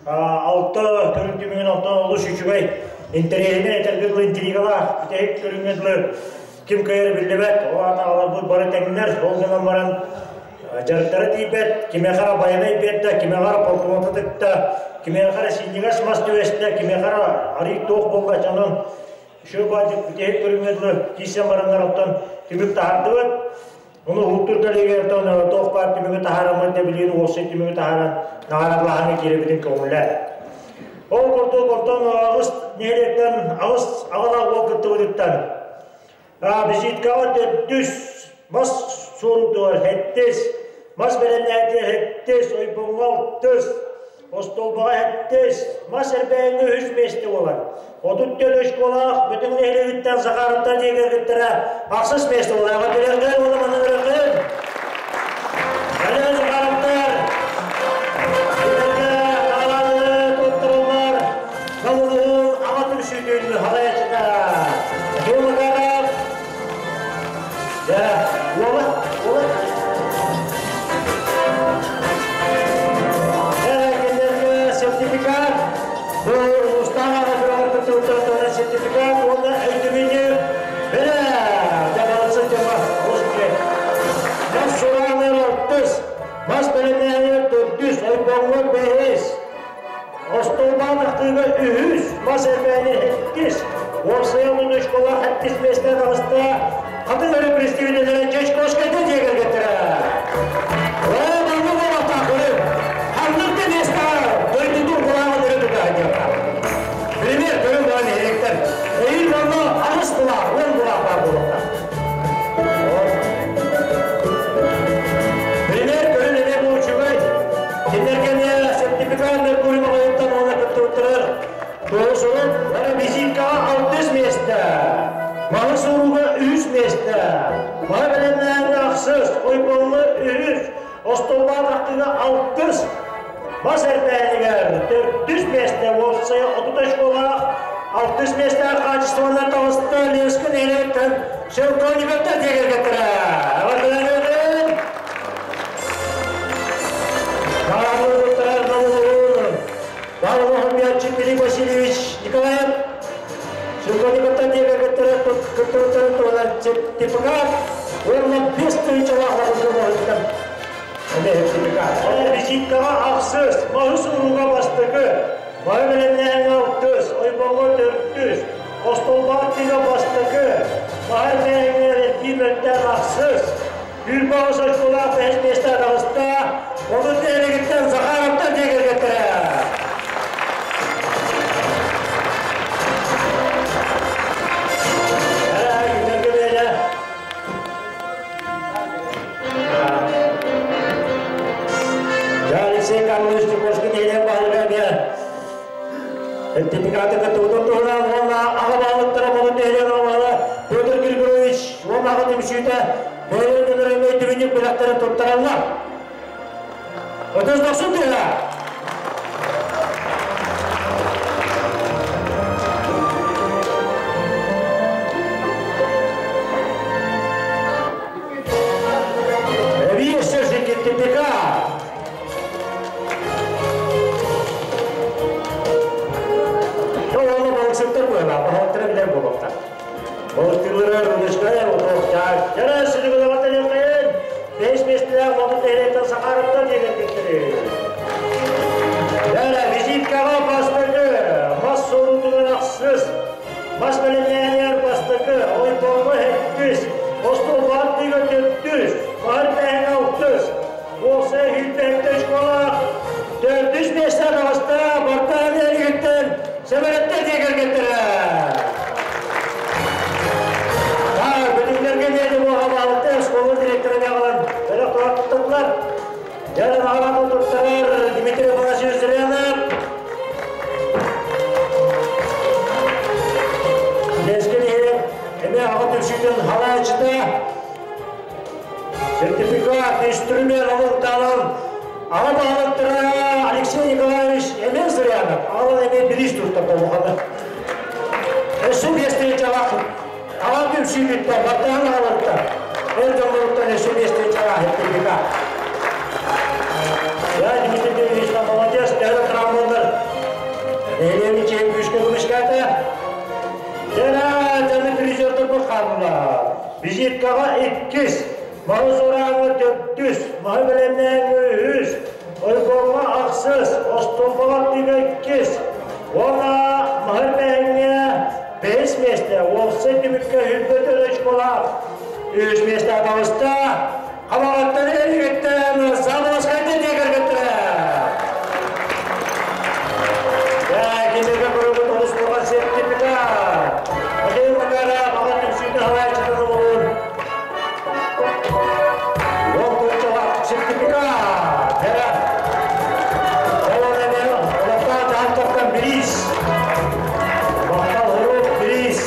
алта көрүҥ түмүгүн онтон олус үчүгэй интэриэһинэй этэргэ дылы интригалаах бүтэһик көрүҥҥэ дылы ким кыайара биллибэт. Ол аата аҕаларбыт бары тэҥнэр. Ол гынан баран дьарыктара тиийбэт, кимиэхэ эрэ байанай биэрдэ, кимиэхэ эрэ полкуота тыкта, кимиэхэ эрэ синньигэс мас түбэстэ, кимиэхэ эрэ арыый туох буолла, дьонун үчүгэй баайдык бүтэһик көрүҥҥэ дылы киирсэн бараннар оттон түмүк таһаардыбыт. Ону уһуктуур кэлиигэр туох баар түмүгү таһаараммыт да билигин уопсай түмүгү таһааран наҕараадалааһыҥҥа киирэбитин көҥүллээ. Ол курдук оттон аҕыс нэһилиэктэн аҕыс аҕалаах уол кыттыбытыттан визиткаҕа төрдүс мас суорутугар сэттис, мас бэлэмнээтигэр сэттис, ойбоҥҥо алтыс, Остуолбаҕа сэттис, мас эрбээҥҥэ үһүс миэстэ буолар. 34 очколаах бүтүн нэһилиэгиттэн Захаровтар дьиэ кэргэттэрэ ахсыс миэстэ буолар. Эҕэрдэлиэххин уонна манныгырыаххын! Кэлэн Захаровтар! Кинилэргэ наҕарааданы туттараллар. Нам улууһун аҕа түмсүүтүн салайааччыта Михаил Макаров. Дьэ, уола, уола. Кинилэргэ сертификат, бу улуустаах аҕа күрэҕэр кыттыбыттар сертификат уонна өйдөбүнньүк бэрэ. Дьабалыксыт дьоно олус үчүгэй. Мас сураанар алтыс, мас бэлэмнээһинигэр төрдүс, ойбоҥҥо бэһис, Остуолбаан ахтыыга үһүс, мас эрбээни иккис, уопсайа уон школа сэттис миэстэ таҕыста. Хатын өрө представителлэрэ Чечковскайда дьиэ кэргэттэрэ. Оо, маннык буолуохтаах көрүҥ. Ханнык да миэстэҕэ дойдутун былааҕын өрө тута сылдьыахха. Пример көрүҥ баар нэһилиэктэр. Эйиил онно аҕыс былаах, 10 былаах баар буолуохтаах. Пример көрүн эмиэ бу үчүгэй. Кинилэргэ эмиэ сертификат Меркурий оҕойуттан уонна кыттыбыттарыгар туоһу Бары визиткаҕа алтыс миэстэ, маһы сурууга үһүс миэстэ, маһы бэлэмнээһиҥҥэ ахсыс, ойбоҥҥо үһүс, остуолбаат ахтыыга алтыс, бас эрбээнигэр төрдүс миэстэ, уопсайа 30 очколаах алтыс миэстээх хаачыстыбанан таҕыста Ленскэй нэһилиэгиттэн Шелковниковтар дьиэ кэргэттэрэ. Эҕэрдэлэниэҕин! Павлов Армияччик Филипп Васильевич Николаев Шелковниковтар дьиэ кэргэттэрэ кыттыбыттарын туһунан сертификат уонна 5000-лаах лабырга буолуттан эмиэ сертификат. Визиткаҕа ахсыс, маһы урууга бастакы, маһы бэлэмнээһиҥҥэ алтыс, ойбоҥҥо төрдүс, остуолбаҕа тыга бастакы, маһы эрбээһиҥҥэ эрэлтии мөлтөөн ахсыс, Сүүрбэ аҕыс очколаах бэһис миэстэ таҕыста. 30 нэһилиэгиттэн Захаровтар дьиэ кэргэттэрэ. Алексей Карлович Чукошкин нэһилиэк баһылыга эмиэ сертификаты кыттыбытын туһунан уонна аҕа баһылыктара Болот нэһилиэгин аҕа Петр Григорьевич уонна аҕа түмсүүтэ бэйэлэрин дьоннорун өйдөбүнньүк бэлэхтэрин туттараллар. 39 тыһа! Эбии өссө сертификат! Ол балыксыттар буолла, баһылыктара билэр буолуохтар. Балыктыыллара рудочкая отуохтаах. Дьара сүрүгүлэҕэ тэлиэххэйин, бэһис миэстэлээх Модут нэһилиэктэн Сахаровтар диэн кэлбиттэрин. Дьара визиткаҕа бастакы, мас суорутугар ахсыс, мас бэлэмнээһинигэр бастакы, ойбоҥҥо сэттис, остуолбаҕа тыыга төрдүс, баһар бээһиҥэ алтыс, Уопсай сүүрбэһиттэн школаах төрдүс миэстэ таҕыста Бартаан нэһилиэгиттэн Сэмэрэттэр дьиэ кэргэттэрэ. Бүтүннэргэ диэри буоха баалыкта школа директора аҕалан бөлөх туттардылар. Дьэ, наҕараада туттарар Дмитрий Афанасьевич Зырянов. Лескин иһин эмиэ аҕа түмсүүтүн халааччыта Сертификат, инструмент алыттаалан аҕа баһылыктара Алексей Николаевич эмиэ Зырянов, аҕалан эмиэ бириис туттарда улахана. Өссө биэстэн чалаах аҕа түмсүүтүттэн, баттаһан аҕаларыттан, эр дьонноруттан өссө биэстэн чалаах эттэ. иккис, маһы сурааҥҥа төрдүс, маһы бэлэмнээҥҥэ үһүс, ойбоҥҥо ахсыс, остуолбалар тыга иккис, уонна маһы бэһиҥҥэ бэһис миэстэ, уопсай түмүккэ үрбэт очколаах үһүс миэстэ таҕыста. Хамаҕаттан эригиттэн Саамаласкайда дьиэ кэргэттэрэ. Кинилэргэ көрөбүт олус улахан сертификат. Михаил Макаров аҕа түмсүүтэ салайааччытын олорун. Уол тыынчалаах сертификат. Эрэ. Ол эмиэ олохтоох дьаһалтаттан бириис. Махтал урук бириис.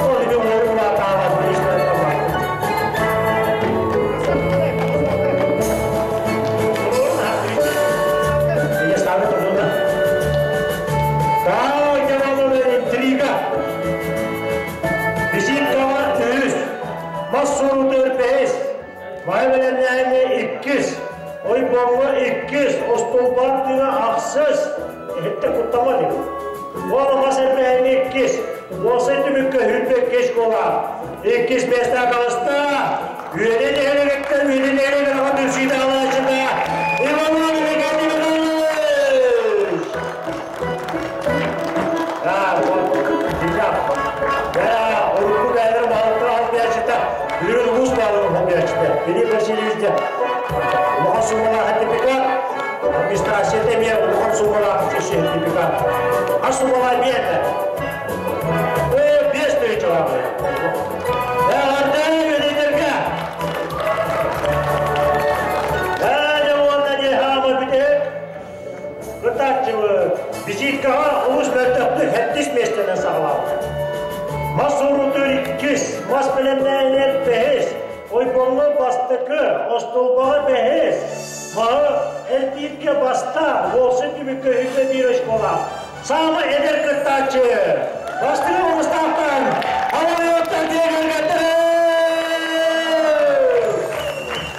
Ол ими уолу бириис Интрига. Визиткаҕа үһүс, мас суорутугар бэһис, май бэлэмнээһиҥҥэ иккис, ойбоҥҥо иккис, остуолбаҕа тыҥа ахсыс, иһиттэ куттама дии. Уола мас эрбэһиҥҥэ иккис, уопсай түмүккэ сүүрбэ иккис буолар. Иккис миэстэ таҕыста. Үөнэ нэһилиэгиттэн үөнэ нэһилиэгин аҕа түмсүүтэ алааччыта Иван Иванович Да, вот, сейчас. Да, урукку бэйэлэр баһылыктара холбуйааччыта, Бүрүн улуус баһылыгын холбуйааччыта. Филипп Васильевич дьэ улахан суумалаах сертификат, администрацията эмиэ улахан суумалаах сертификат. Хас суумалаах биэрдэ? 5 тысяча Эҕэрдэ үөрэтэргэ! Ээ, уонна дьэ хаама бүтэһик кытааччыбыт. Визиткаҕа олус мөлтөхтүк сэттис миэстэнэн саҕалаабыт. Мас уурутуур иккис, мас бэлэмнээһинэр бэһис, ойбоҥҥо бастакы, остуолбаҕа бэһис, маһы эргииргэ бастаан, уопсай түмүккэ үһүккэ биир очколаах. Саамай эдэр кыттааччы бастыҥы Мустаахтан Алайоттар дьиэ кэргэттэрэ!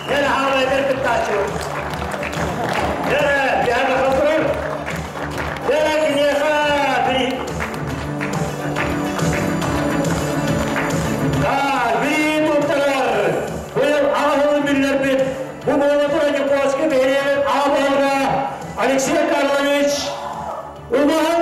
Дьэ, хаамай эдэр кыттааччы. Дьэ, биһиэхэ турар. Дьэ, киниэхэ бiri туттарар. Быйыл аҕа сылын биллэрбит. Бу буола турар Дьокуускай бэһириэҕин аҕа баһылыга Алексей Карлович Убаһа